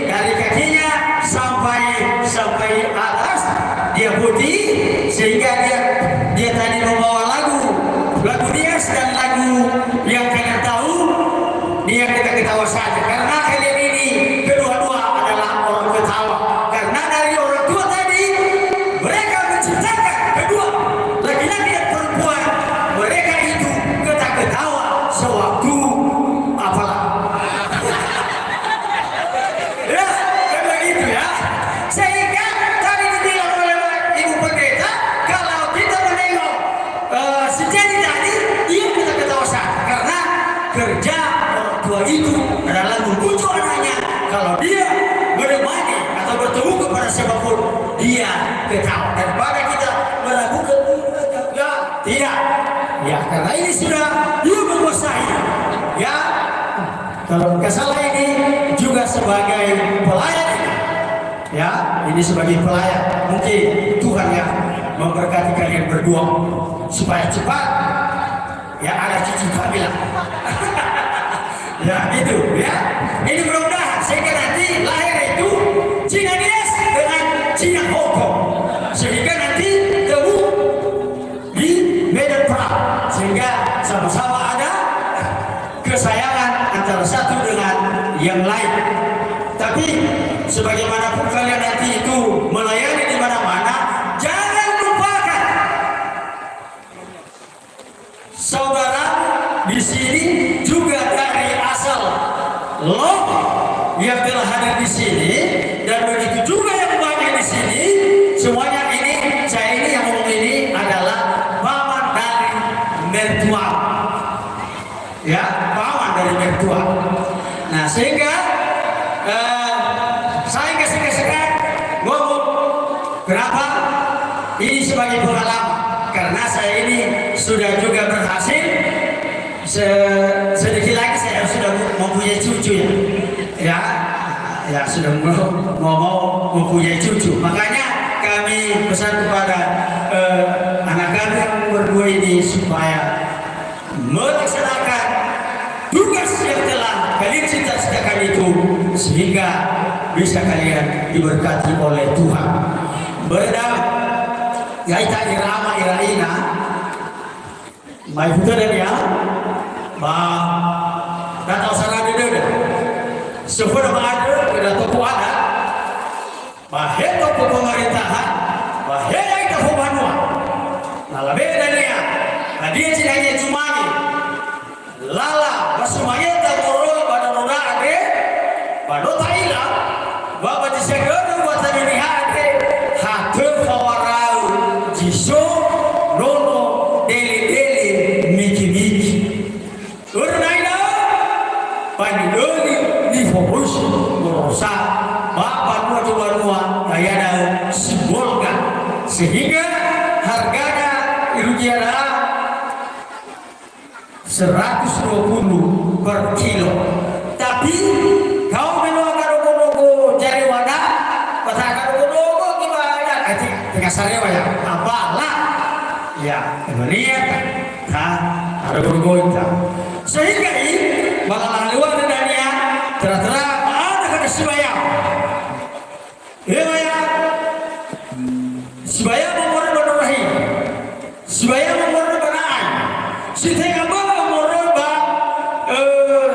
dari kakinya sampai, sampai atas dia putih, sehingga dia, dia tadi membawa lagu, lagu Nias dan lagu yang kalian tahu, dia kita ketawa saja. Karena kalian ini kedua-dua adalah orang ketawa. Karena dari orang tua tadi, mereka mencintai Dia ketahui. Daripada kita meragukan, ya, tidak. Ya, karena ini sudah dia menguasai. Ya, kalau nggak salah ini juga sebagai pelayan. Ya, ini sebagai pelayan. Mungkin Tuhan yang memberkati kalian berdua supaya cepat. Ya, ada cucu kami lah. Ya, gitu, ya. Ini mudah-mudahan sehingga nanti lahir itu Cina Nias dengan Cina Hongkong. Sehingga nanti temu di medan perang. Sehingga sama-sama ada kesayangan antara satu dengan yang lain. Tapi sebagaimanapun kalian nanti itu melayani di mana-mana, jangan lupakan saudara di sini juga dari asal Lombok yang telah hadir di sini, dan begitu juga yang banyak di sini, semuanya ini, saya ini yang ngomong ini adalah paman dari mertua. Ya, paman dari mertua. Nah, sehingga, eh, saya kasih-kasihkan ngomong. Kenapa? Ini sebagai pengalaman. Karena saya ini sudah juga berhasil, se-, sedikit lagi saya sudah mempunyai cucu, ya. Ya, ya, sudah mau, mau, mau mempunyai cucu. Makanya kami pesan kepada, eh, anak kami yang berdua ini supaya melaksanakan tugas yang telah kalian cita-citakan itu, sehingga bisa kalian diberkati oleh Tuhan. Börö da'ö, ya'ita ira ama, ira ina, ma'ifu tödönia, ba, da ta'osara dödöda. Soföna ma'andrö, da toku ada, ba he toko pemerintahan, ba he ya'ita fobanua. Na labe'e dania, hadia zi dania zumange? Lala, ba sumangeta moroi ba nonoda andre, ba no ta'ila, ba ba zi sagörö wa tanö niha andre, hatö fawara'ö zi so nono dele-dele miki-miki. Örö nai da'ö, ba ni'öli nifohosi morosa ba banua zobanua daya da'ö Sibolga. Sehingga hargana irugi ya'ira seratus dua puluh per kilo. Tapi, kaum melo akadogo-dogo zarewa da, ba ta'akadogo-dogo gimana? Ati, tengah sarewa ya, abala. Ya, kemudian, ha, ada guru-guru ta. Sehingga i, malah luar dania, tera-tera, ada kata sibayam. He waya, sibayam moroi ba Nurahi, sibayam moroi ba Na'ai, si tenga bö'ö moroi ba, eh,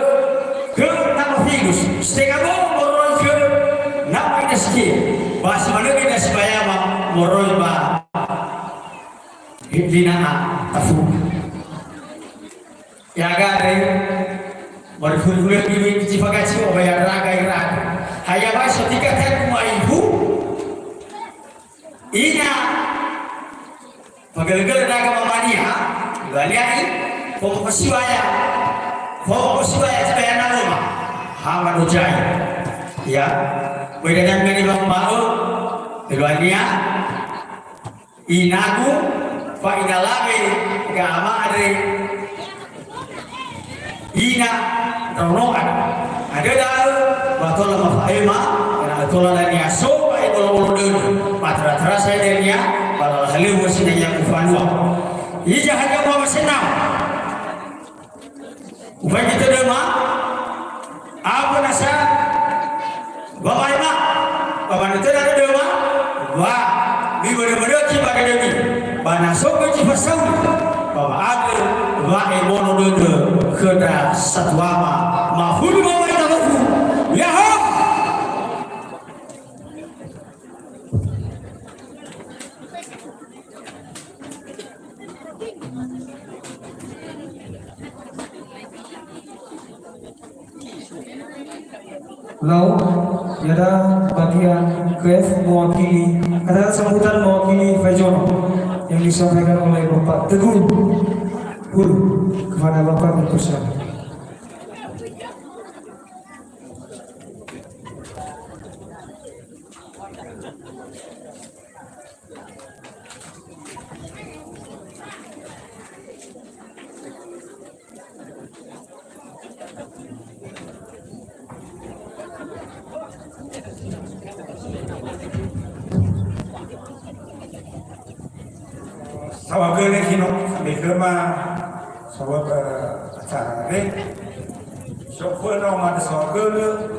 khö Nama Firus, si tenga bö'ö moroi khö Nama Ida Sike, ba si manö ida sibayam moroi ba Hidlina'a tafuga. Ya'aga andre, marifuri-furi dulu zi fagaci o ba ya raga iraga. Haya ba so tika taku ma'ifu, ina, pagölö-gölö raga mamania, ibalia'i, fomoko siwaya, fomoko siwaya, siwaya na loma. Hama dojai. Ya, beda dengan ni bang ba'ö, ibalia'i. Inagu, fa ina lawe gama andre, ina ndraono andre. Andrö da'ö, ba tola mafa'ema, ena'ö tola dania so ba ebolo-bolo dödö. Ba tera-tera sae dania, ba lala halöŵö sinaya ufanua. Hiza hadia muhawa senam. Ufaigi tödöma, awö nasa, wamaema, ba manö tödö dödöma, wa, mibörö-böröki ba dödömi, ba na so göi zi fasauri, ba wa'andrö, wa'emono dödö khöndra satuama, mafuli ba wa'ita bofu, yaho! Lau, ya ada bagian K F mewakili, kata-kata sambutan mewakili Faizono yang disampaikan oleh Bapak Teguh Hulu kepada Bapak Menko Polhukam. Saohagölö si no sambai khöma sawötö acara re. Soföna omada saohagölö,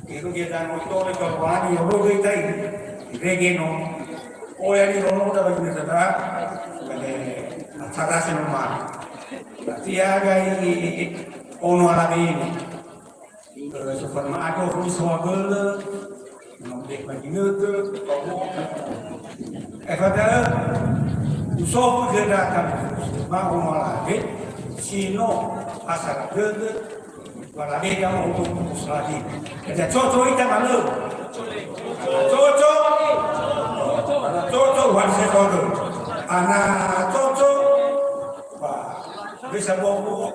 irugi danö tole kabuani, orogi tai, irege no. Oya ni rono da bagi neta da, bagi acara si no ma. Berarti ya gai ono alabe ini. Eh, soföna ma'ado khömi saohagölö, no dek ba ginötö, eh, fada, usofu khöda kami, ma omalabe, si no asara dödö, walabe da untuk musladi. Jadi, coco ita malö. Coco. Coco, wahai saohagölö. Ana coco, wah, bisa bobo.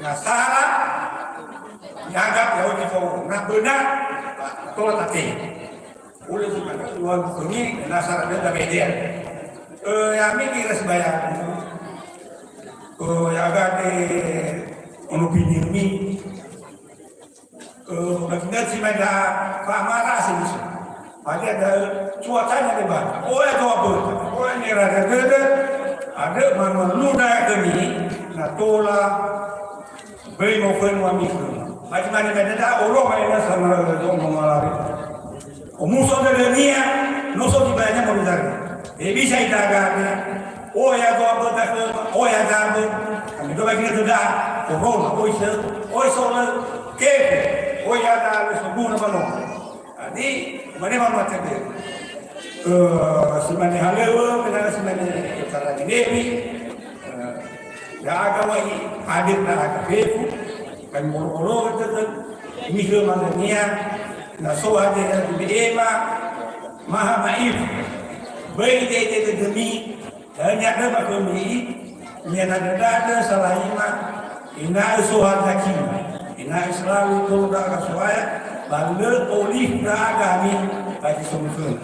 Na sara, ianggap ya'o zi fou. Na benar, tola tate. Ulö si mane, luar khömi, na sara dödö bedean. Eh, ya'ami ira sibaya'ö. Eh, ya'aga te ono binirmi. Eh, bagi nasi mai da fa'amara asi musu. Hadia da'ö cuacanya lebar. Oya doa böta. Oya nera dödö. Ada mama luna demi na tola böi mofönu ami khöma. Bagi mane mene da olo mai na sama do ngomalawe. Omuso dödönia, no so dibayanya mau dari. E bisa ita gabe. Oya doa böta khöma, oya gabe. Kami doa bagi nasi da. Corona, oi sö, oi solö, kefe. Oya da le soguna balong. Jadi, mane mama tebe. Eh, si mane halöŵö, kenapa si mane tarani nebi. Eh, ya'aga wa'i hadir na aga fefu, kan moro-moro tetep, mihö manania, na so hadir na dibe'ema, maha maif. Böi dede demi, Dania döma khömi, niha dada-dada salahima, ena'ö so hazakima, ena'ö selalu tou da'a soaya, ba lö olifu da'a ami ba zi somösöna.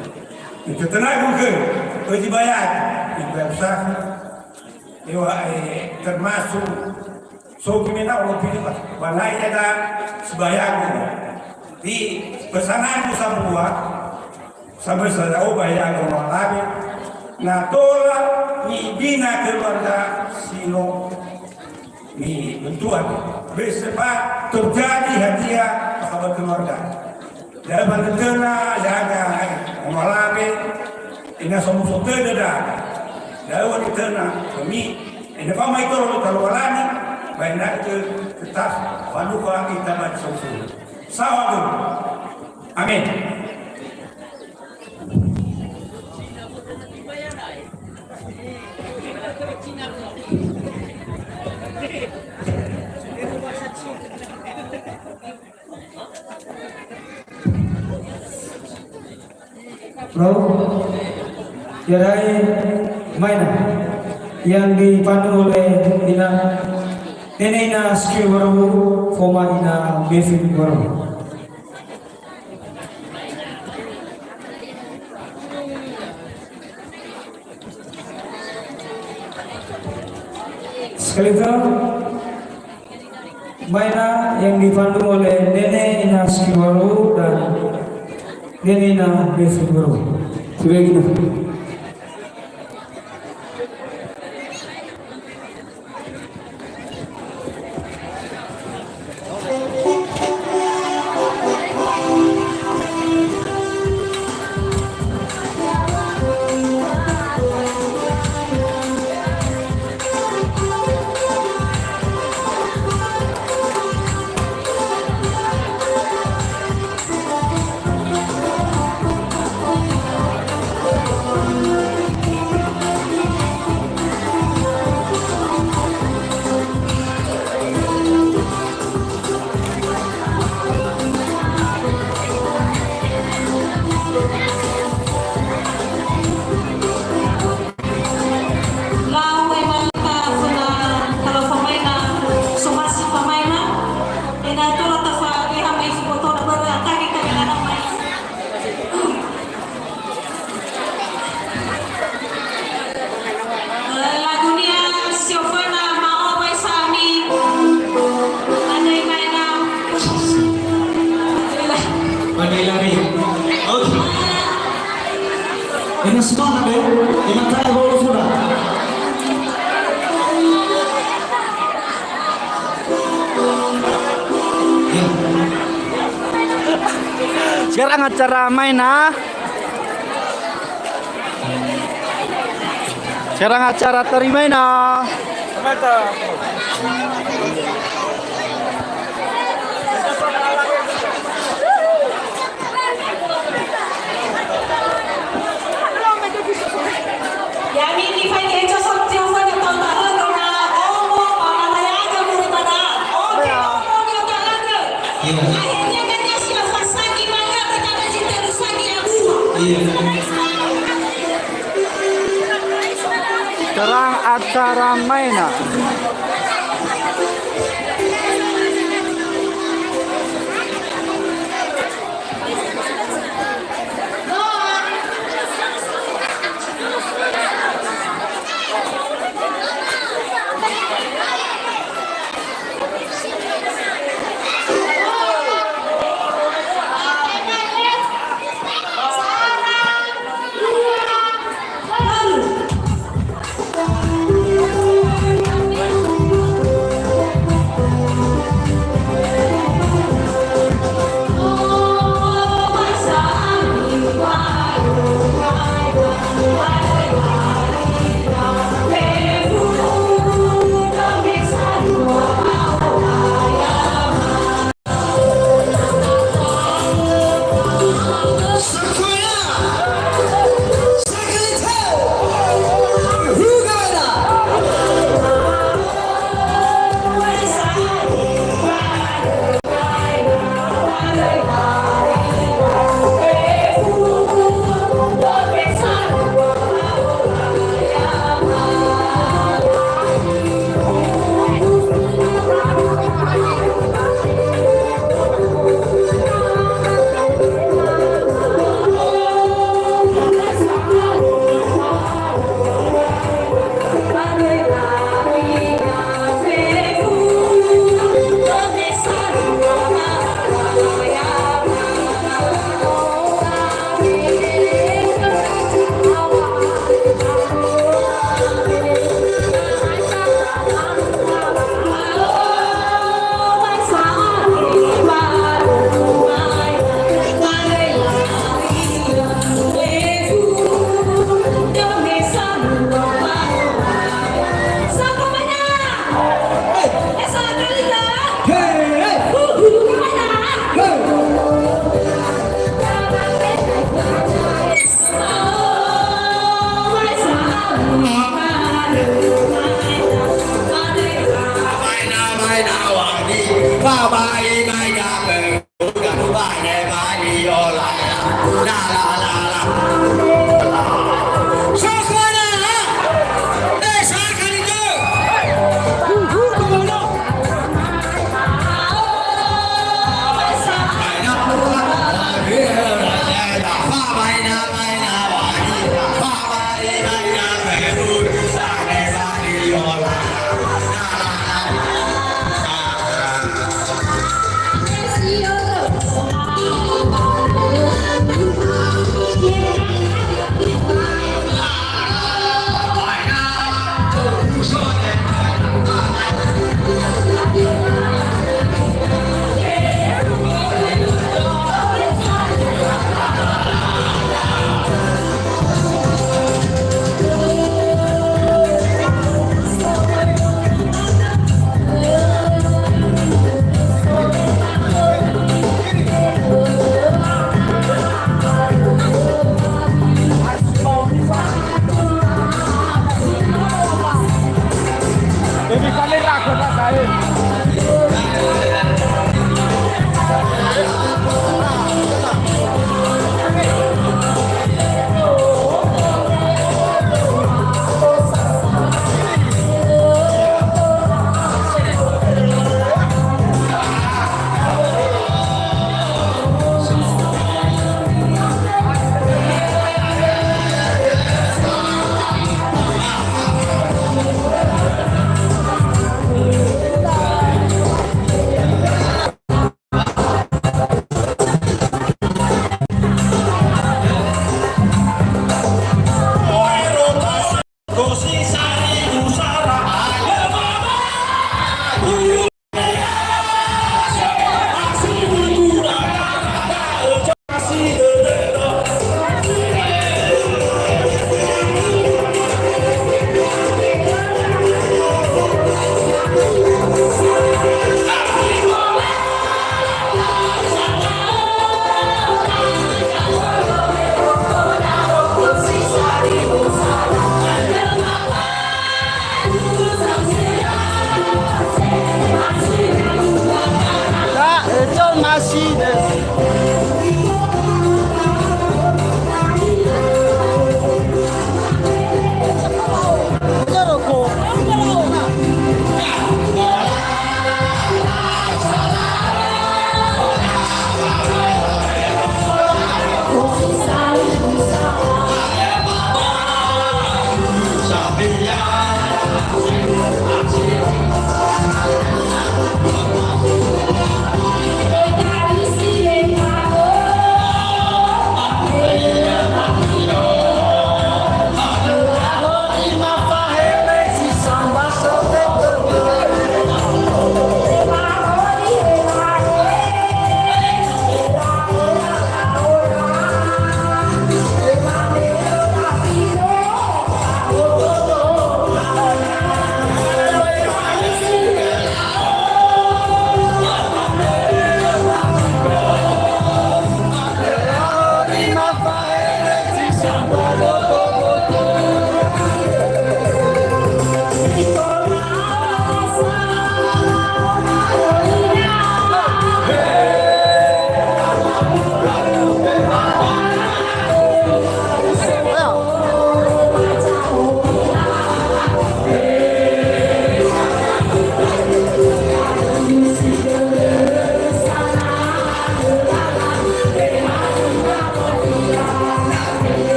Itetenagu khö, özi bayar, ibayar usaha, ewa, eh, termasuk so gimena orang pilih, ba naik ada sebayar. Di pesanan sambua, Sampai saya ubah ya, Romo Alabe. Na tola mibina keluarga si no mibentuan. Besepa terjadi hadia sahabat keluarga. Dalam tengah jaga Romo Alabe, ina somuso tödöda. Dalam tengah kami, ina pamai toro talualani, baina ke tetap wanuka kita baca usul. Sahabat. Amin. Bro, ya rai maina yang dipandu oleh Ina, Nenek Ina Ski Warowu, Foma Ina Bevin Warowu. Sekali itu, maina yang dipandu oleh Nenek Ina Ski Warowu dan Nenek Ina Bevin Warowu. Sudah gitu. Sana be, imatara golo sudah. Ya. Sekarang acara maena. Sekarang acara tari maena. Ya'ami nifaigi Eco Santiosa na tahu-tahu karena omo ba manayaga muri ba da'a. Oke, omo nifaigi. Iya. Akhirnya kan ya siap pasagi mangga pertama cinta bersagi ya, Bu. Iya. Sekarang acara maena.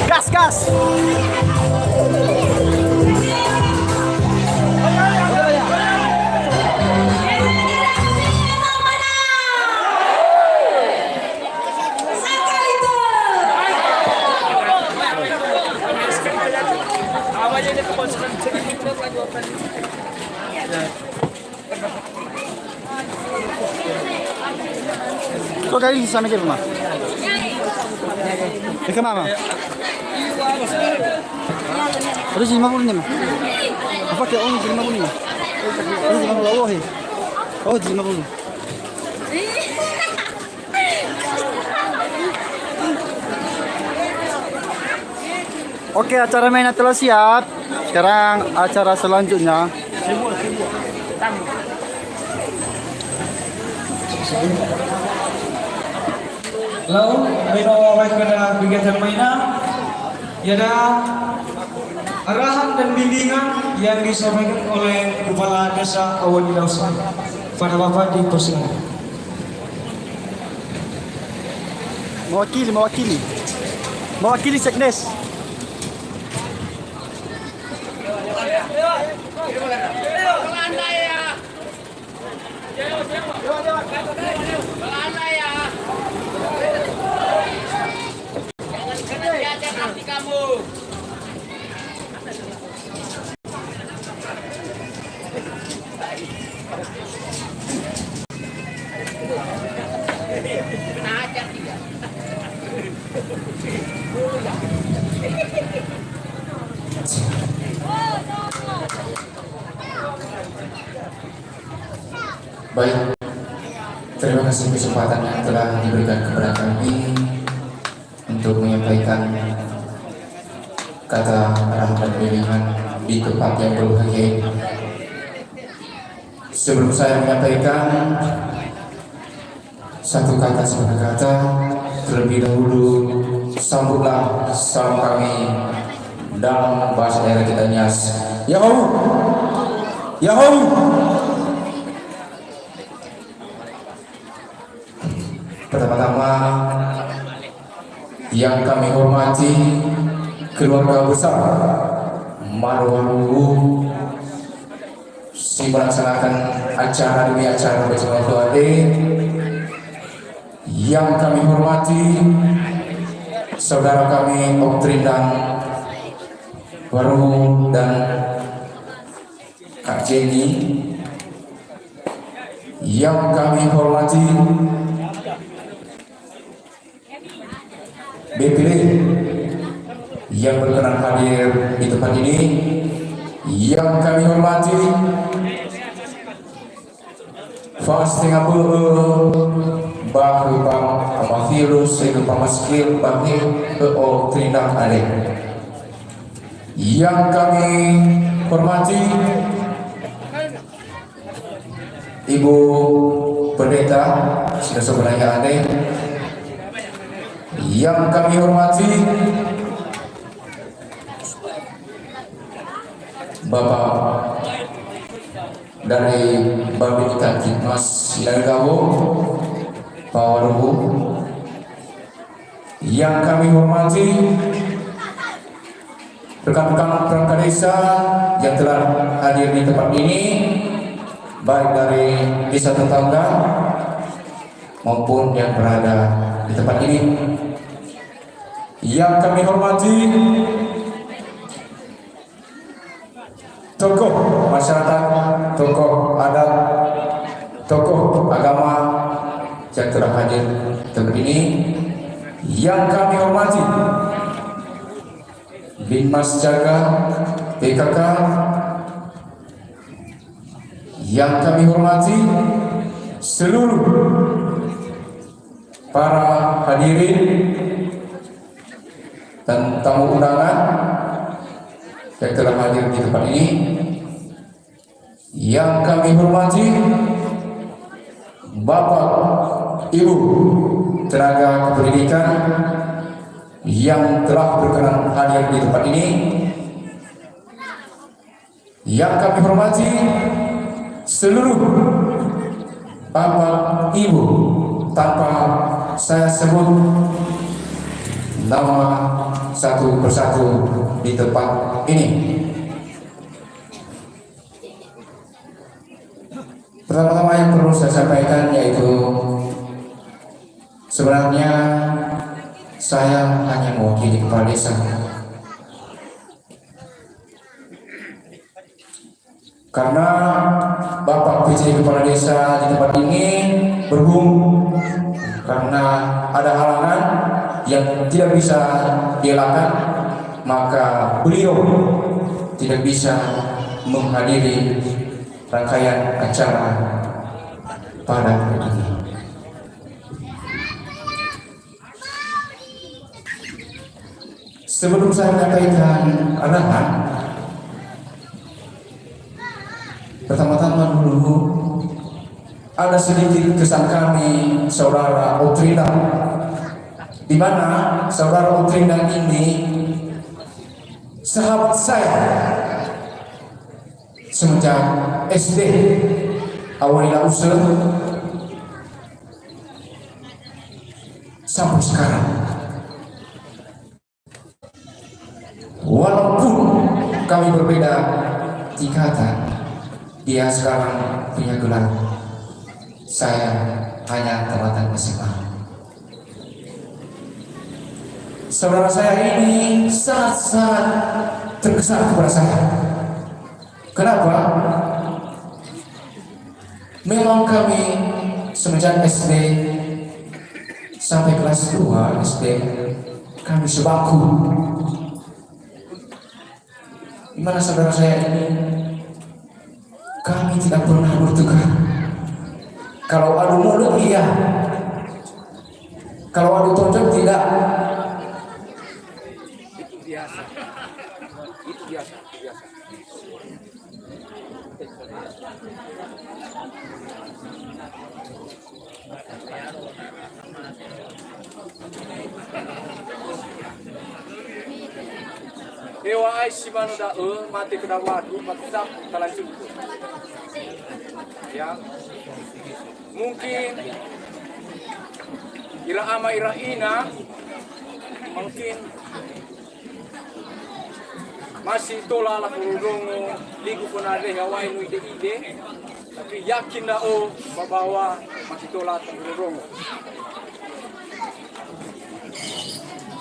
Gas, gas. So, kali di sana ke, Ma? Ke mana? Ada lima puluh nih, Ma. Apa ke, oh, lima puluh nih, Ma? Ada lima puluh, oh, he. Oh, lima puluh. Oke, acara main telah siap. Sekarang acara selanjutnya. Lalu, meno wawai kepada kegiatan mainan, yada arahan dan bimbingan yang disampaikan oleh Kepala Desa Awan Idausa. Pada Bapak dipersilakan. Mewakili, mewakili. Mewakili Sekdes. Baik, terima kasih kesempatan yang telah diberikan kepada kami untuk menyampaikan kata rahmat dan bimbingan di tempat yang berbahagia ini. Sebelum saya menyampaikan satu kata, sepatah kata, terlebih dahulu sambutlah salam kami dalam bahasa daerah kita, Nias. Yahoo! Yahoo! Pertama-tama, yang kami hormati keluarga besar Marwaruwu si melaksanakan acara demi acara bersama keluarga. Yang kami hormati saudara kami Om Trindang Waruwu dan Kak Jenny. Yang kami hormati B P D yang berkenan hadir di tempat ini, yang kami hormati fa'astenga bö'ö ba khö Pama-, Pamafiru, sehingga Pamaskil, Bangil, Ö O Trindang Ale. Yang kami hormati Ibu Pendeta, sudah sebenarnya aneh. Yang kami hormati Bapak dari Babinsa Kamtibmas Sidaegawo, Pak Waruwu. Yang kami hormati rekan-rekan perangkat desa yang telah hadir di tempat ini, baik dari desa tetangga maupun yang berada di tempat ini. Yang kami hormati tokoh masyarakat, tokoh adat, hadir tempat ini yang kami hormati, Binmas Jaga P K K, yang kami hormati seluruh para hadirin dan tamu undangan yang telah hadir di tempat ini. Yang kami hormati Bapak, Ibu, tenaga kependidikan yang telah berkenan hadir di tempat ini. Yang kami hormati seluruh Bapak, Ibu, tanpa saya sebut nama satu persatu di tempat ini. Pertama-tama yang perlu saya sampaikan yaitu sebenarnya saya hanya mewakili kepala desa. Karena Bapak P J kepala desa di tempat ini, berhubung karena ada halangan yang tidak bisa dielakkan, maka beliau tidak bisa menghadiri rangkaian acara pada hari ini. Sebelum saya menyampaikan arahan, pertama-tama dulu ada sedikit kesan kami, Saudara Otrinda, di mana Saudara Otrinda ini sahabat saya semenjak S D awali la'usö sampai sekarang. Walaupun kami berbeda tingkatan, dia sekarang punya gelar. Saya hanya tamatan S M A. Saudara saya ini sangat-sangat terkesan kepada saya. Kenapa? Memang kami semenjak S D sampai kelas dua S D, kami sebangku. Di mana saudara saya ini, kami tidak pernah bertukar. Kalau adu mulut, iya. Kalau adu tonjok, tidak. Itu biasa. Itu biasa, itu biasa. Heŵa'ae si manö da'ö, mate khöda wadu, ba tetap talanjutkan. Ya. Mungkin ira ama, ira ina, mungkin masih tola lakhö ndrongo, ligu fana dehe awai no ide-ide, tapi yakin ndra'o ba bahwa masih tola lakhö ndrongo.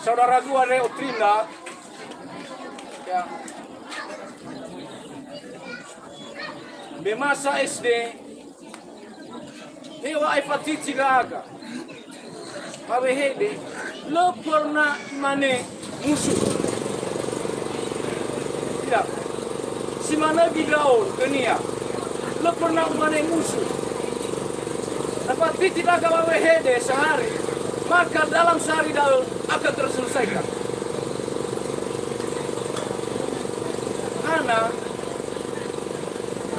Saudaragu andre Otrinda, ya, me masa S D, heŵa'ae facici ndra'aga. Ba wehede, lö pernah imane musuh. Tidak. Si manö göi ndra'o khönia. Lö pernah umane musuh. Na facici ndra'aga ba wehede sehari, maka dalam sehari da'ö akan terselesaikan. Hana,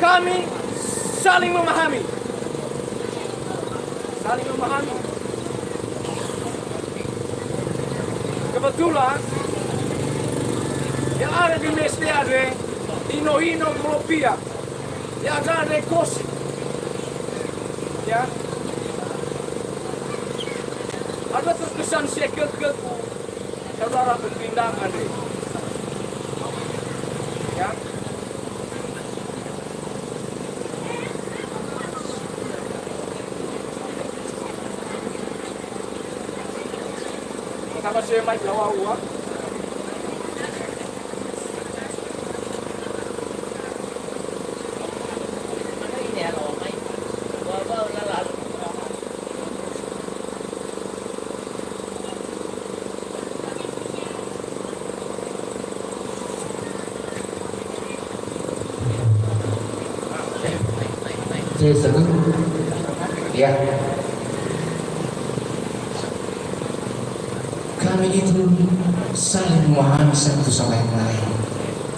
kami saling memahami. Saling memahami. Kebetulan, ya'aga göi S D andre, hino-hino golopia. Ya'aga andre kosi. Ya. Ada terkesan sekekekku. Saudara berpindah, Andre. Ya. Sama saya mai Jawa uang. Satu. Ya. Kami itu saling memahami satu sama yang lain.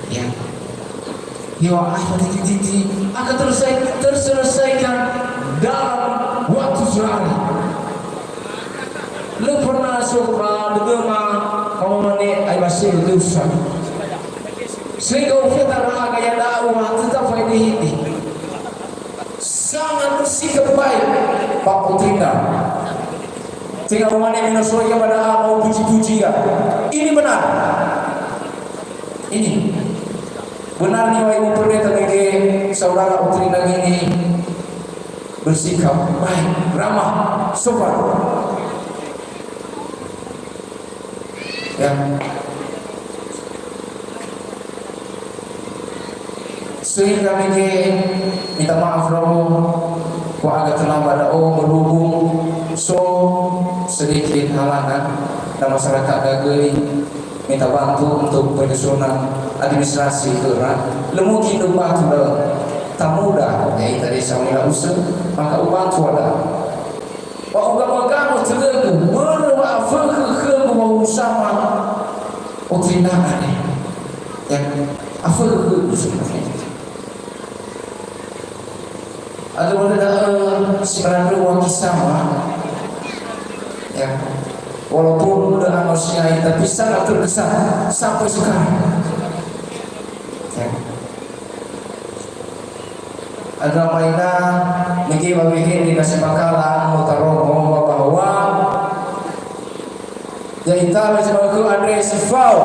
Ya. Hewa'ae fatetiti akan terselesai-, terselesaikan dalam waktu sehari. Lö pernah so ba dödöma, ba mamane ai ba se dosa. Sehingga ufeta raga ya da'u wa tetap faedehe. Sangat bersikap baik, Pak Putrina. Tinggal rumahnya minus lagi pada mau puji-puji ya. Ini benar. Ini benar nih, Pak Ibu Pendeta, bagi saudara Putrina ini bersikap baik, ramah, sopan. Ya. Sehingga mege, minta maaf Romo, wa aga terlambat da'o berhubung so sedikit halangan dan masyarakat Gageli minta bantu untuk penyusunan administrasi khöra. Lö mungkin ubantu da'ö, tamuda, ya, ita desa Wila Use, maka ubantu ada. Ba ugamö-gamö tödögu, börö wa'afökhö khögu wa'usama Putrina andre. Ya, afökhö khögu sebenarnya. Aduh, ada, eh, si berandua kisama. Ya. Walaupun udah anusia'i, tapi sangat terkesan sampai sekarang. Ya. Andrö ama ina, mege ba wehede na si bakala no tarongo ba bahwa ya ita me zi ma'ökhö andre si fao,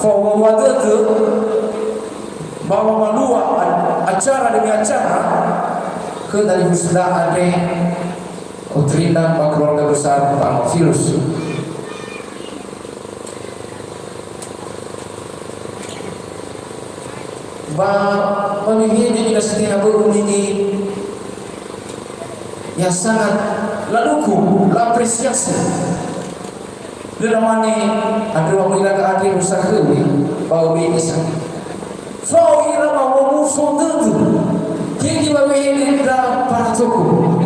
fao wawa dödö, ba wamalua a-, acara demi acara, khö talifusöda andre, Putrina ba keluarga besar Pak Firus. Ba, ba wehede ira si tenga bö'ö mege, ya sangat ladukung, laapresiasi. Lö lamane, andrö wa möi ira ga andre usakhömi, ba ube'e sa. Fao ira ba womuso dödö. Higi ba wehede ndra para tokoh.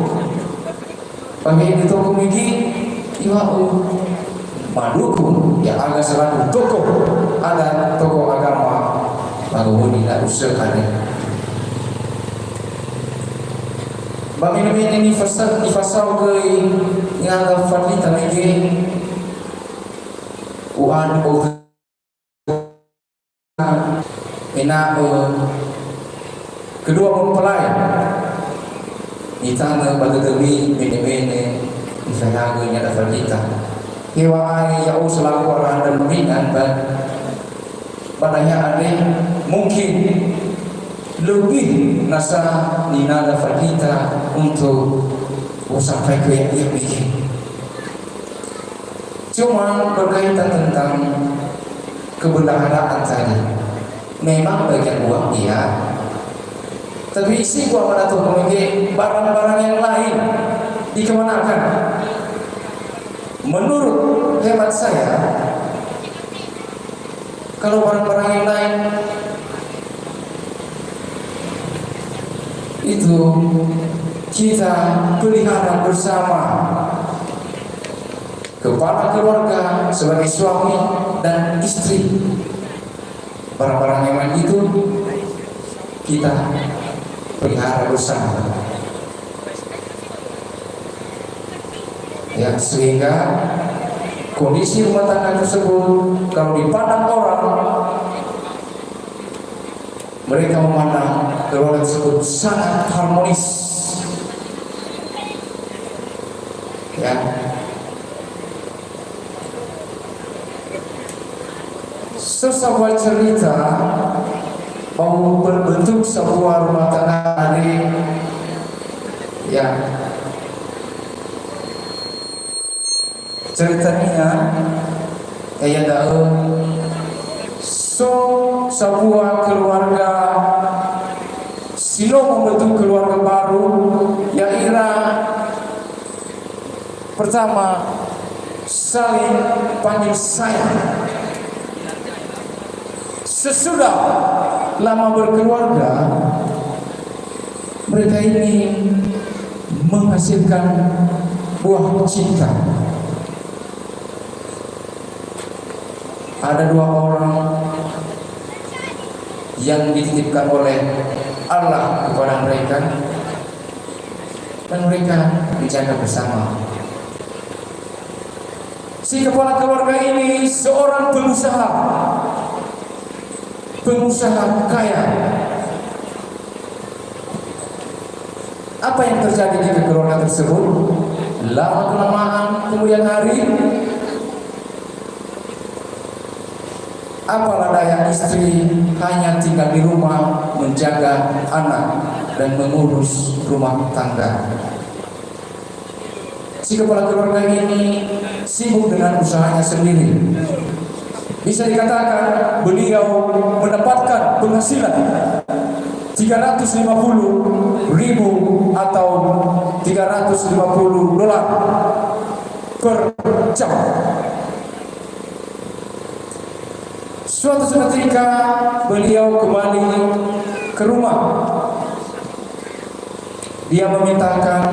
Pangehede tokoh mege, iwa'ö madukung, ya, aga selaku tokoh adat, tokoh agama, ba gowoni na usökhane. Ba mene-mene nifasa-, nifasao göi ni'andrö Fadlita mege, u'andrö Ena'ö kedua mempelai nitanö ba dödömi mene-mene nifaehagö ni'andrö Fadlita. Heŵa'ae ya'o selaku arahan dan pimpinan ba, ba da'e andre mungkin lebih nasa ninada Fadlita untuk usampaikan yang ini. Cuma berkaitan tentang kebendaharaan tadi. Memang bagian uang, iya. Tapi isi uang mana tuh, mungkin barang-barang yang lain dikemanakan? Menurut hemat saya, kalau barang-barang yang lain itu kita pelihara bersama. Kepala keluarga sebagai suami dan istri. Barang-barang yang lain itu kita pelihara bersama. Ya, sehingga kondisi rumah tangga tersebut, kalau dipandang orang, mereka memandang keluarga tersebut sangat harmonis. Ya. Sebuah cerita mau berbentuk sebuah rumah tangga ini, ya. Ceritania, ya, ya, da'ö, so sebuah keluarga si no membentuk keluarga baru, ya'ira pertama, saling panggil sayang. Sesudah lama berkeluarga, Mereka ini menghasilkan buah cinta. Ada dua orang yang dititipkan oleh Allah kepada mereka, dan mereka dijaga bersama. Si kepala keluarga ini seorang pengusaha, pengusaha kaya. Apa yang terjadi di keluarga tersebut? Lama-kelamaan kemudian hari, apalah daya, istri hanya tinggal di rumah menjaga anak dan mengurus rumah tangga. Si kepala keluarga ini sibuk dengan usahanya sendiri. Bisa dikatakan beliau mendapatkan penghasilan tiga ratus lima puluh ribu atau tiga ratus lima puluh dolar per jam. Suatu ketika beliau kembali ke rumah. Dia memintakan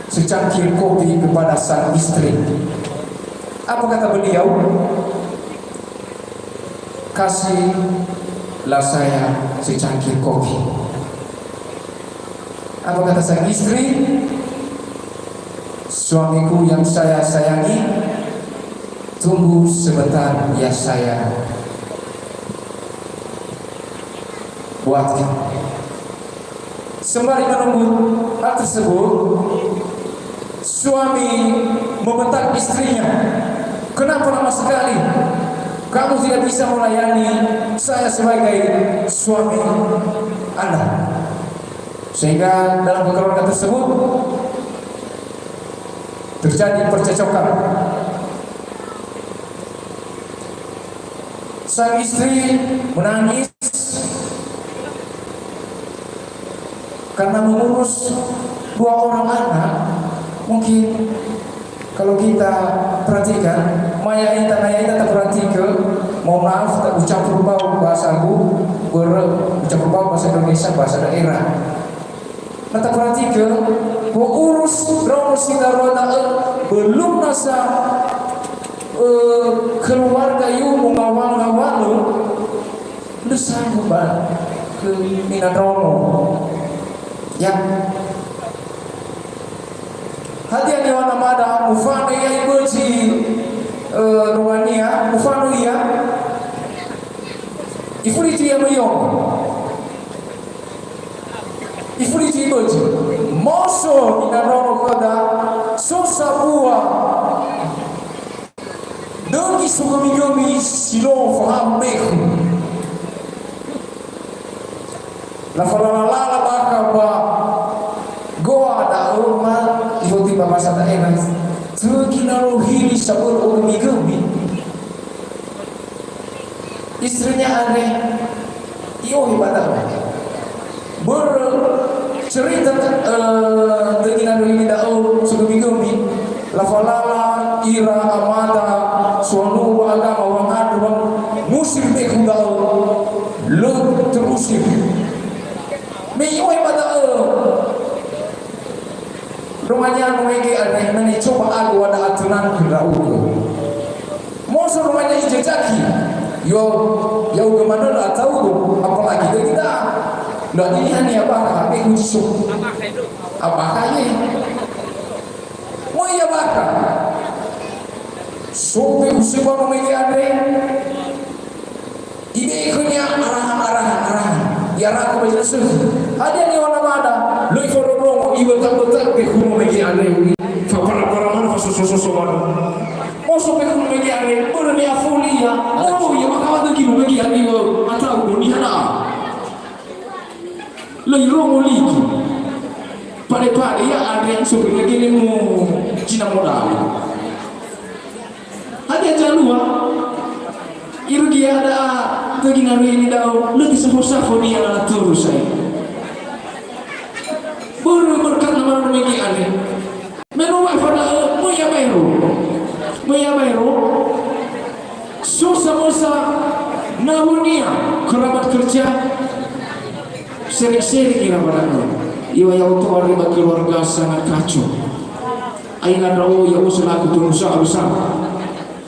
secangkir kopi kepada sang istri. Apa kata beliau? "Kasihlah saya secangkir kopi." Apa kata sang istri? "Suamiku yang saya sayangi, tunggu sebentar ya saya buatkan." Sembari menunggu hal tersebut, suami membentak istrinya, "Kenapa lama sekali? Kamu tidak bisa melayani saya sebagai suami Anda." Sehingga dalam keluarga tersebut terjadi percekcokan. Sang istri menangis karena mengurus dua orang anak. Mungkin kalau kita perhatikan, ma ya'ita, na ya'ita taperhatikan, mohon maaf, tak ucampur bau bahasaku, börö ucampur bau bahasa Indonesia, bahasa daerah. Na taperhatikan, urus ndraono si darua da'ö, belum nasa, eh, keluarga yumu ngawang-ngawalu, lö sanggup ba khö nina ndraono. Ya. Hadia niŵa'ö namada, mufanö ia ibözi, eh, rongania, mufanö ia. Ifuli ia möi iomo. Ifuli ibözi. Moso nina ndraono khöda, so sambua dögi sogömi-gömi si no fahaö bekhu. Lafalala-lala bakha ba goa da'ö ma ifotoi ba bahasa daerah. Tögi na rohili sabölö ogömi-gömi. Istrinya andre, i'ohe ba da'ö. Börö cerita, eh, tögi na rohili da'ö sogömi-gömi, lafalala ira amada, sowanö ba agama, wangandrö, ngusir bekhu da'ö, lö terusir. Me i'ohe ba da'ö. Rongania no mege andre, na nicoba agu wa da'a tönan khö ndra'ugö. Moso rongania ijajaki, yo, ya'ugö manö lö ata'ugö, apalagi dögi da'a. Lö adini hania bakha, be uji so. Abakha ye. Möi ia bakha. So be usöba no mege andre. Ibe'e khönia arahan, arahan, arahan. I'ara'ö ba zi lö sökhi. Hadia niŵa'ö namada? Lö ifondrondrongo, ibötak-bötak bekhu no mege andre. Fapara-para manö, fasoso-soso manö. Moso bekhu no mege andre, börö me afuli ia. Moso ia, maka dögi no mege andre, ata'ugö niha da'a. Lö irongo ligu. Pade-pade ia andre, so be mege lö mo zina modali. Hadia zalua, irugi ia da'a tögi na rohili da'ö, lö tesafo-safo nia na laturu sai. Börö berkat na manu mege andre. Me no wa'e fada'ö, möi ia baero. Möi ia baero. So samösa nawönia kerabat kerja. Sering-sering ira ba da'ö. Iŵa'ö ya'odo andre ba keluarga sangat kacau. Aila ndra'o ya'o selaku pengusaha besar.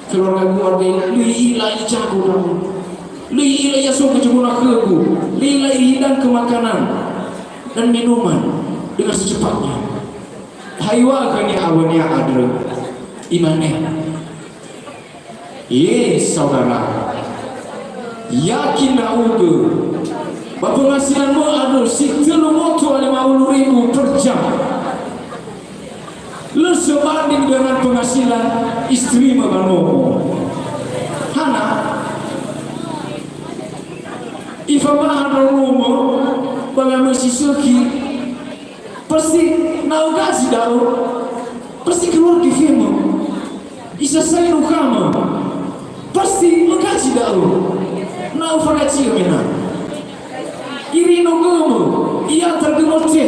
Keluargagu andre lö i'ila ijago ndra'o. Lö i'ila ya so ke jumuna khögu. Lö i'ila ihidang ke makanan dan minuman dengan secepatnya. Haiŵa'ö khönia awönia andrö. Imane, "Ye, saudara, yakin ndra'ugö, ba penghasilanmö andrö si tölu moto a lima puluh ribu per jam. Lö sebanding dengan penghasilan istrimö ba nomo." Hana? Ifamaha ndraonomö ba wamöi si sökhi. Pasti na'ö gaji da'ö. Pasti keluar gefemö. Isasai nukhamö. Pasti ögaji da'ö. Na'ö fagaji'ö mena. Iri nogömö. Ia tergömöte.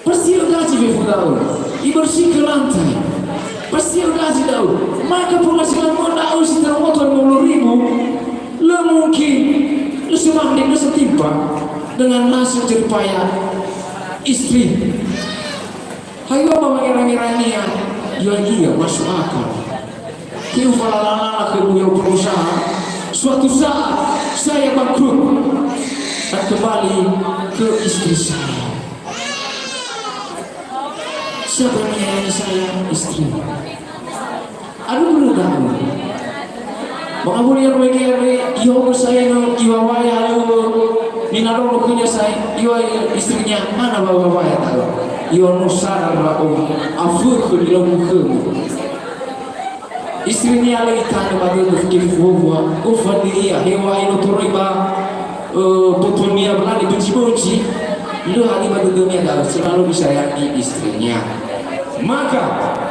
Pasti ögaji fefu da'ö. Ibersihkan lantai. Pasti ögaji da'ö. Maka penghasilanmö da'ö si tölu moto lima puluh ribu. Lö mungkin. Lö sebanding, lö setimpal dengan hasil jeripaya istri. Hayo ba wangerangera-Nia, ya ia masuk akal. Keu falala-lala khögu ya'o pengusaha, suatu saat saya bangkrut dan kembali ke istri saya. Siapa yang menyayangi saya? Istri. Adu bulu da'ö. Mangawuli anu wege-wege, ihogö sae'ö, iŵaŵa'ö alöŵö, ninadrono khönia sae'ö, iŵa'ö istrinia, hana wa iŵaŵa'ö da'ö. Iŵa'ö no sadar ndra'o, afökhö nilau khömi. Istrinia lö itanö ba dödö gefuahua, ofani ia, heŵa'ae no toröi ba, ö, botonia berani benci-benci, lö hali ba dödönia da'ö, selalu disayangi istrinya. Maka,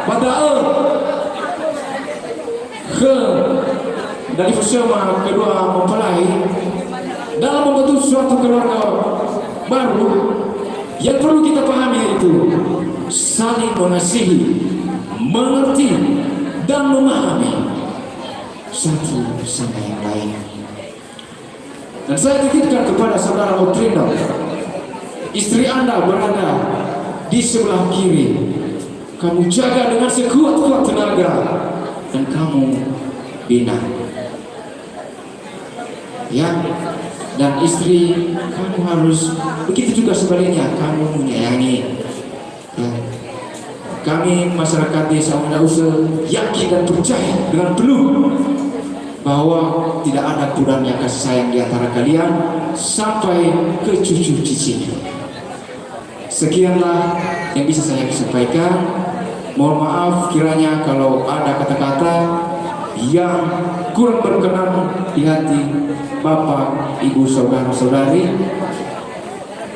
ba da'ö, Khö, dari bersama kedua mempelai dalam membentuk suatu keluarga baru, yang perlu kita pahami yaitu saling mengasihi, mengerti, dan memahami satu sama yang lain. Dan saya titipkan kepada saudara Otrino, istri Anda berada di sebelah kiri. Kamu jaga dengan sekuat-kuat tenaga dan kamu bina. Ya, dan istri kamu harus begitu juga sebaliknya, kamu menyayangi. Ya. Kami masyarakat Desa Wendause yakin dan percaya dengan penuh bahwa tidak ada pudahnya kasih sayang di antara kalian sampai ke cucu cicit. Sekianlah yang bisa saya sampaikan. Mohon maaf kiranya kalau ada kata-kata yang kurang berkenan di hati Bapak, Ibu, saudara-saudari.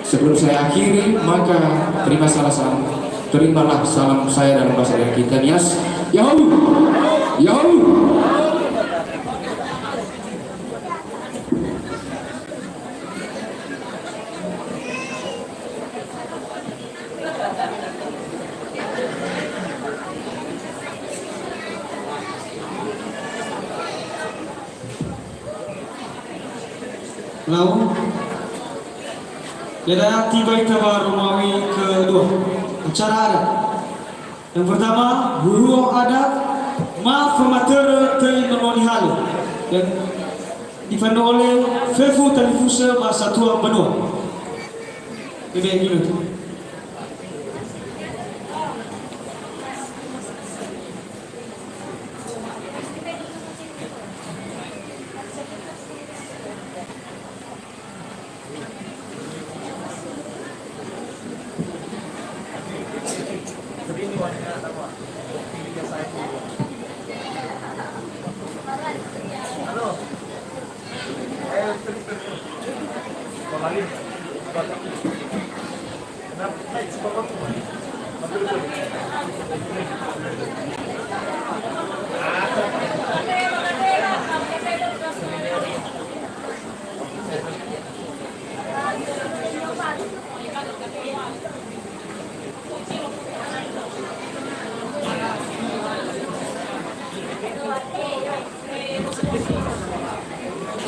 Sebelum saya akhiri, maka terima salah sam-, terimalah salam saya dalam bahasa daerah kita, Nias. Yahoo! Yahoo! Lau. Ya'ia tiba ita ba Romawi kedua. Acara adat. Yang pertama, huhuo adat, ma famatörö töi nono nihalö. Dan difanö ole fefu talifusö ba satua mbanua. Bebe minutu.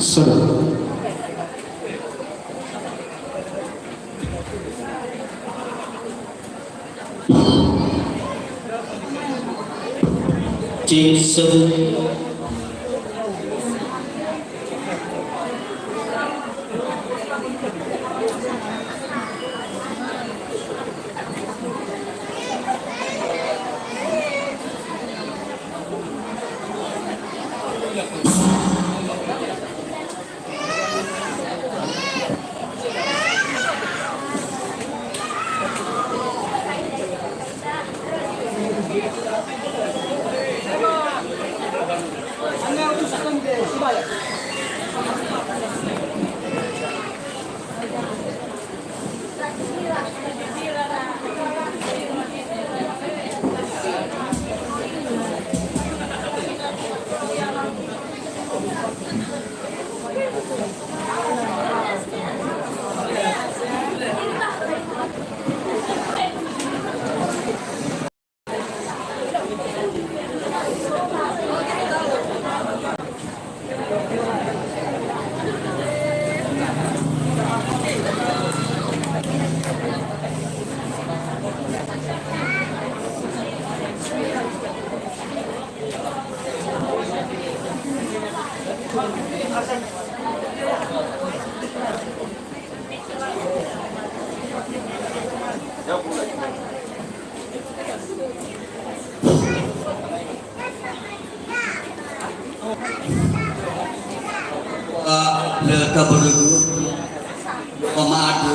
Sudah. Sing sewu. Lö tabarögö, pama'adö,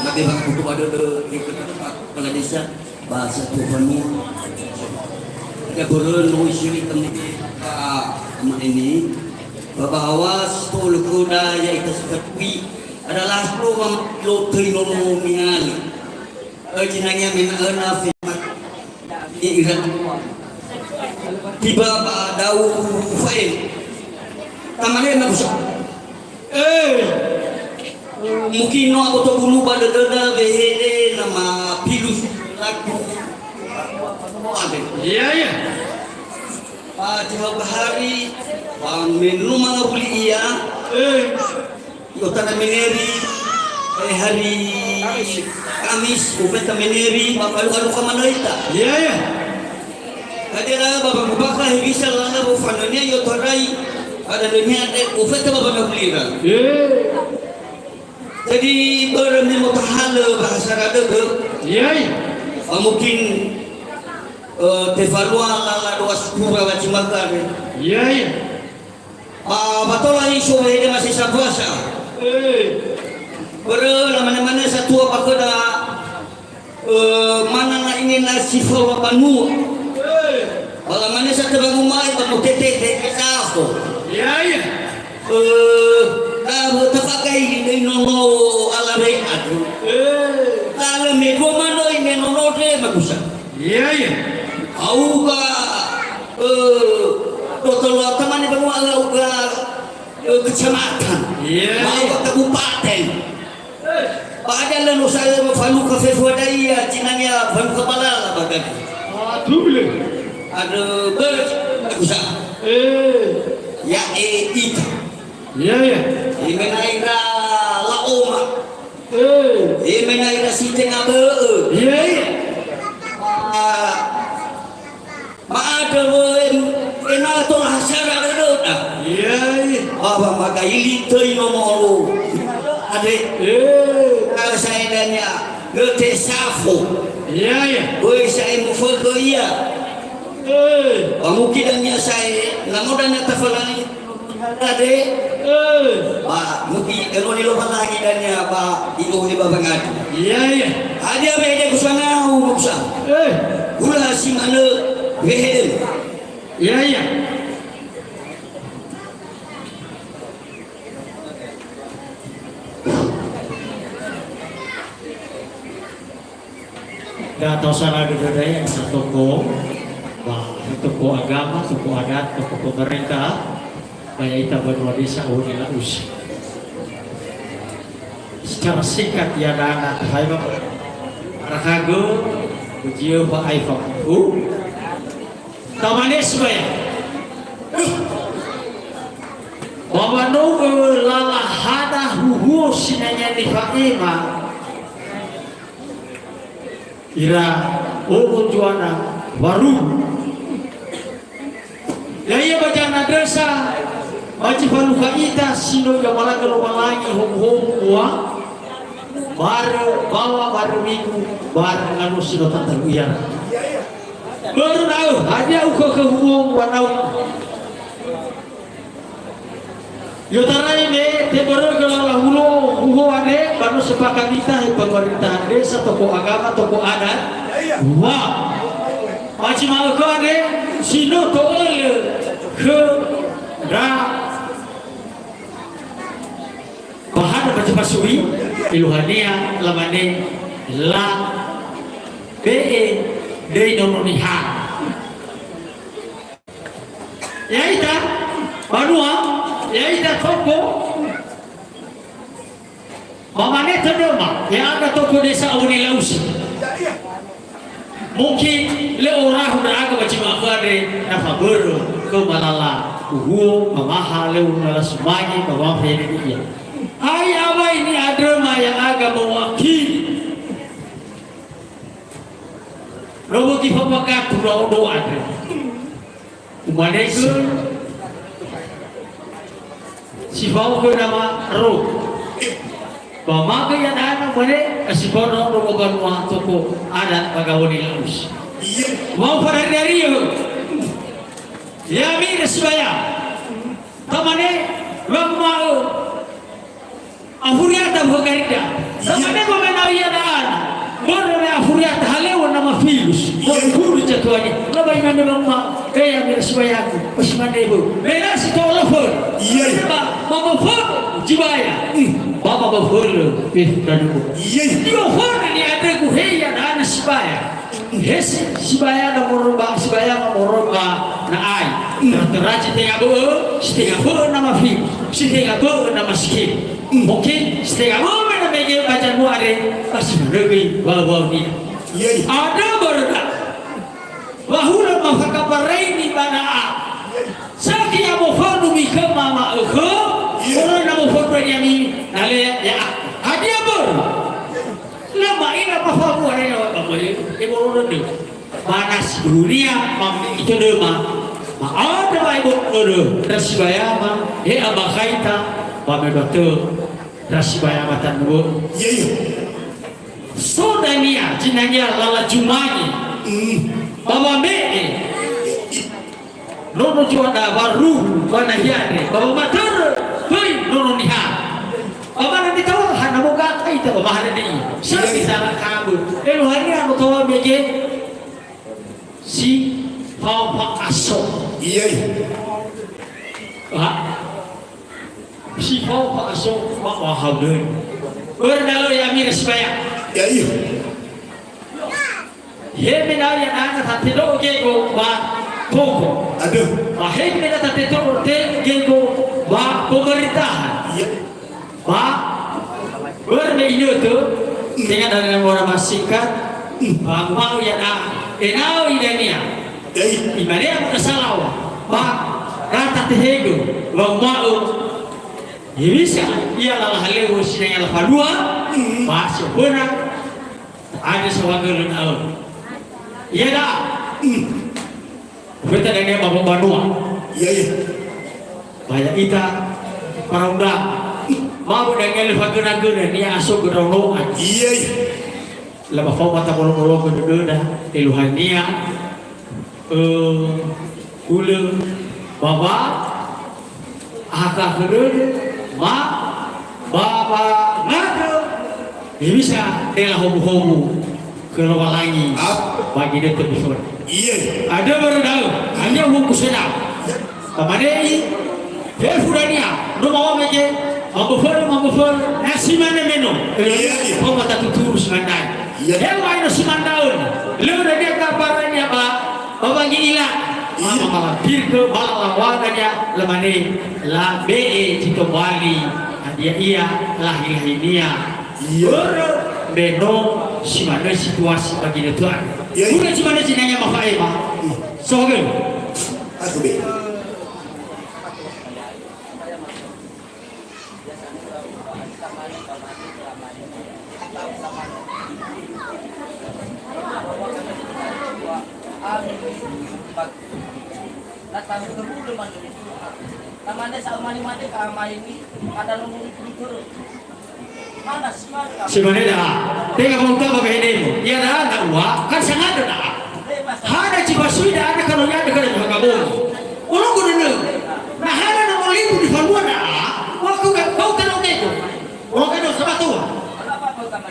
mate wangkutu badödö, kepala desa, ba satu fanua. Ada börö no isuri teman, ba, ma ini, ba bahwa sepuluh kuda yaitu seperti adalah sepuluh lo töi nono miali. Öjinangia mena'ö na fe-, ira. Tiba ba dau fa'e. Tamane na busa. Eh. Mungkin no aboto bulu ba dödöda wehede nama pilus laku. Iya, iya. Ba jihau bahari, ba menulu mangawuli ia. Eh. I'otana meneri, eh, hari Kamis, ufeta meneri, ba alu-alu kamana ita. Iya, iya. Hadia la ba bangku bakha hewisa lala bo fanania i'otarai, ada dönia de ufeta ba bangku lira. Iya. Jadi, börö me motahalö bahasa radödö. Iya, iya. Ba mungkin, eh, tefalua lala dua sepura wajib makan. Iya, iya. Ba, ba tola iso wehede masesa puasa. Eh. Börö lamane-mane satua ba khöda, eh, mana na ini na si faola banua. Eh. Ba lamane sa tebangu mai ba mutete-tete safo. Iya, iya. Eh, na tafagai ini nono ala re adu. Eh. Lale me dua mano ini nono de magusa. Iya, iya. Auga, eh, dotolo tamane banua auga, eh, kecamatan. Iya, iya. Auga kabupaten. Ba ada lö no saya faluka fefu ada ia, cinania faluka balala bagadi. Aduh, le. Ada ber-, usaha. Eh. Ya, eh, ita. Iya, iya. Imena ira la'oma. Eh. Imena ira si tenga bö'ö. Iya, iya. Ah, ma'andrö wöi, ena'ö tola hasara dödöda. Iya, iya. Ba, ba magaili töi nono lu. Ade. Eh. Kalau saya dania, göte safo. Iya, iya. Böi saya mufögö ia. Eh. Ba mungkin dania saya, namun dania tafalangi. Ade. Eh. Ba, mugi enoni Lowalangi dania ba i'ohe ba wangadu. Iya, iya. Hadia wehede kusangau, musa. Eh. Hulö si manö wehede. Iya, iya. Da tausara dödöda ia sa tokoh, ba, tokoh agama, tokoh adat, tokoh pemerintah, ba ya'ita banua desa Ohone La'usi. Secara singkat ia dana, hai ba, rahago, ujiö fa ai fa fu. Tamane subaya. Ba wano'ö lala hada huhuo sinania nifa'ema. Ira ogo tuana waru. Ya'ia ba Janandrösa, ba zi falukha ita si no i'amalagö Lowalangi howu-howu ua, barö bawa, barö migu, barö ngaluo si no tatalu ia. Börö da'ö, hadia ukhökhö huo wanau? I'otarai me tebörögö lala hulo huho andre, ba no sepakat ita he pemerintahan desa, tokoh agama, tokoh adat. Wa. Ba zi ma'ökhö andre, si no to'ölö khö ndra bahana ba zi fasui, eluahania lamane, labe'e döi Nono Niha. Ya'ita banua, ya'ita toko, ba mane tödöma, ya'aga toko desa Awö Nilausi. Mungkin lö orahu ndra'aga ba zi ma'ökhö andre, na fabörö khöma lala huhuo, ba mahalö na lasumange, ba mafa ya'ia. Ai awai ni'andröma ya'aga mewakili. Nono zi fabakatu ndra'odo andre. Umanegö si fao khö nama ro. Ba magö ia dana mane, si fao ndra'odo ba banua toko adat ba Awö Nilausi. Mau fadari-dariö. Ya'ami ira sibaya. Tamane, wanguma'ö, afuriata buha garida. Tamane, ba mena'ö ia da'ana. Börö me afuriata halöŵö nama virus. Börö virus jatuhani. Laba imane wanguma'ö, e, ya'ami ira sibayagu. Ba si mane bö. Me na si to'olofö. Iya. Ba, mamofö, zibaya. Hmm. Ba mamofö lö. Eh, dan. Iya. Dio hona ni ada gu he ia da'ana sibaya. He si, sibaya na moroi ba, sibaya na moroi ba na ai. Mm. Tera-tera si tenga bö'ö, si tenga bö'ö nama fi, si tenga bö'ö nama sikhe. Mm. Oke, si tenga bö'ö me na mege ba zanua andre, ba si manö göi wau-wau nia. Iya, iya. Ada börö da. Wa hulö ma fakabaraini ba na'a. Sakhi ya mofönu mi khöma ma'ökhö, iya, oro na mofönu ya'ami, na le ya. Hadia börö? Lö ma'ila ba fabua rena wa ba moe, e boro röndö. Ba na si duhunia, ba me itö döma. Ma'andrö ba e boro röndö, ndra sibayama, he abakhaita, ba me ba tö, ndra sibayama tanö. Iya, iya. So dania, zinania lala zumange. Mm. Ba wame'e. Nono zua da waruhu, wanahia andre, ba wamatörö, höi Nono Niha. Ba mana nitawa hana moga kaita ba mahare ni. Iya, iya. Sami sara kabu. Elu hari ano tawa mege si fao fa'aso. Iya, iya. Ha? Si fao fa'aso, ma wahau döi. Börö na lö ya'ami ira sibaya. Iya, iya. He me na ya nana tatedo'ö gego ba toko. Aduh. Ba he me na tatedo'ö te gego ba pemerintahan. Iya. Ba, börö me inötö, tenga dana mora masingkat, ba mau ya na, enao idania. Iya. Imane aku na salawa. Ba, rata tehegö, ba mau. Ya bisa, ia lala halöŵö sinaya lafalua, ba si oföna, Ada sawagölö na'ö. Iya da. Feta dania ba banua. Iya, iya. Ba ya'ita para undang. Ba dania le fagöna-göna nia aso göna ono. Iya, iya. Laba fao mata bolo-bolo göna-göna, eluahania. Eh, hulö, ba wa, akha khö dödö, ma, ba, ba, ngandrö, hewisa tela howu-howu khö Lowalangi, ba ginötö biföna. Iya. Ada börö da'ö, hanya huku sena. Tamane i, Fefu dania, no mawa mege, mamböfölö, mamböfölö, na si mane meno. Iya, iya. Poma tatuturu si mane. Iya. Hewa ino si mandaun. Lö dania kabarania ba, ba wangi ila. Iya. Mama malampir khö, ba lawagania, lamane, labe'e zi tobali, hadia ia, lahi-lahinia. Iya. Börö, meno, si mane situasi ba ginötö. Iya, iya. Udah si mane zinanya mafa'ema. Iya. Sohagölö. Aku be. Na tahu dahulu manu itu. Tamane sa mani mate ka maini, ada nomor itu terus. Mana si mani ka? Si mane dah. Tenga mau tambah ke demo. Ya dah, dah wa, kan sangat dah. Hana cipasui dah, ada kalau ya ada kalau juga bohong. Orang guna ne. Nah, hana nomor itu di haluan dah. Waktu gak kau tahu gitu. Orang kan sahabat tua.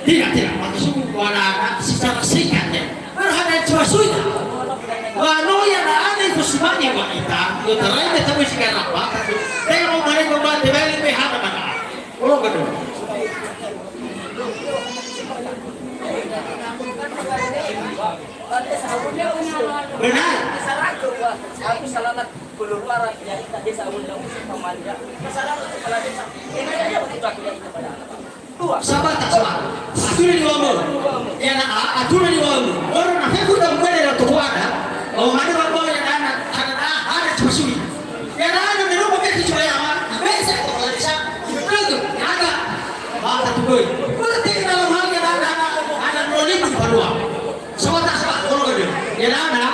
Tidak, tidak. Maksudku, wala secara singkat ya. Berhadap cuma sudah. Wano ya na ada itu semuanya wa kita. Yo terai kita mesti kan apa? Saya mau balik membantu balik be hana mana. Orang kan. Benar. Aku selamat. Keluar ya, kita desa undang usul pemanja. Masalah kepala desa. Ini aja begitu aku ya, kita pada anak. Dua. Sabar, tak sabar. Aturan di wa'amu. Ya, na, aturan di wa'amu. Orang nak aku tak boleh dalam toko ada. Oh, mana bapak yang anak, anak, ah, anak cuma sui. Ya, na, anak di rumah dia cuma ya, aman. Biasa kepala desa. Betul tu, ada. Mata tu boy. Berarti dalam hal yang anak, anak, anak dua ribu dua puluh dua. Sahabat, sahabat, kalau kerja. Ya, na, na,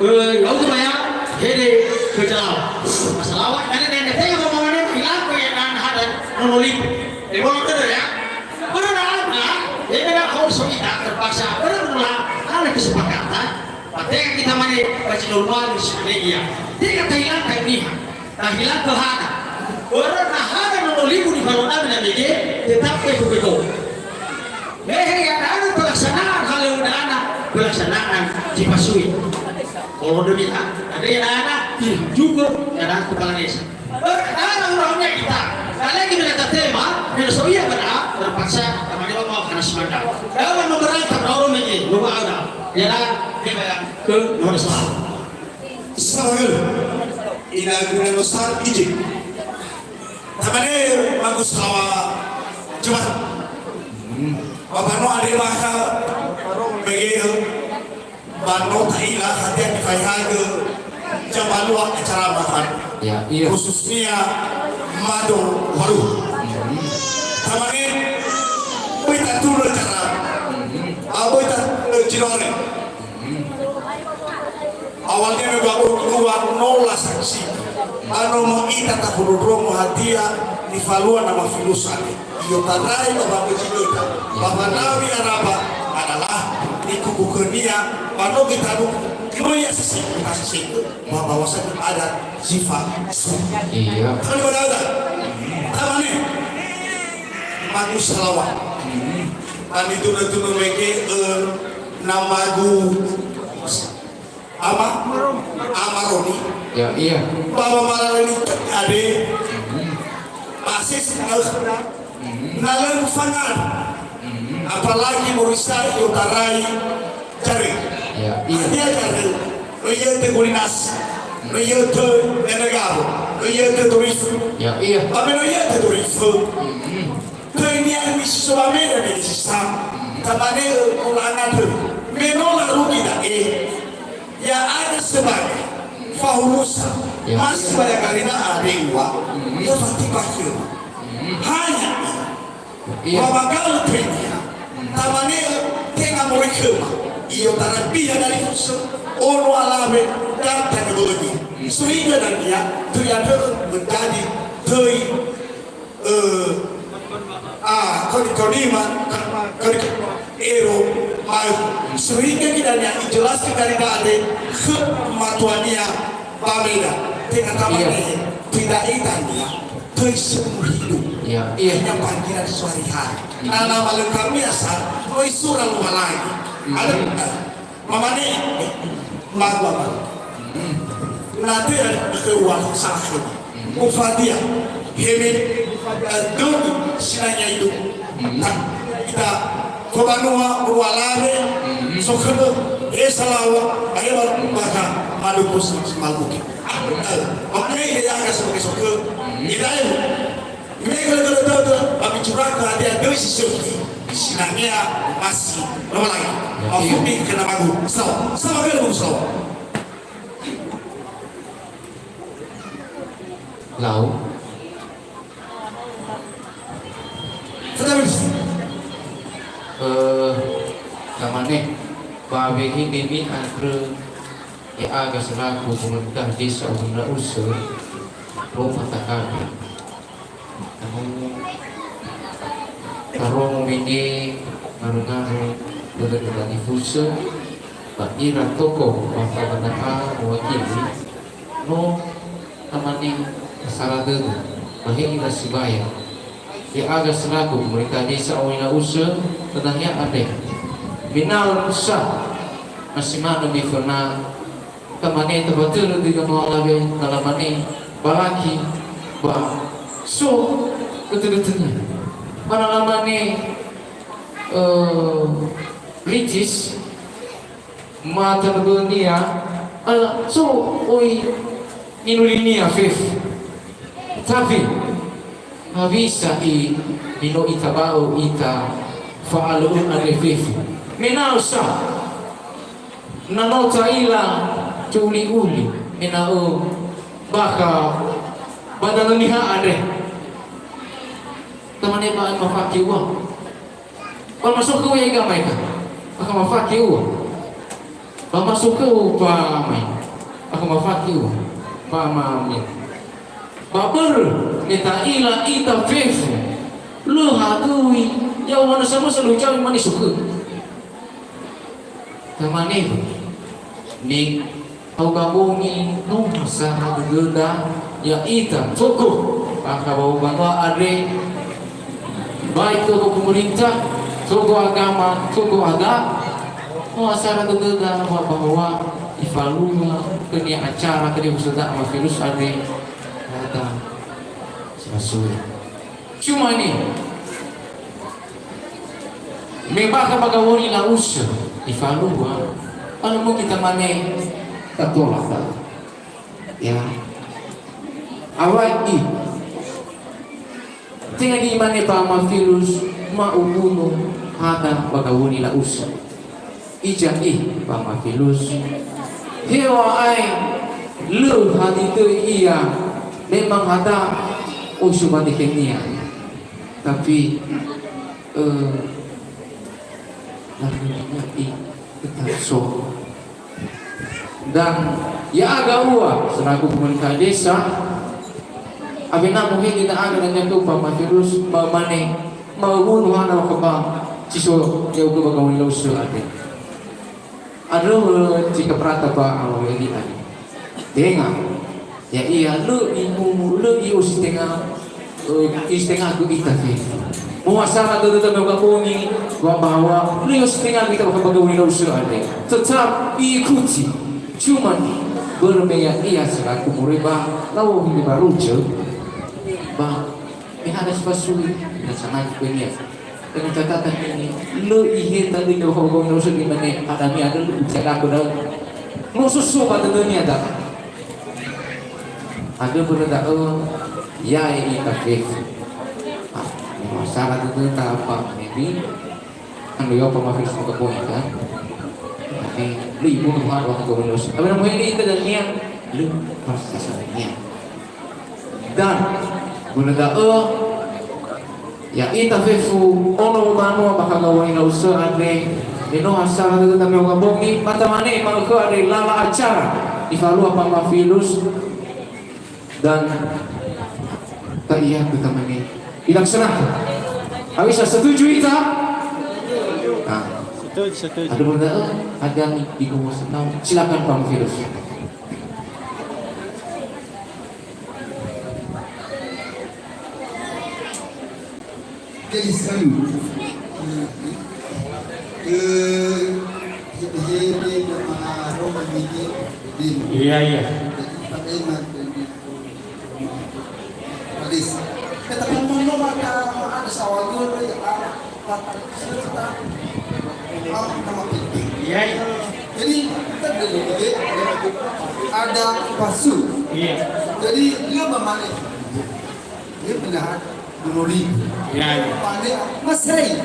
eh, ya'ugö maya, hede, ke jalawa. Masalah awak, karena nenek saya mau mana, hilang, ya, na, na, ada, nono lipu. Eh, kalau kerja, ya. Mana na, na, ya, na, kalau so kita terpaksa, mana mula, ada kesepakatan, pakai kita mana, baju normal, sebenarnya, ya. Tidak terhilangkan ini. Tahilang ke hana. Orang na hana nono libu di falonami na mege, tetap ke kubeto. Mehe ya dana pelaksanaan hal yang dana pelaksanaan cipasui. Kalau demi ha, ada ya dana, ih, juga ya dana kepala desa. Berkata orang-orangnya kita. Kalau kita tema, bila so iya berdoa, terpaksa, kami mau karena semanda. Dalam memberangkat orang mege, lupa ada. Ya dana, dia bayar ke nomor salah. Sabarö. Ina guna no sar ije. Tamane bagus hawa. Coba. Bapak no ada bakal begitu. Bano ta'ila hati yang difaihage. Coba luar acara makan. Ya, iya. Khususnya mado waru. Tamane, kita tulu acara. Abo kita, eh, Cinore. Awalnya memang dua nola saksi. Ano mo ita tahurudromo hadia nifalua nama filusa. Iyo tarai ba babu jidota. Bahwa nawi araba adalah nikukukhönia bano kita du noya sisi kita sisi. Bahwa bahwasanya ada sifat su. Iya. Kalau ada, tamane, magu salawat. Ani tuna-tuna mege, eh, namagu Ama, Amaroni. Ya, iya. Bawa malalani ade. Basis na lö fangar. Apalagi moroi sa i'otarai jare. Ya, iya. Dia jare. Lo iya te gulinas. Lo iya te enegabo. Lo iya te torifu. Ya, iya. Tapi lo iya te torifu. Töi niha misi so ba Medan ini sisa. Tamane ulana tö. Me no larugi da'e. Ya'aga sebagai fahulusa. Ya. Masih banyak kali na adewa. Ya fati bakil. Hanya. Iya. Wa ba galö töi niha. Tamane tenga moroi khöma. Iyo tarabiha dari fuse. Ono alawe dan tanggologi. Sehingga dan dia töi ada menjadi töi Eh, ah, koni-konima, koni-, ero, mau. Sehingga kita niha ijelaskan dari tadi, khö matuania, ba Medan. Dengan tamane, tidak itania, töi seumur hidup. Iya, iya. Hanya panggilan sehari-hari. Nah, nama lengkapnya sa, oi sura Lowalangi. Ada, Mamane, magu ama. Na töi khöu wa salah khöma. Ufadia, heme, eh, dödö sinanya itu. Nah, kita ke banua, berua lare, sokhöma, eh, salawa, ayo, maka, malu pus, malu ke. Eh, makanya ini yang agak sebagai sokhöma. Kita ini. Mege gölö-gölö dödö, ba micuraka hadia döi si sökhi, sinangea omasi Lowalangi. Mafumi khö namagu. Sawa, sawa gölö magu sawa. Lau. Fatamis. Eh, tamane, ba wehe nemi andrö Ya'aga selaku pemerintah desa Uwina'usö, Bapak Takabi. Namun, tarongo mege ngaru-ngaru dödö-dödö nifusö, ba ira tokoh bangsa Bana'a mewakili, no tamane asara dödö, ba he ira sibai. Ya'aga selaku pemerintah desa Uwina'usö, tenahia andre. Minal sa, na si manö miföna, Tamane tafatörö döi gamawa lawe, na lamane balaki ba so götörötörö. Ba na lamane, eh, British, ma tanö bö'önia, ala so oi ninulinia fefu. Tapi, hewisa i, me no itaba'ö ita fa'alö'ö andre fefu. Me na'ö sa, na no ta'ila tu'uli'uli, ena'ö bakha ba danö niha andre. Tamane ba mafake ua. Ba masokhöu ya iga maeka. Akha mafake ua. Ba masokhöu ba mai. Akha mafake ua. Ba ma mai. Ba börö me ta'ila ita fefu. Lö hadöi. Ya umana sama selalu jami mani sokhöu. Tamane, me ha'uga bongi no hasara dödöda, ya'ita tokoh bakha ba banua andre, baik tokoh pemerintah, tokoh agama, tokoh adat, no hasara dödöda ba bahwa ifalua khönia acara khönia usada Ama Firus andre, kata si fasui. Cuma ini, me bakha ba Gawö Nila'usö, ifalua, ba no mungkin tamane tatola ta. Ya. Awai i. Tenga di mane ba Ama Firus, ma ubunu hada ba Gawö Nila'usö. Ija'e ba Ama Firus. Heŵa'ae lö hadia ia, memang hada oi subadekhenia. Tapi, eh, lalu i tetap so. Dan ya'aga ua selaku pemerintah desa, awena muhede na'aga na nyatu ba Ama Firus, ba mane, ma ubunu hana wa kaba, si so ya'ugö ba Gawö Nila'usö andre. Andrö, eh, si kaprata ba Ama Weli andre. Tenga. Ya'ia lö imumu, lö i'osi tenga, eh, i'osi tenga gö ita fefu. Muasara dödöda me gabongi, wa bahwa lö i'osi tenga ita bakha ba Gawö Nila'usö andre. Tetap iikuti. Cuman, börö me ya'ia selaku moroi ba, lau hili ba Rujö, ba, me hana si fasui, na sanagi khönia. Dengan catatan ini, lö iheta döi ba Gawö Nila'usö, imane, adami andrö, ucaga aku da'ö. No so so ba dödönia da'ö. Andrö börö da'ö, ya'e ita fefu. Ah, masalah dödöta apa, maybe. Kan lö i'opa Ama Firus ba Gawö Nila'usö, kan? Tapi, lö ibunu hana wa Gawö Nila'usö. Tapi na muhede ita dania, lö pas sasania. Dan, börö da'ö, ya'ita fefu ono banua bakha Gawö Nila'usö andre, me no hasara dödöda me gabongi, ba tamane ma'ökhö andre lala acara, ifalua ba Ama Firus, dan ta'ia khö tamane. Dilaksanakan. Hewisa, setuju ita? Nah. Setuju, setuju. Andrö börö da'ö, ada ni di Gawö Nila'usö. Silakan ba Ama Firus. Jadi salut. Eh, hede-hede nama Roma ini. Iya, iya. Jadi, Pak Iman, jadi, Pak Des. Katakan, "Mama, maka ada sawal dulu, ya, Pak." Iya, iya. Jadi, kita dulu, ada pasu. Iya. Jadi, dia memahami. Dia pindah dulu ni. Iya, iya. Pandai, Mas Rey.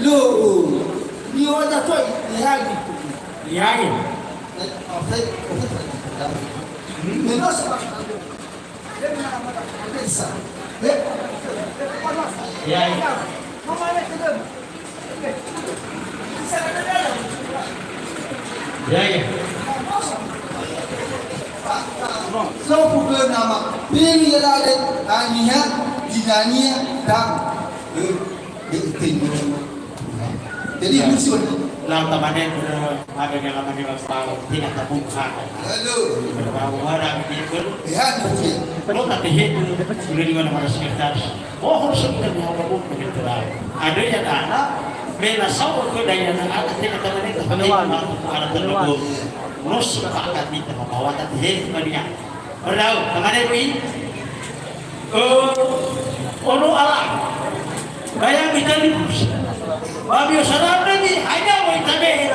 Lo, ni wajah tu, iya, gitu. Iya, iya. Eh, apa, apa, apa. Hmm. Minus apa? Ya, ya. Ya, ya. So khö nama, pili ya lale, aniha, dinania, dan, eh, eh, eh, jadi, ya. Musuh. Lau tamane, eh, ada yang lama di Bangkok, tidak terbuka. Halo. Berapa orang gitu? Ya, musuh. Kalau tak tehe, sudah di mana-mana sekitar. Oh, harus kita mau berbuka gitu lah. Ada yang ada, mena sawo ke daya ada, tidak tamane, tapi ada terlalu. No sepakat kita membawa, tapi he, banyak. Berdaun, tangan ibu ini. Eh, ono ala. Bayang kita libus. Babi osara ni, hanya mau tabe.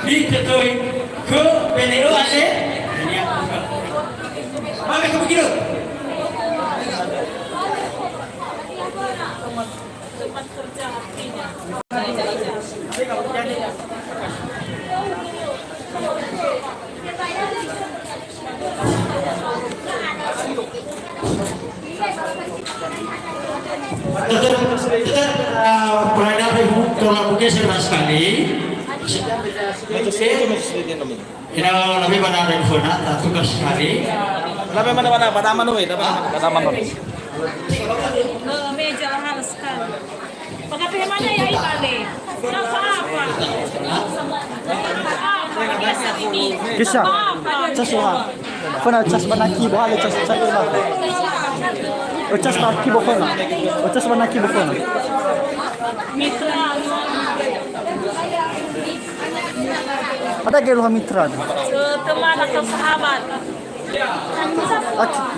Di tetoi ke P N U ade. Mame ke begitu. Tempat kerja artinya. Tetap, tetap, eh, pelayanan Ibu telah mungkin sekali. Ina lebih pada ada info nak, tak tugas sekali. Lebih mana, mana, pada mana, eh, pada mana, pada mana. Ke meja hal sekali. Pengapih mana ya, Ibu, nih? Apa? Apa? Biasa ini. Bisa. Apa? Cas oha. Föna cas ba naki bo hale cas, cas ba. Oh, cas ba naki bo föna. Oh, cas ba naki bo föna. Mitra. Ada geluh mitra. Ke teman atau sahabat. Ak-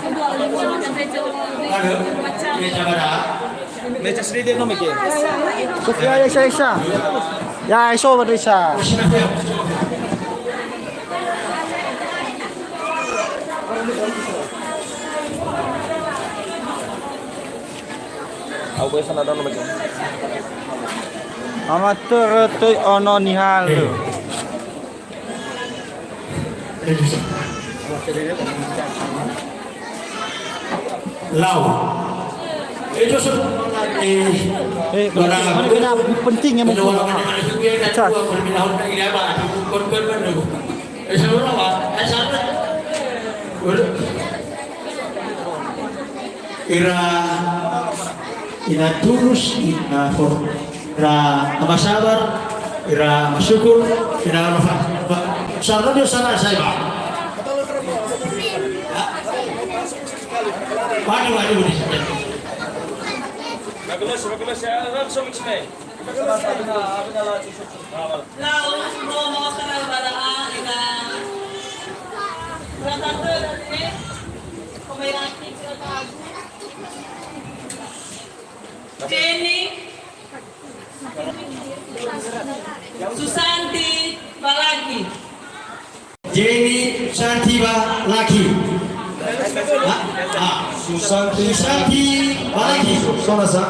Meja sedikit no, Mike. Sofia, ya, Isa, Isa. Ya, Isa, Isa. Au boy sana dono, Mike. Amatur toi ono nihalö. Lau. Itu se-, eh, eh, mana, mana kena penting ya, mungkin. Cas. Eh, seorang apa? Eh, sana. Ira ina Tulus, ina For-, ira Ama Sabar, ira Ama Syukur, ira Ama Fa-, Fa-, Sarno dia sana saya, Pak. Waduh, waduh, di sini. Bagus, bagus, ya, langsung sini. Lau, nono, sarau bara'a, ega. Ratatö, da'e, pemain aktif, Ratta Agung. Jenny. Susanti, Balagi. Jenny Susanti Balaki. Ah, ah. Susanti. Susanti Balaki. So nasa?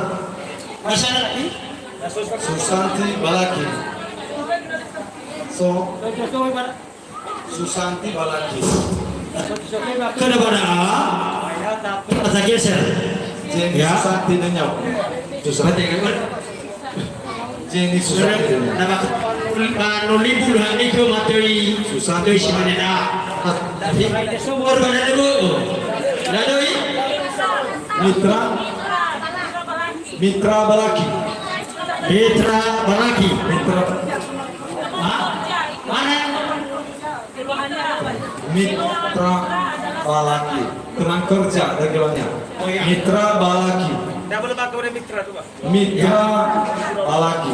Masyarakat. Susanti Balaki. So, Susanti Balaki. Kada pada A. Kita geser. Jenny, ya. Susanti nanya. Susanti. Jenny Susanti. Nama, ma, no libur ha, ni ke materi. Susanti. Materi si mana dah? Tapi, baru mana dulu? Ladoi? Mitra. Mitra Balaki. Mitra Balaki. Mitra. Hah? Mana? Mitra Balaki. Teman kerja dagelahnya. Oh, iya. Mitra Balaki. Tidak boleh pakai orang mitra tuh, Pak. Mitra Balaki.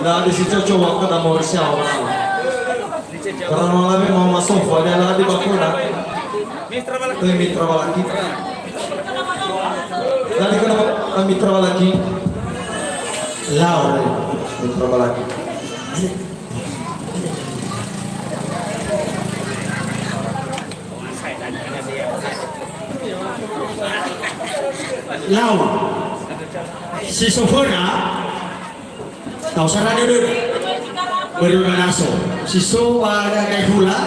Nah, di situ coba kena mau siapa? Karena malam ini mau masuk, ada lagi bakuna. Mitra Balaki. Tuh, Mitra Balaki. Tadi kenapa Mitra Balaki? Lau, Mitra Balaki. Lau. Si so föna. Tau sara dödö. Börö na so. Si so ba gagai hula,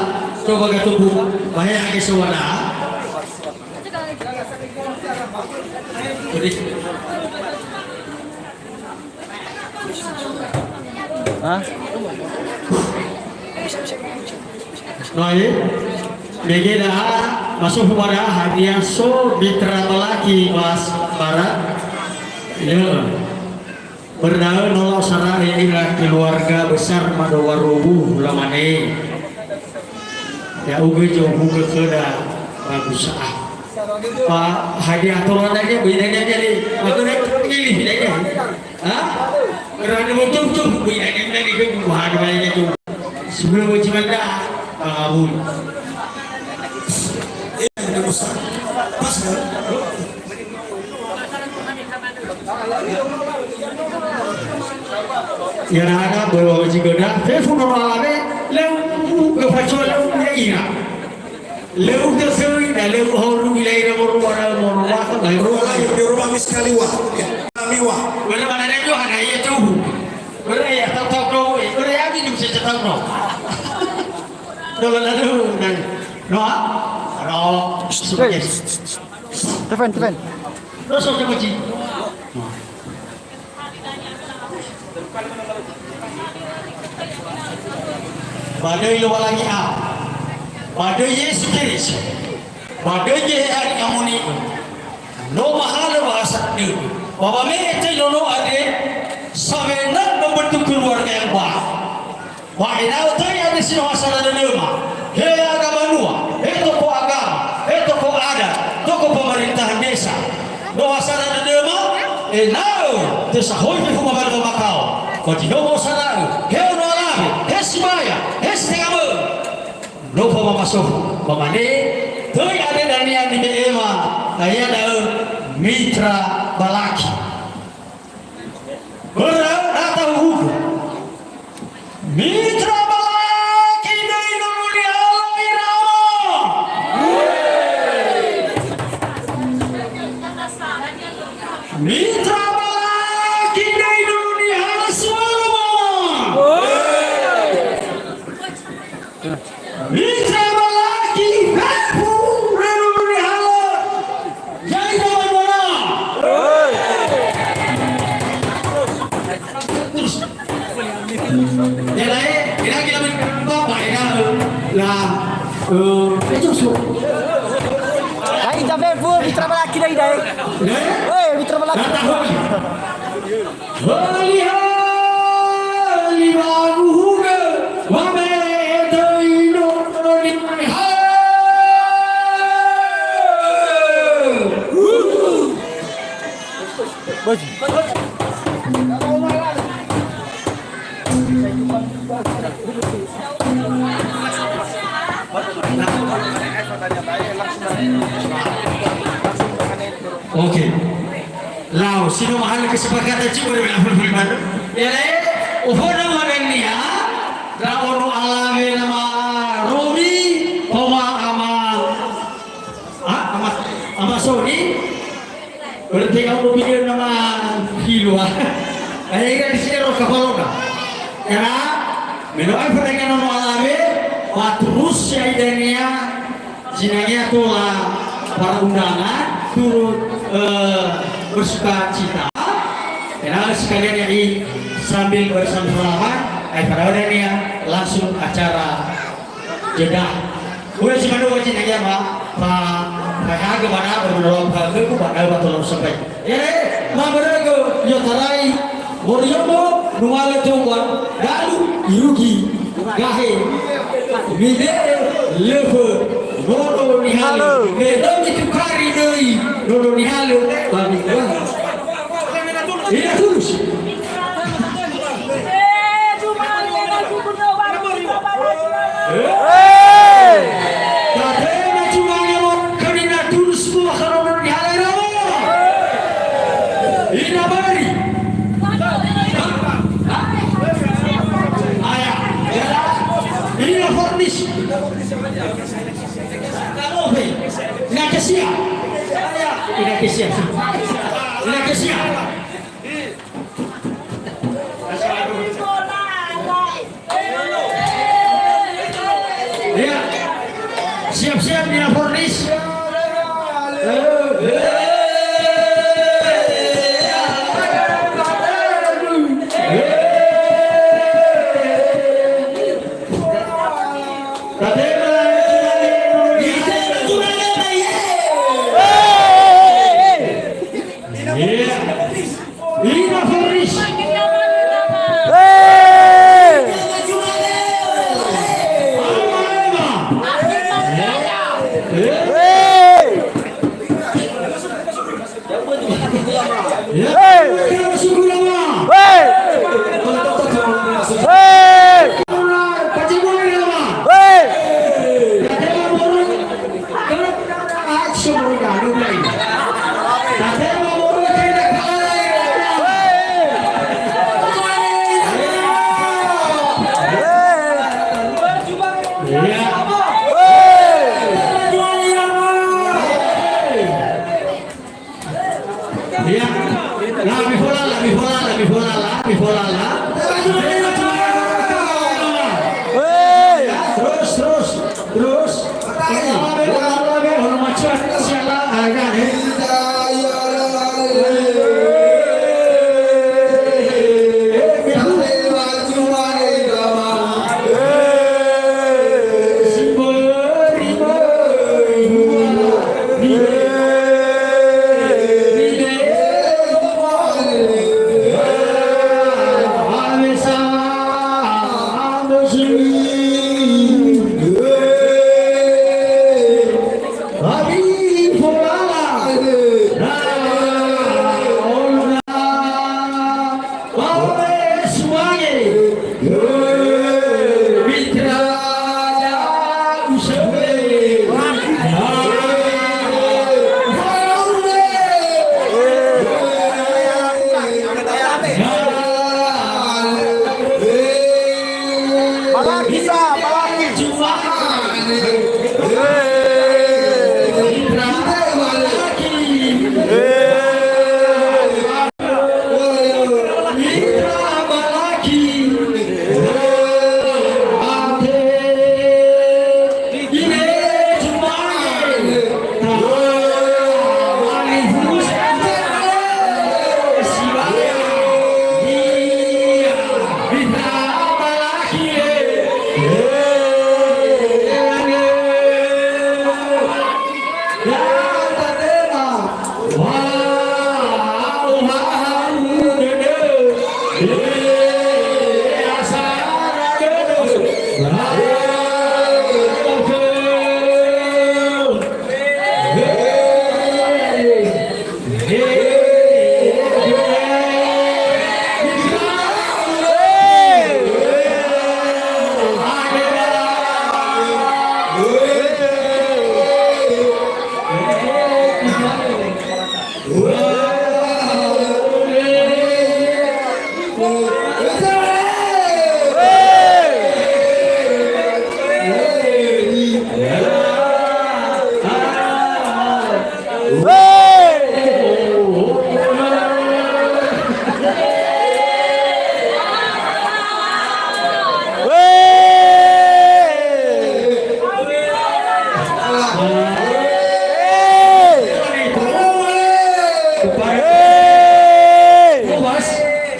so ba gatubu, ba he age so wada. Hah? Noe, mege da'a masofu ba da'a hadia so mitra balaki ba s-, bara. Ya. Berda'e no la'osara ya'ira keluarga besar Mado Waruwu lamane. Ya'ugö zohugö khöda bagus ah. Ba hadia atoran dania, böi dania jadi. Aku nak pilih dania. Ha? Kerana betul-betul böi dania, dania ke buhan dania tu. Sebelum berjumpa, Bang Abul. Iya, ada besar. Pas, kan? Ya'aga börö zi göda, fefu nono alawe, lö u-, u-, göfacoa lö u-, ya'ira. Lö utasöi, na lö uhaoru ilaira morua, morua, morua, lain. Morua lain, di rumah miskaliwa. Miwa. Börö mana ada dua, ada iya tuh. Börö ya, tahu-tahu kau, eh, börö ya, minum saja tahu kau. Dua lalu, dan, doa. Ro, Hey. Tefen, tefen. Dosa ke beci. Ba döi Lowalangi Ama, ba döi Yesu Keriso, ba döi Geheha Ni'amoni'ö, no mahalö wa'asatö, ba wame'e töi nono andre, sawena no bötö keluarga yang baru. Ba ena'ö töi andre si no hasara dödöma, he aga banua, he toko agama, he toko adat, toko pemerintahan desa. No hasara dödöma, ena'ö tösahoi fefu ngawalö wamakao. Ba zi no mosana'ö, he ono alawe, he sibaya, he sitenga mö'ö. No famamasofu, ba mane, töi andre dania nibe'ema, na ia da'ö mitra balaki. Börö na tahuhugu. Mitra balaki döi nono nihalö ira ama. Mitra balaki döi nono nihalö sualu mama. Mitra balaki fefu nono nihalö. Yai Jawa Barat. Terus. Ya, lae, ira kita main apa, Pak? Ira, la, eh, itu su. Yai Jawa Barat, mitra balaki dai, dai. Eh? Woi, mitra balaki. Nah, tahu. Hali-hali wamuhuge, wame'e döi nono niha. Oke. Lau, si no mahalö kesepakatan juga dengan Abul Firman. Ya, le, oföna wadania, ndra'o no alawe nama Romi, oma ama, ah, ama, ama Soni, berarti kamu Romi dia nama Hilwa. Ayo, kan di sini roh kapalona. Karena, me no ayo pertanyaan no alawe, paturus ya idania, Zinangea tola para undangan turut, eh, bersuka cita. Ena'ö sekalian ya'i sambil bersama-sama, ai pada wadania langsung acara jeda. Udah si manu wajib lagi ya, Pak. Pak, Pak Haga mana, bermenolak Pak Haga, Pak Haga, Pak Tolong sampai. Ere, mambörögö i'otarai, woriömo numalö tongwa, dalu, irugi, gahe, mibe'e, lefö, nono nihalö, me no mitukari döi, nono nihalö, ba mi'ö. Ina tulus. Hey! Tatema cuma nyawa kami na tulus semua karena di hari raya. Ina bari. Aya, ya. Ina fornis. Ina kesia. Ina kesia. Ina kesia. Ya. Siap-siap, Nina Fornis. Tapi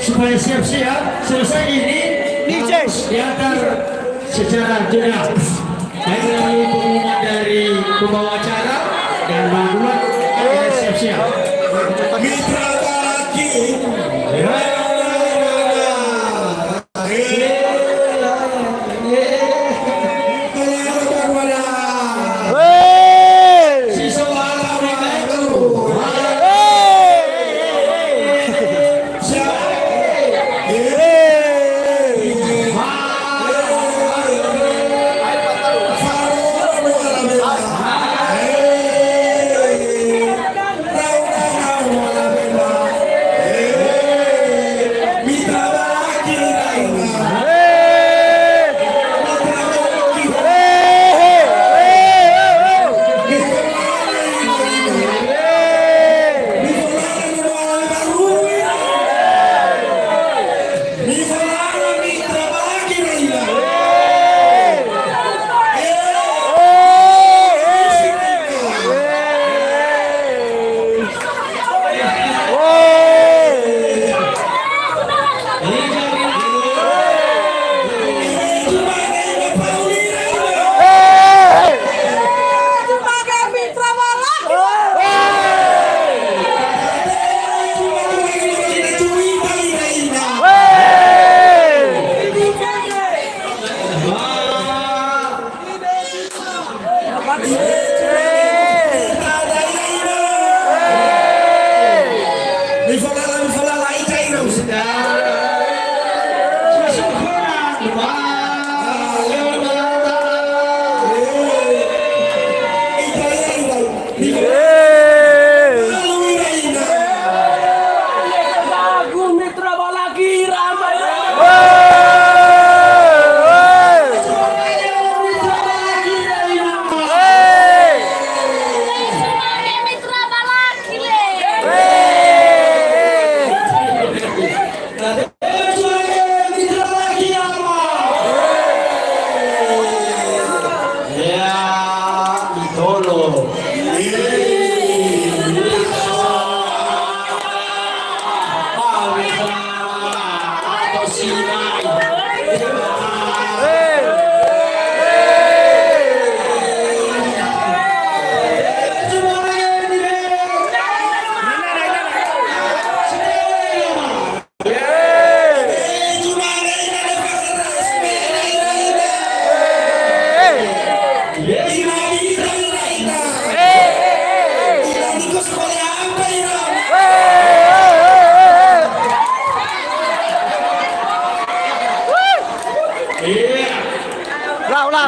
Supaya siap-siap, selesai ini, harus diantar secara jelas. Baik, melalui pengumuman dari pembawa acara dan Bang Duan, siap-siap. Mitra Balaki. Lau, lau.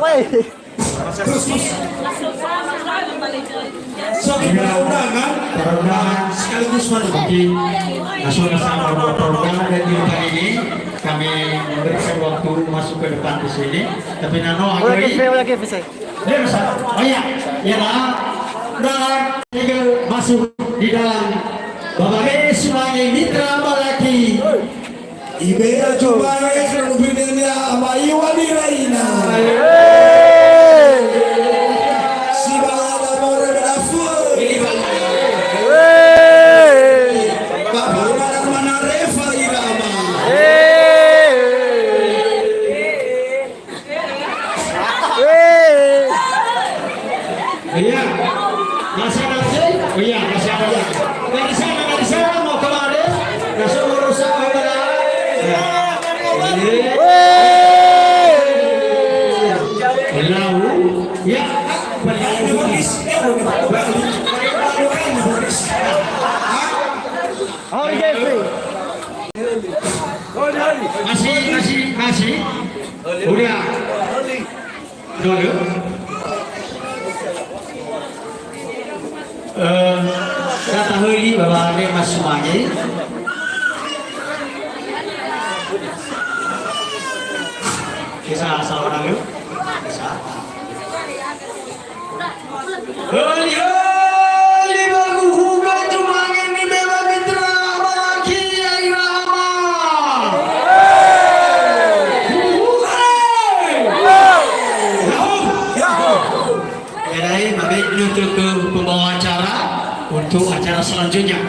Terus, terus. So, kita undangan. Para undangan. Sekaligus mana? Oke. Langsung ke sana, para undangan dan di depan ini kami memberikan waktu masuk ke depan di sini. Tapi nano, Oke, agree? Oke, Oke, Oke. Ya, Mas. Oh ya, ya lah. Nah, tinggal masuk di dalam. Bapak Sumange Mitra Malaki. Ibera Jumange khö nubinenia ama iŵa niraina. Sibawa moroi ba dafö. Bapak mana mana refa ira ama. Iya. Masih, masih. Oh iya, masih ada ya. Dari sana, dari sana mau kemana? Langsung urus sama ya. Ya. Iya. Lalu, ya. Balik. Balik. Balik. Balik. Oh, iya, sih. Masih, masih, masih. Udah. Dulu. Eh, kata heli bahwa ada Mas Sumange. Bisa asal orang lu. Bisa. Höli-höli ba guhuga Jumange nibe'e ba Mitra Malaki, ya'ira ama. Guhuga. Ya'o. Ya'o. Ya, dai, maka ini untuk ke pembawa acara, untuk acara selanjutnya.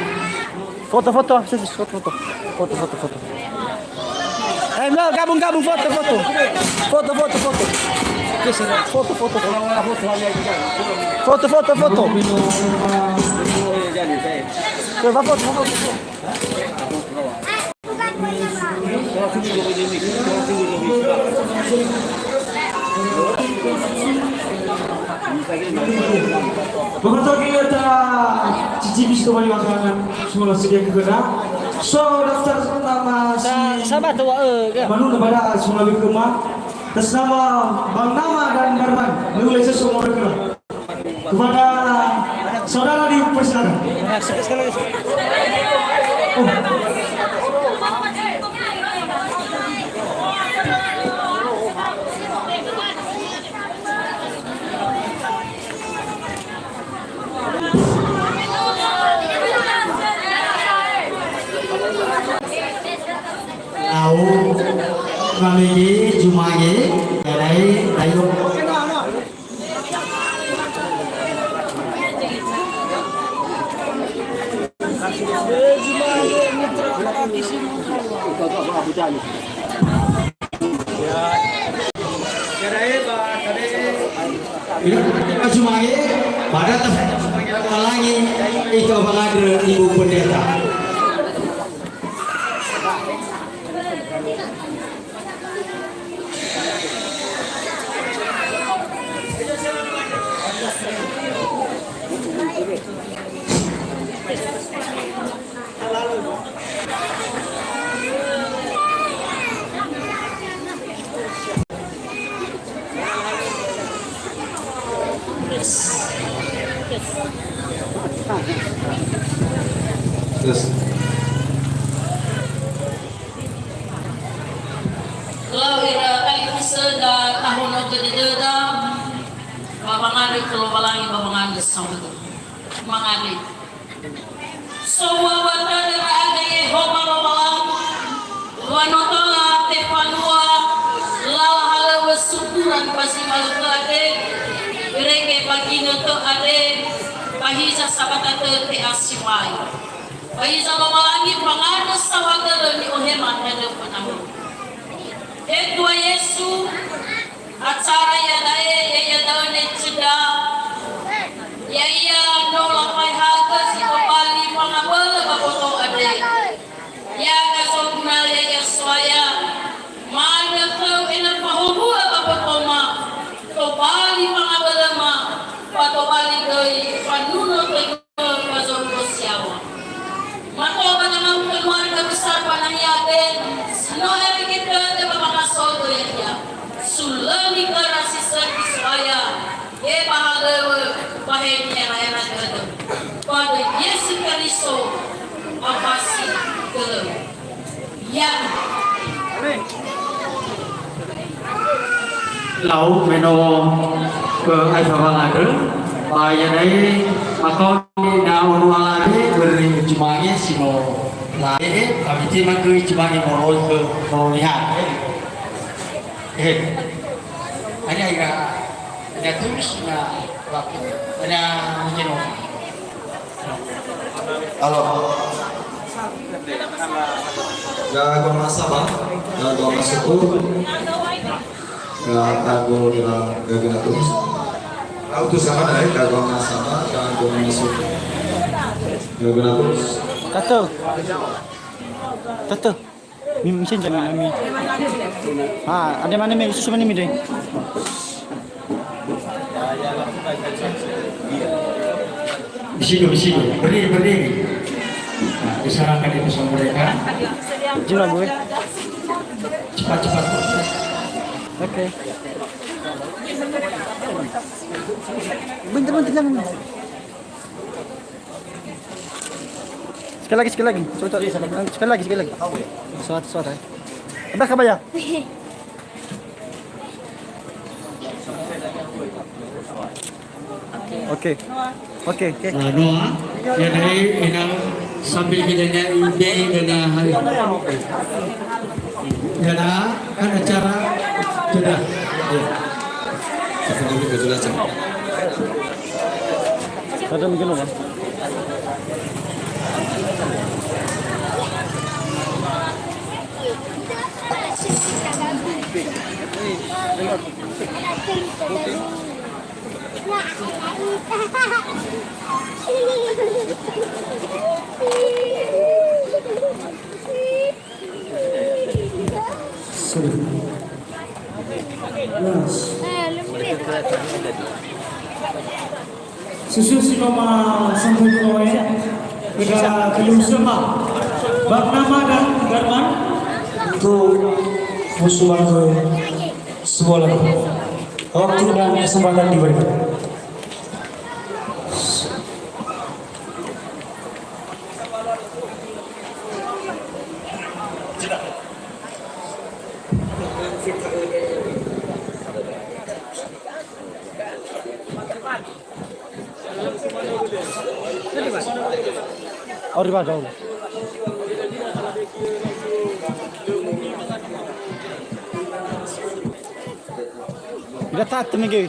Foto, foto, foto, foto. Foto, foto, foto. Eh, no, gabung, gabung, foto, foto. Foto, foto, foto. Foto, foto, foto. Foto, foto, foto. Coba foto, foto, foto. Pokoknya kita cicipi si kembali makanan semua sediakan kena. So, daftar nama si Sa-, sahabat tua, eh, ya. Manuna pada semua lagi kema. Atas nama Bang Nama dan Darman, mulai sesuai modal. Kepada saudara dipersilakan. Nah, sekali, sekali lagi. Oh. Au, mamege, Jumange, ya dai, ayo. Jumange, pada tafalangi, itu pengandre Ibu Pendeta. Terus. Lau ira talifusöda tahonogö dödöda, ba wangandrö khö Lowalangi, ba wangandrö saohagö. Mangandrö. Sowua wa tödö ndra'aga Yehowa Lowalangi, wa no tola tefanua lala halöŵö sukuran ba zi malökhö andre, irege ba ginötö andre, ba hiza sabata tö te'asiwai. Ba hiza Lowalangi fangandrö saohagölö ni'ohema tanö fönahö. He Tua Yesu, acara iada'e, ya'ia da'ö necöda. Ya'ia no lafaehagö zi tobali fangabölö ba boto andre. Ya gazoguna ya'ia So'aya, ma'andrö khöu ena'ö fahowu'ö ba botoma, tobali fangabölöma, ba tobali göi fanuno töi ba zorugo si yaŵa. Mato ba namamu keluarga besar ba nahia andre, si no erege tödö ba wangasogö ya'ia. Sulömi khöra si sökhi Lau me no, eh, aefa wangandrö, ba iada'e makaoni na ono alawe, börö ni'ujumange si no labe'e, ba mitema göi ujumange moroi khö Noro Niha. Eh. Hanya ira, hanya tulus na waktu, hanya mungkin orang. Halo. Gaga masa, Bang. Gaga masa tu. Ya, tanggul ira gaga na tulus. Tahu tu sama dah, gaga masa, Bang. Gaga masa tu. Gaga na tulus. Tatu. Tatu. Mi-, mesin jangan kami. Ha, ada mana mi? Susu mana mi deh? Di sini, di sini. Berdiri, berdiri. Nah, diserahkan itu sama mereka. Jina, Bu. Cepat, cepat, cepat. Oke. Bentar, bentar, jangan. Sekali lagi, sekali lagi. Coba, coba. Sekali lagi, sekali lagi. Suara, suara. Ada kabar ya? Oke. Oke, oke. Nah, Noah, ya, dari enang sambil kita nyanyi, dari hari. Ya, nah, kan acara sudah. Ya. Ada mungkin, Bang? Susun si no ma sambung koe, beda kelung sema. Bak nama dan Darman. Untuk musuh aku sekolah. Waktu dan kesempatan diberikan. Auri ba gaul. Ira ta'atö mege.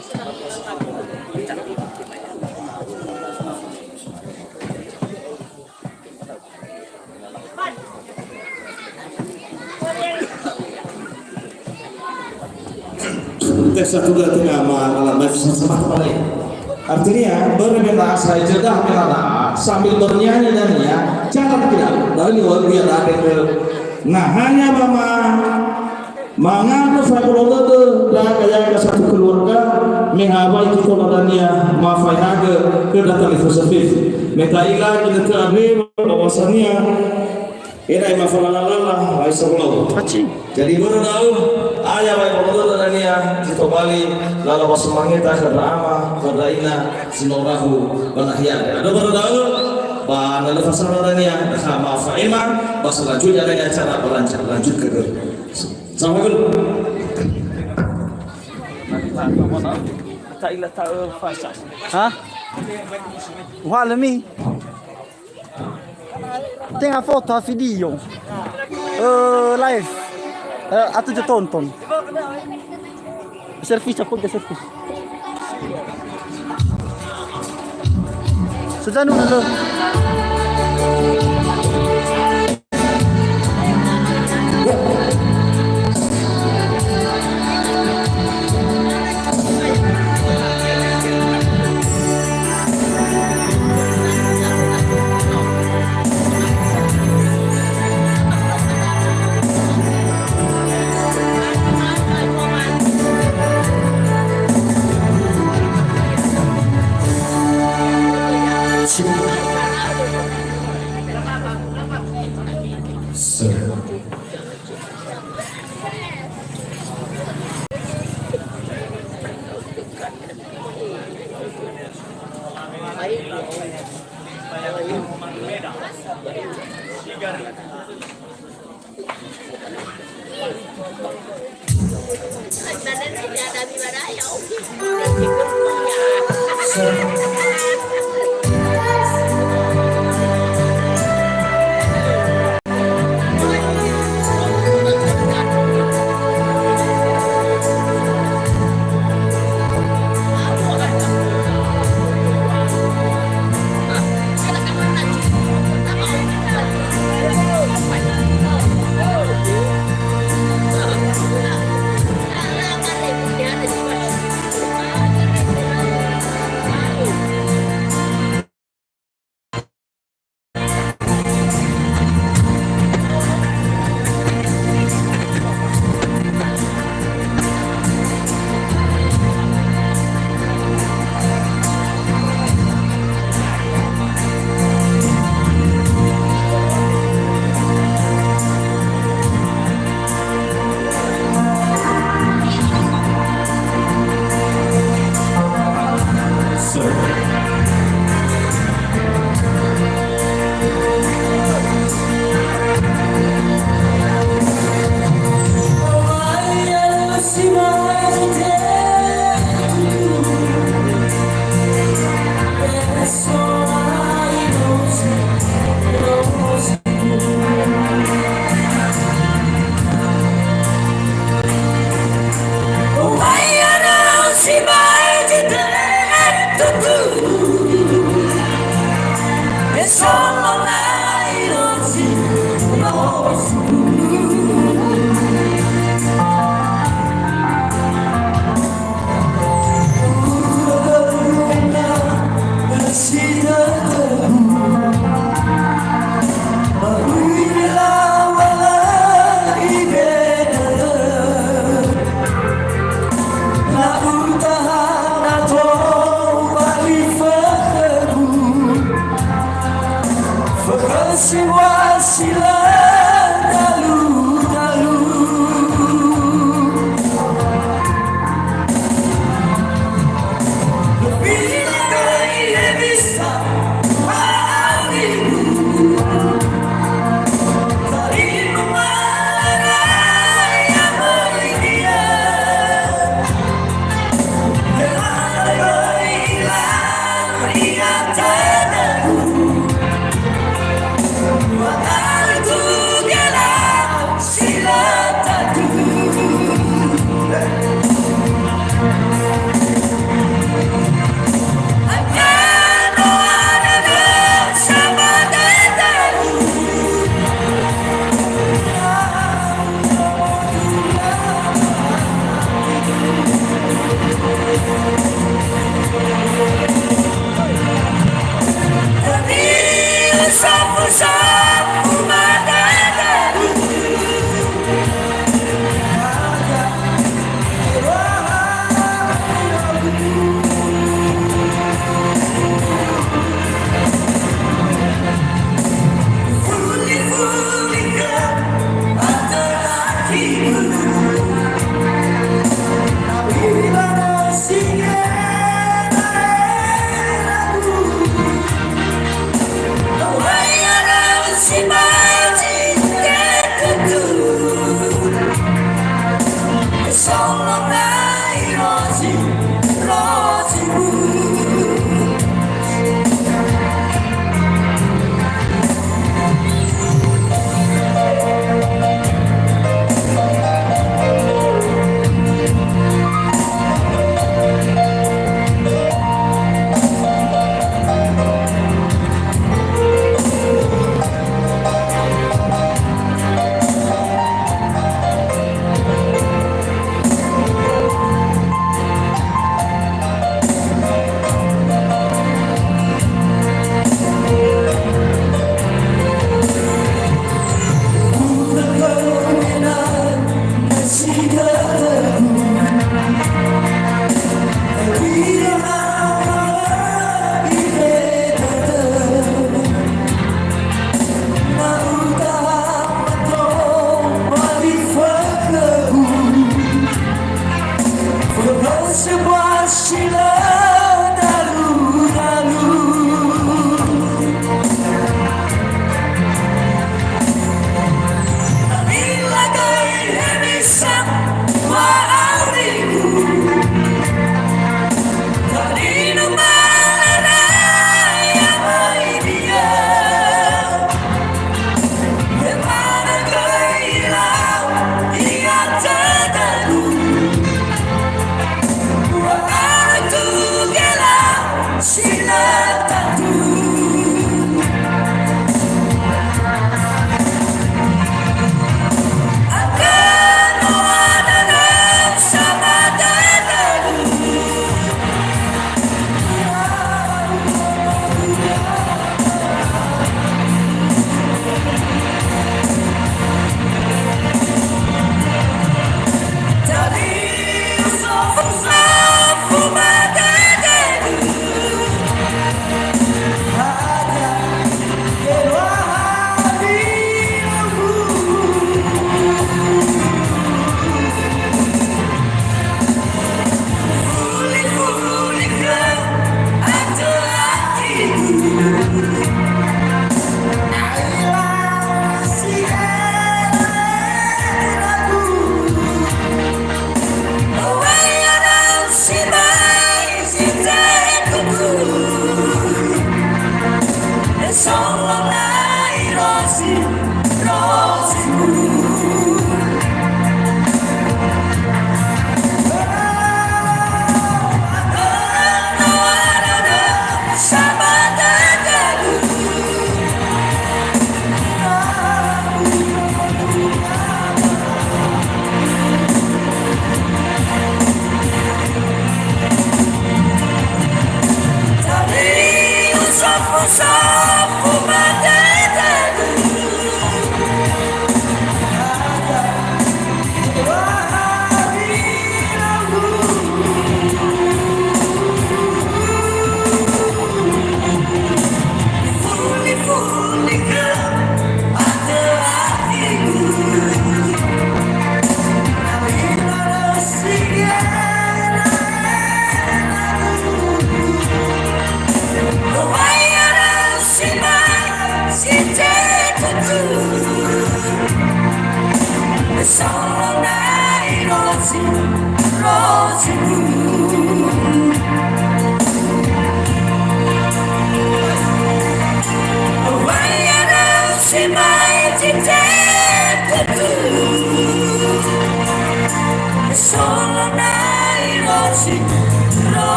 Tes satu dua tiga, ma-, malam, malam, malam. Artinya, bernyanyi saja dah, sambil bernyanyi dan ya, jangan tidak. Dari luar biasa ada ke, nah, hanya mama Mangandrö faebolo dödö, ndra'aga yaga satu keluarga, me ha wai titola dania, ma faehagö, khö ndra talifusö fefu. Me ta'ila ginötö andre, bahwasania, ena'ö mafalala-lala, wai sahulau. Paci. Jadi, börö da'ö, aya faebolo dödö dania, zi tobali, lala wasumangeta khö ndra ama, khö ndra ina, si no rahu, ba nahia. Andrö börö da'ö, ba na lö fasala dania, ha mafa'ema, ba selanjutnya dania acara berlanjut, lanjut ke, ke. Sampaikan. Ta'ila ta'ö fasa. Ha? Uhalömi. Tenga foto ha video. Eh, live. Eh, atau je tonton. Servis, aku ke servis. Sejanu na lö.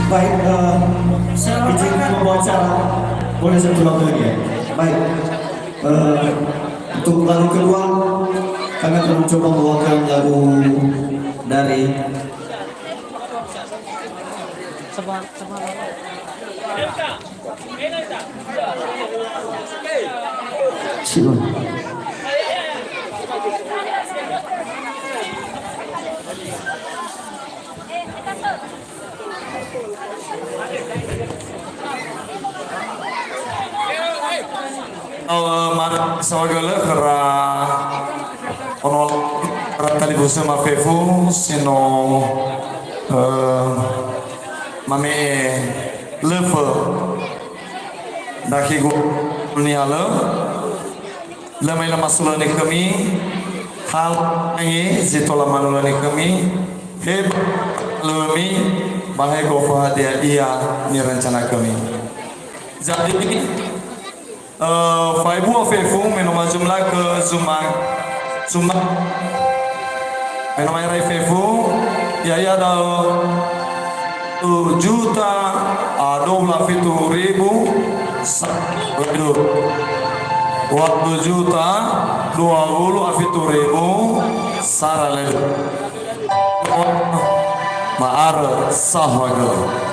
Baik, eh, izin pembawa acara, boleh saya pulang dulu ya. Baik, eh, untuk lagu kedua, kami akan mencoba membawakan lagu dari Eh, mari saohagölö khöra ono, khöra talifusöma fefu si no, eh, mame'e lö fö. Ndra khögu nihalö. Lö ma'ila masulöni khömi, hal angi zi tola manulöni khömi, he lö mi, ba he gofu hadia ia nirencana khömi. Jadi, eh, fa'ebua fefu, me no ma jumlah ke zuma, zuma, me no ma erai fefu, ya'ia da'ö, Satu juta, a, dua puluh fitu ribu, sa-, waduh. Satu juta dua puluh fitu ribu sara lebe. Ma'arö saohagölö.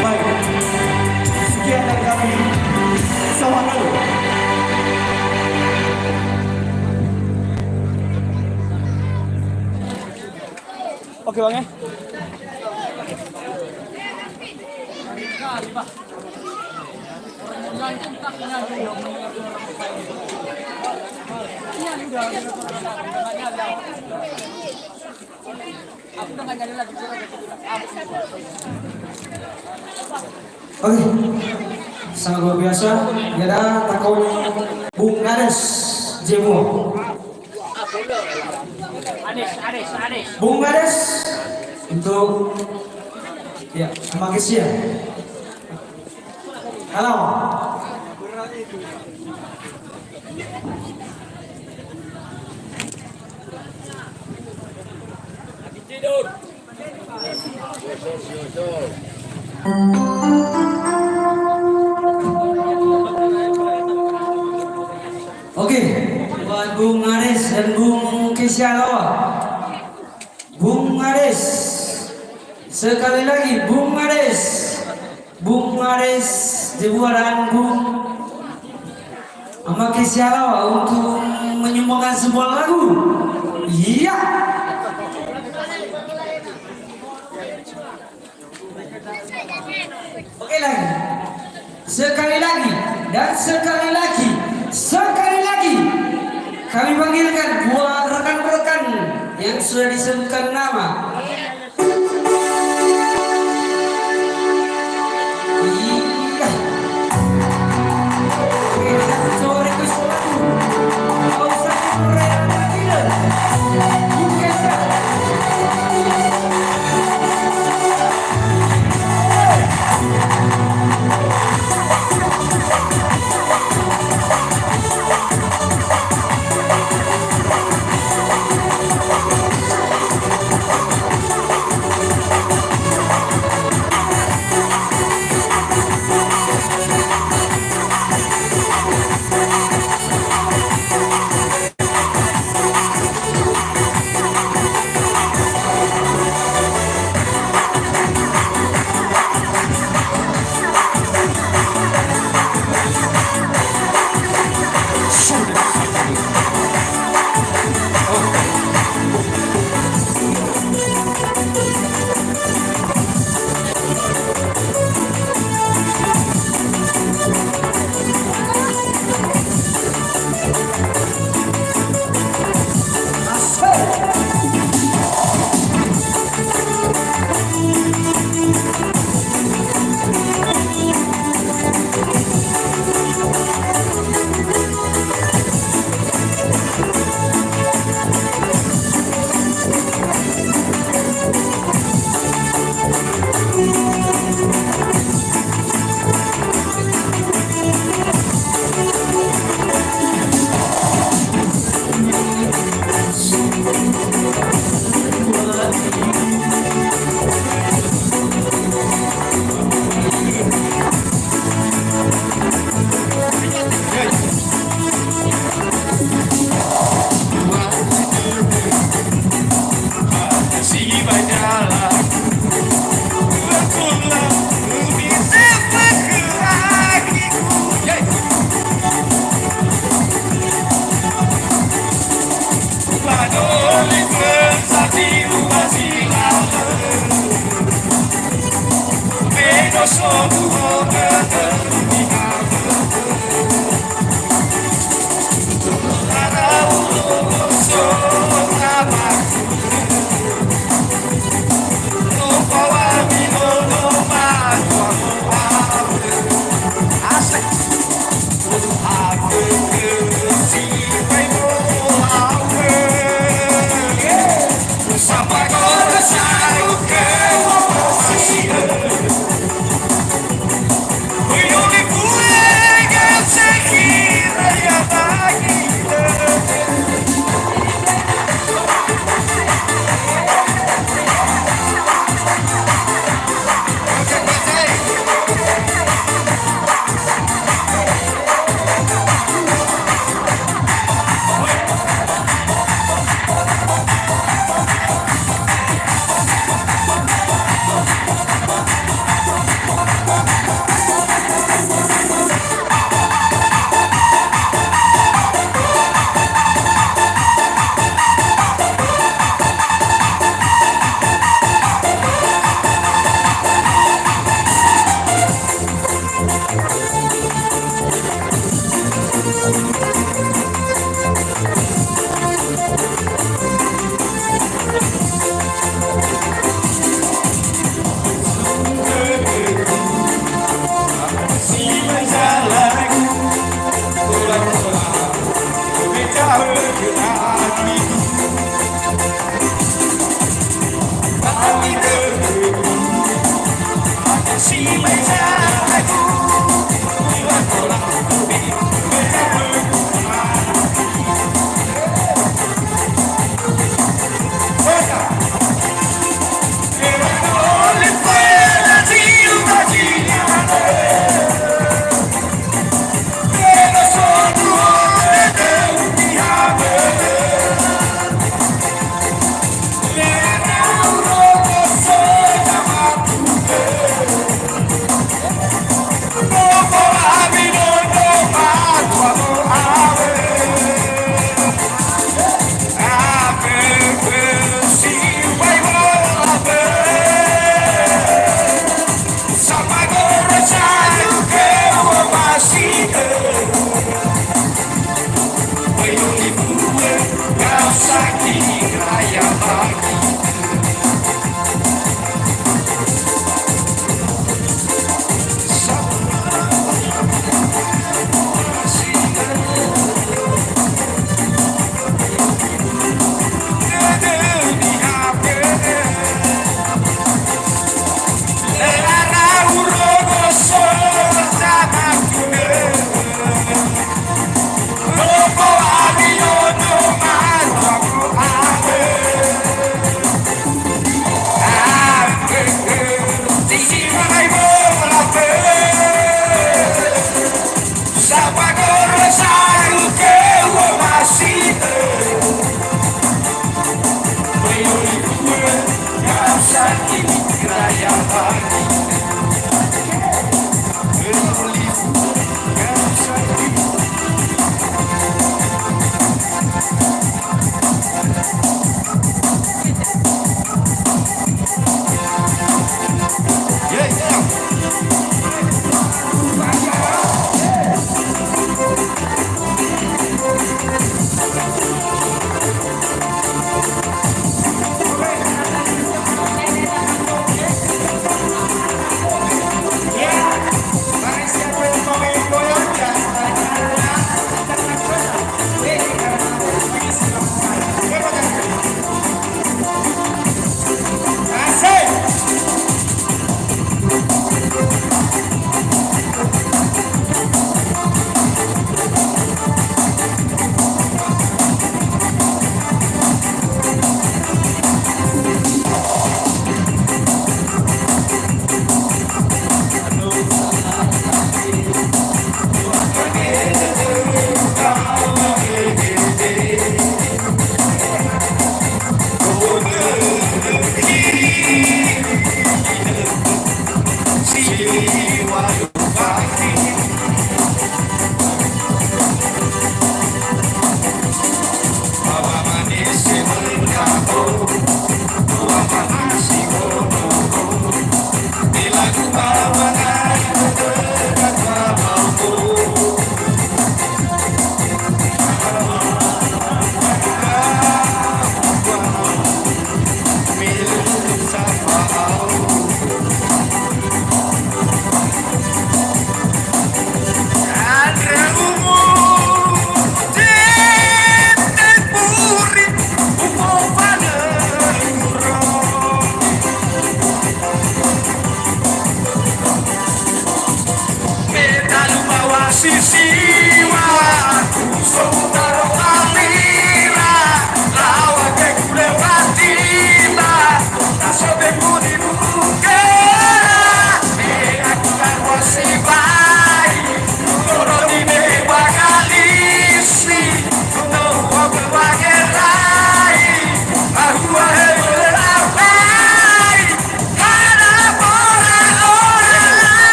Baik. Sekian dari kami. Selamat malam. Oke, Bang, ya. Oke, sangat luar biasa. Ya'ia takaoni Bung Ngades. Semua. Bung Ades untuk, ya, Ama Kesia. Halo. Oke, buat Bung Ades dan Bung Kesia Lawa. Bung Ades. Sekali lagi, Bung Ades. Bung Ades, Jebua dan Bung Ama Kesia Lawa untuk menyumbangkan sebuah lagu. Iya. Oke lagi. Sekali lagi, dan sekali lagi, sekali lagi. Kami panggilkan buat rekan-rekan yang sudah disebutkan nama.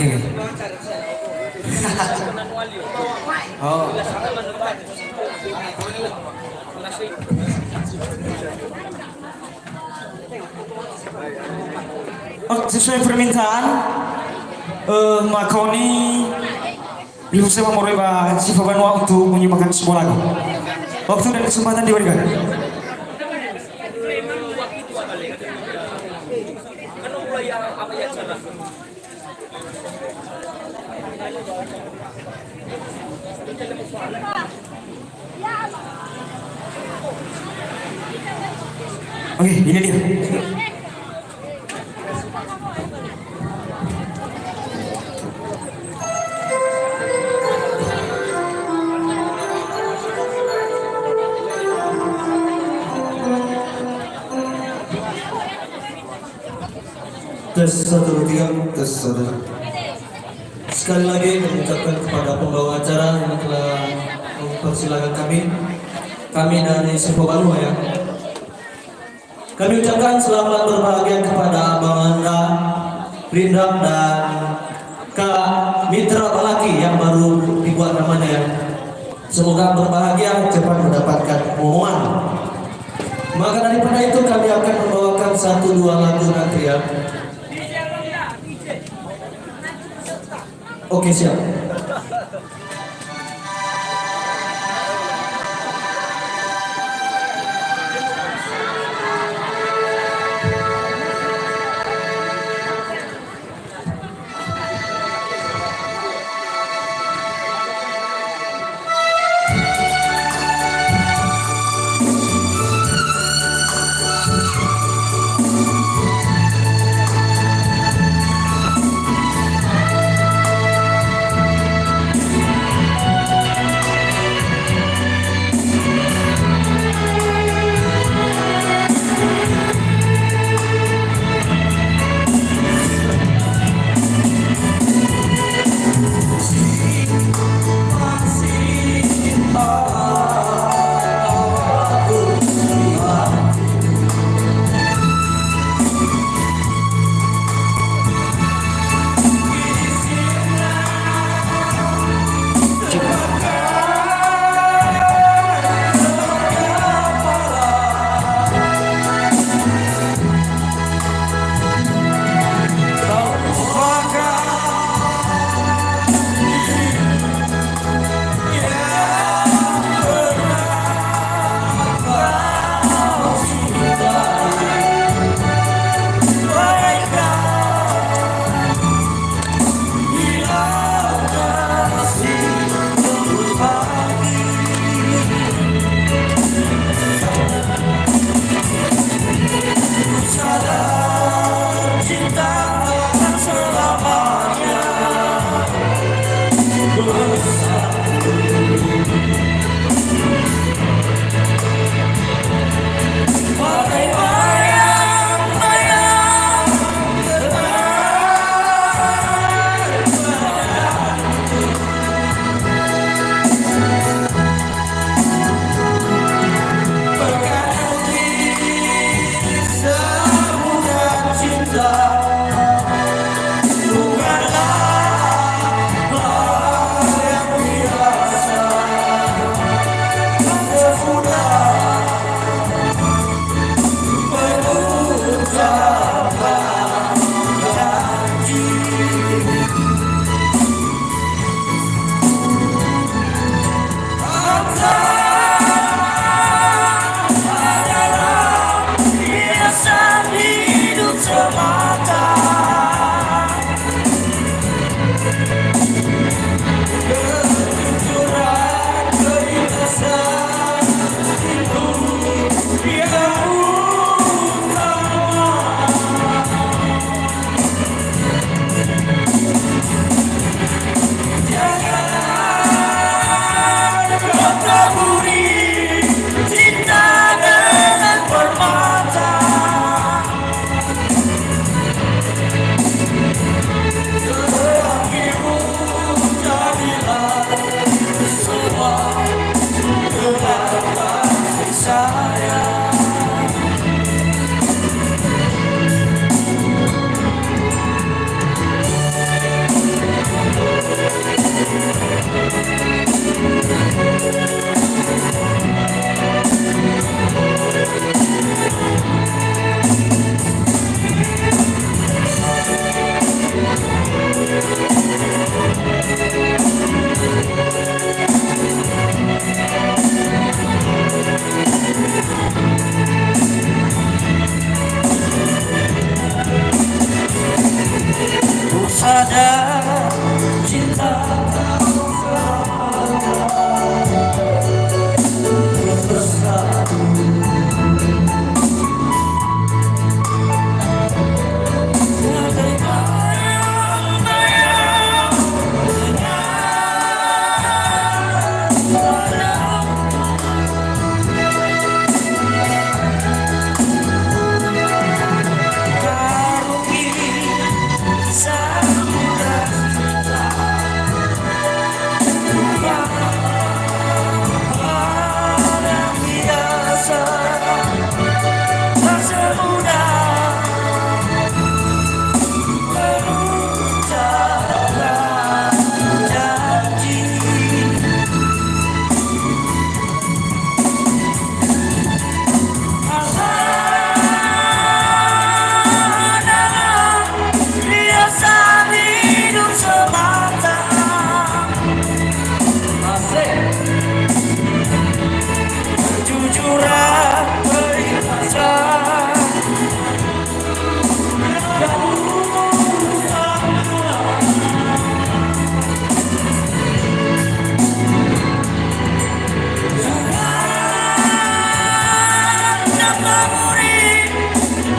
Oh. Oke, sesuai permintaan, eh, maka ini, Ibu saya mau moroi ba Sifa Banua untuk menyumbangkan sebuah lagu. Waktu dan kesempatan diberikan. Oke, ini dia. Tes, satu, dua, tiga. Tes, satu. Sekali lagi kami ucapkan kepada pembawa acara yang telah mempersilakan kami. Kami dari Sifa Banua, ya. Kami ucapkan selamat berbahagia kepada Abang Andra, Rindra, dan Kak Mitra Balaki yang baru dibuat namanya, ya. Semoga berbahagia, cepat mendapatkan momongan. Maka daripada itu, kami akan membawakan satu dua lagu nanti, ya. Oke, siap.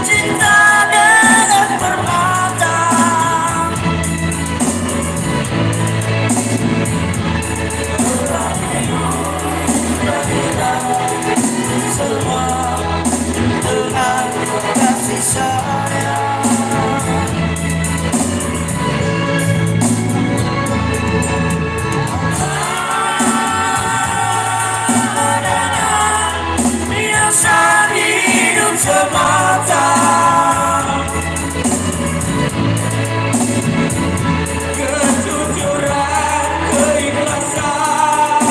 Cinta dengan permata. Semua dengan kasih sayang. Biasa hidup semata. Kejujuran, keikhlasan,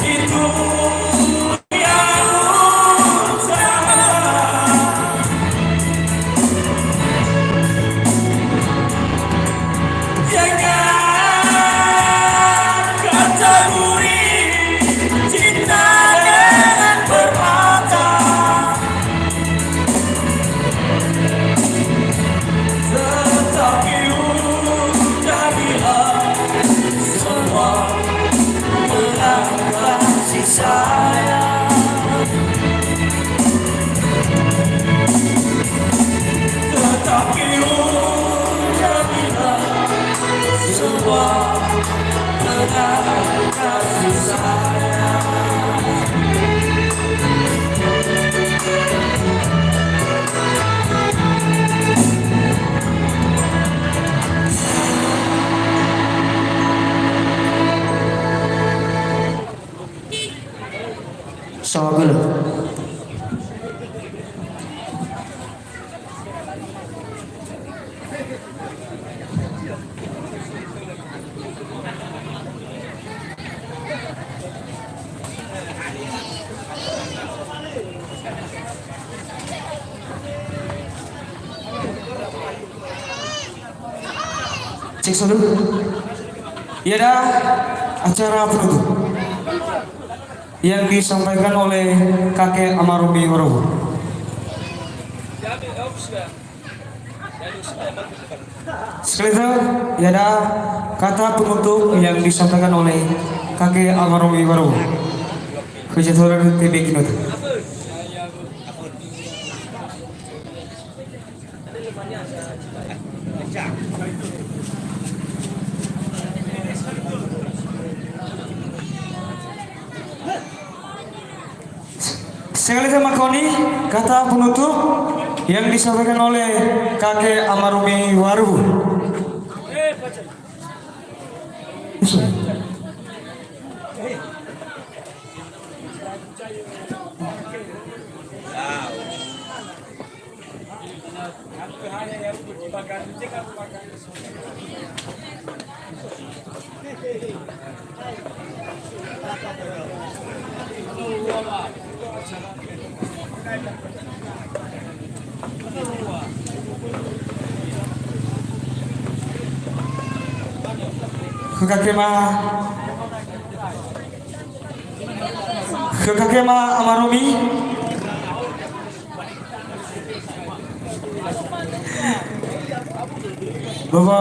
itu yang utama. Jangan kau taburi cinta dengan permata. Tetapi ucapkanlah semua dengan kasih sayang. Tetapi ucapkanlah semua dengan kasih sayang. Sawa gölö. Cek satu. Iada acara penutup yang disampaikan oleh Kakek Amaromi Warohu. Sekali lagi, iada kata penutup yang disampaikan oleh Kakek Amaromi Warohu. Khö Jatoran T B Kinot. Sekali lagi, kata penutup yang disampaikan oleh Kakek Amaromi Warohu. Khö Kakema, khö Kakema Amaromi. Bahwa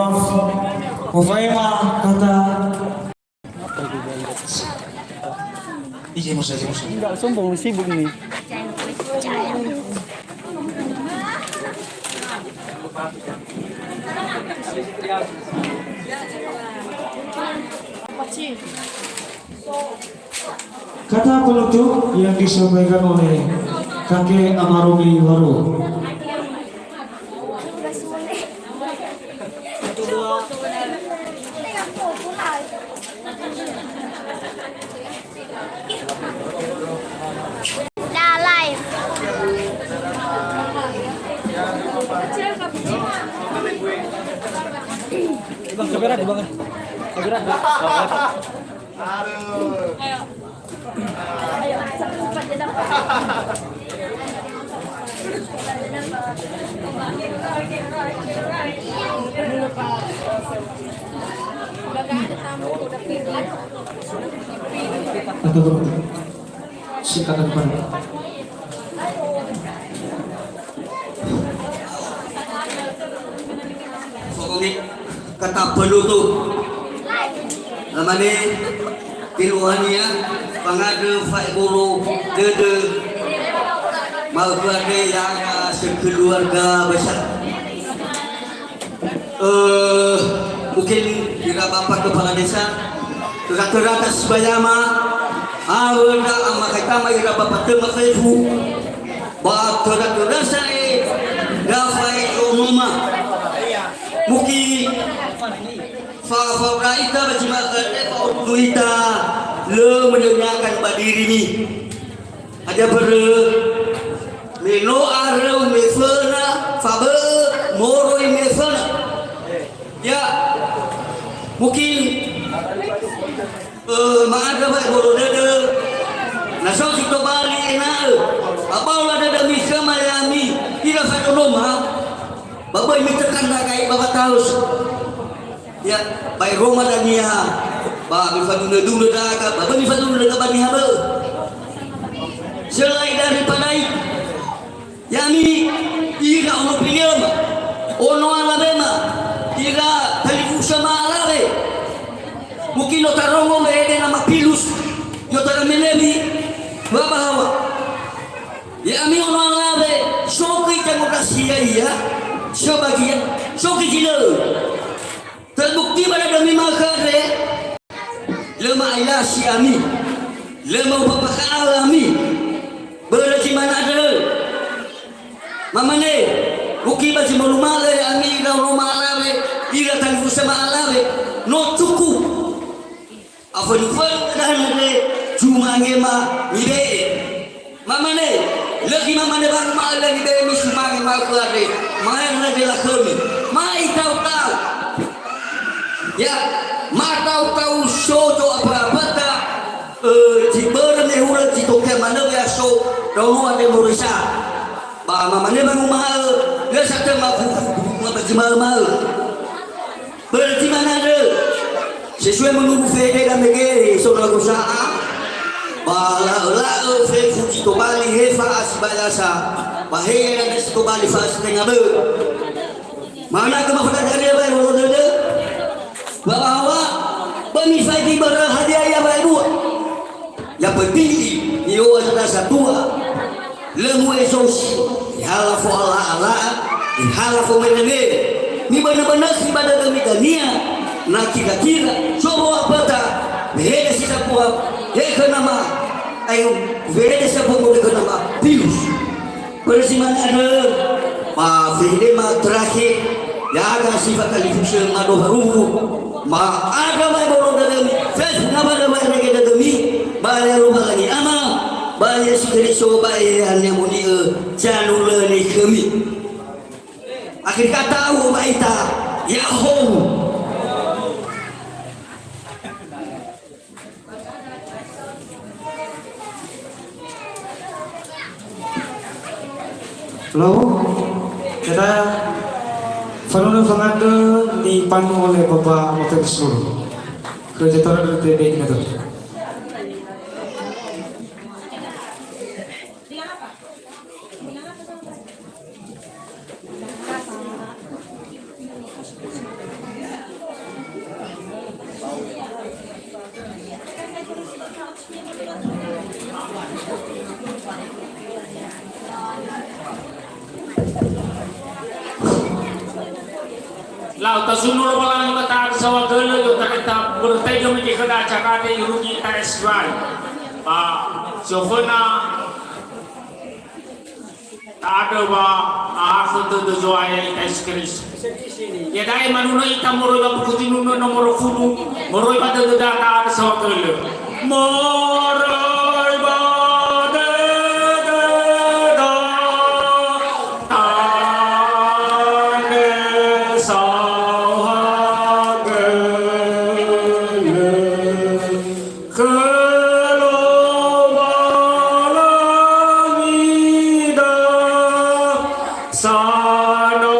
Ufaima kata. Ije musa, ije musa. Enggak sombong, sibuk nih. Kata penutup yang disampaikan oleh Kakek Amaromi Warohu. Dah live. Bang, kamera di, Bang. Kamera di. Aduh. Atau silakan, Pak. Pokoknya kata penutup. Namanya Tiluhania, pangandrö fa'ebolo dödö. Ma'ökhö andre ya'aga sekeluarga besar. Eh, mungkin ira Bapak Kepala Desa, töra-töra tasibayama, awö ndra amakhaitama ira Bapak Tema fefu, ba töra-töra sa'ae, Rafael Onoma. Mungkin fa-, fa'aura ita ba zi ma'ökhö andre, fa'odu ita, lö menyanyiakan ba dirimi. Hadia börö? Me no aröu meföna, fabö'ö moroi meföna. Ya, mungkin, eh, ma'andrö wa'ebolo dödö. Na so zi tobali ena'ö, abaola dödömi khöma ya'ami, ira Fatonoma, ba böi mitekan ragai ba wataus. Ya, baero ma dania, ba mifadunö-dunö ndra'aga, ba böi mifadunö ndra'aga ba niha bö'ö. Selain daripada itu, ya'ami ira ono Piliema, ono Alawema, ira talifusö ma alawe. Mungkin no tarongo mehede nama Pilus, yo tara melewi, wa bahawa. Ya'ami ono alawe, so göi demokrasi ya'ia, sebagian, so göi zi lö. Terbukti ba dödömi ma'ökhö andre, lö ma'ailasi ami, lö ma'ufafakha'ö ami, börö zi mane andrö. Mamane, uki ba zi moluma'ö ya'ami ira ono ma alawe, ira talifusö ma alawe, no cukup. Afönu-fönu da'e andre, zumange ma mibe'e. Mamane, lö gi mamane wanguma'ö lö nibe'emi sumange ma'ökhö andre, ma'e andre lakhömi, ma itau-tau. Ya, ma tau-tau so zo'afa-afata, ö, zi börö me hulö zi tokea manö ya so, raunua andre moroi sa. Ba mamane wanguma'ö, lö satö mafufu, ma ba zi ma'ö-ma'ö. Börö zi mane andrö, sesuai menurut fede damege, so rago sa'a, ba la'ö-la'ö fefu zi tobali he fa'a sibai lasa, ba he ya'ira si tobali fa'a sitenga bö'ö. Mana ke mafada daria wa'ebolo dödö? Ba bahwa, ba mifaigi bara hadia ia wa'ebua. Yang penting, i'o'ö ira satua. Lö mu'ezosi, ihala fo'ala-ala'a, ihala fomerenge. Mibönö-bönösi ba dödömi dania, na kira-kira, so wa'aföta, wehede si sambua, he khö nama, ayo, wehede sambua mole khö nama, Pilus. Börö zi mane andrö, ba fehede ma terakhir, ya'aga si fatalifusö ma do faruhu, ba andrö wa'ebolo dödömi, fefu na ba dödömi, ba ya Lowalangi Ama, ba Yesu Keriso, ba Eheha Ni'amoni'ö, zanulö nikhömi. Akhir kata, u'oba ita, ya'ahowu. Lau, kita fanunu fangandrö nipanu oleh Bapak Motor Sulu. Kerja tara dari T B ini tuh. Lau tasunu Lowalangi ba ta'andrö saohagölö, yo tareta bertega mege khöda acara te irugi ta S Y. Ba, sioföna Ta'andrö wa ahakhö dödö Zo'aya ita Yesu Keriso. Iada'e manunö ita moroi ba buku zinunö nomoro fulu, moroi ba dödöda ta'andrö saohagölö. Moroi ba dödöda ta'andrö saohagölö. Khö Lowalangida sanolono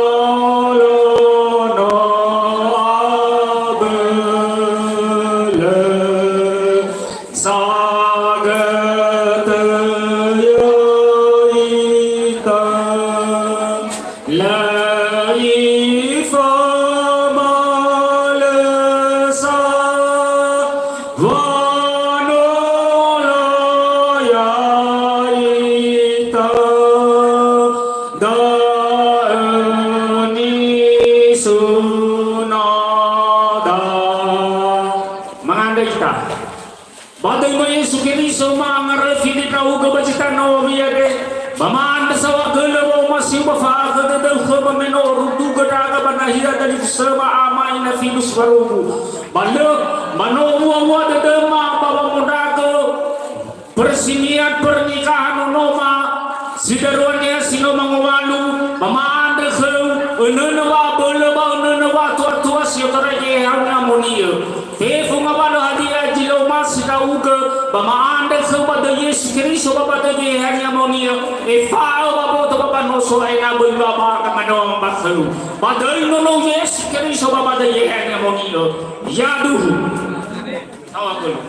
abölö, sagötö ya'ita. Lö ifama'ölö sa wanolo ya'ita. Da'ö nisunada. Mangandrö ita. Ba döi-Mö Yesu Keriso ma'angaröfi ndra'ugö ba zi tanö ya'ia andre, ba ma'andrö saohagölö wa'omasiu ba fa'akhö dödöu khöma me no orundrugö ndra'aga ba nahia dalifusöma, Ama, Ina, Findus, Barumbu. Ba lö, ba no owua-wua dödöma ba wamondragö persinian pernikahan nonoma, si darua niha si no mangowalu, ba ma'andrö khöu, önönö wa'abölö ba önönö wa'atuatua si otarai Geheha Ni'amoni'ö. Fefu ngawalö hadia zi lö omasi ndra'ugö, ba ma'andrö khöu ba döi Yesu Keriso ba ba döi Geheha Ni'amoni'ö, efa'ö ba boto ba ba noso ena'ö böi ba ba gamanöa ba khöu. Ba döi nonou Yesu Keriso ba ba döi Geheha Ni'amoni'ö. Yaduhu. Saohagölö.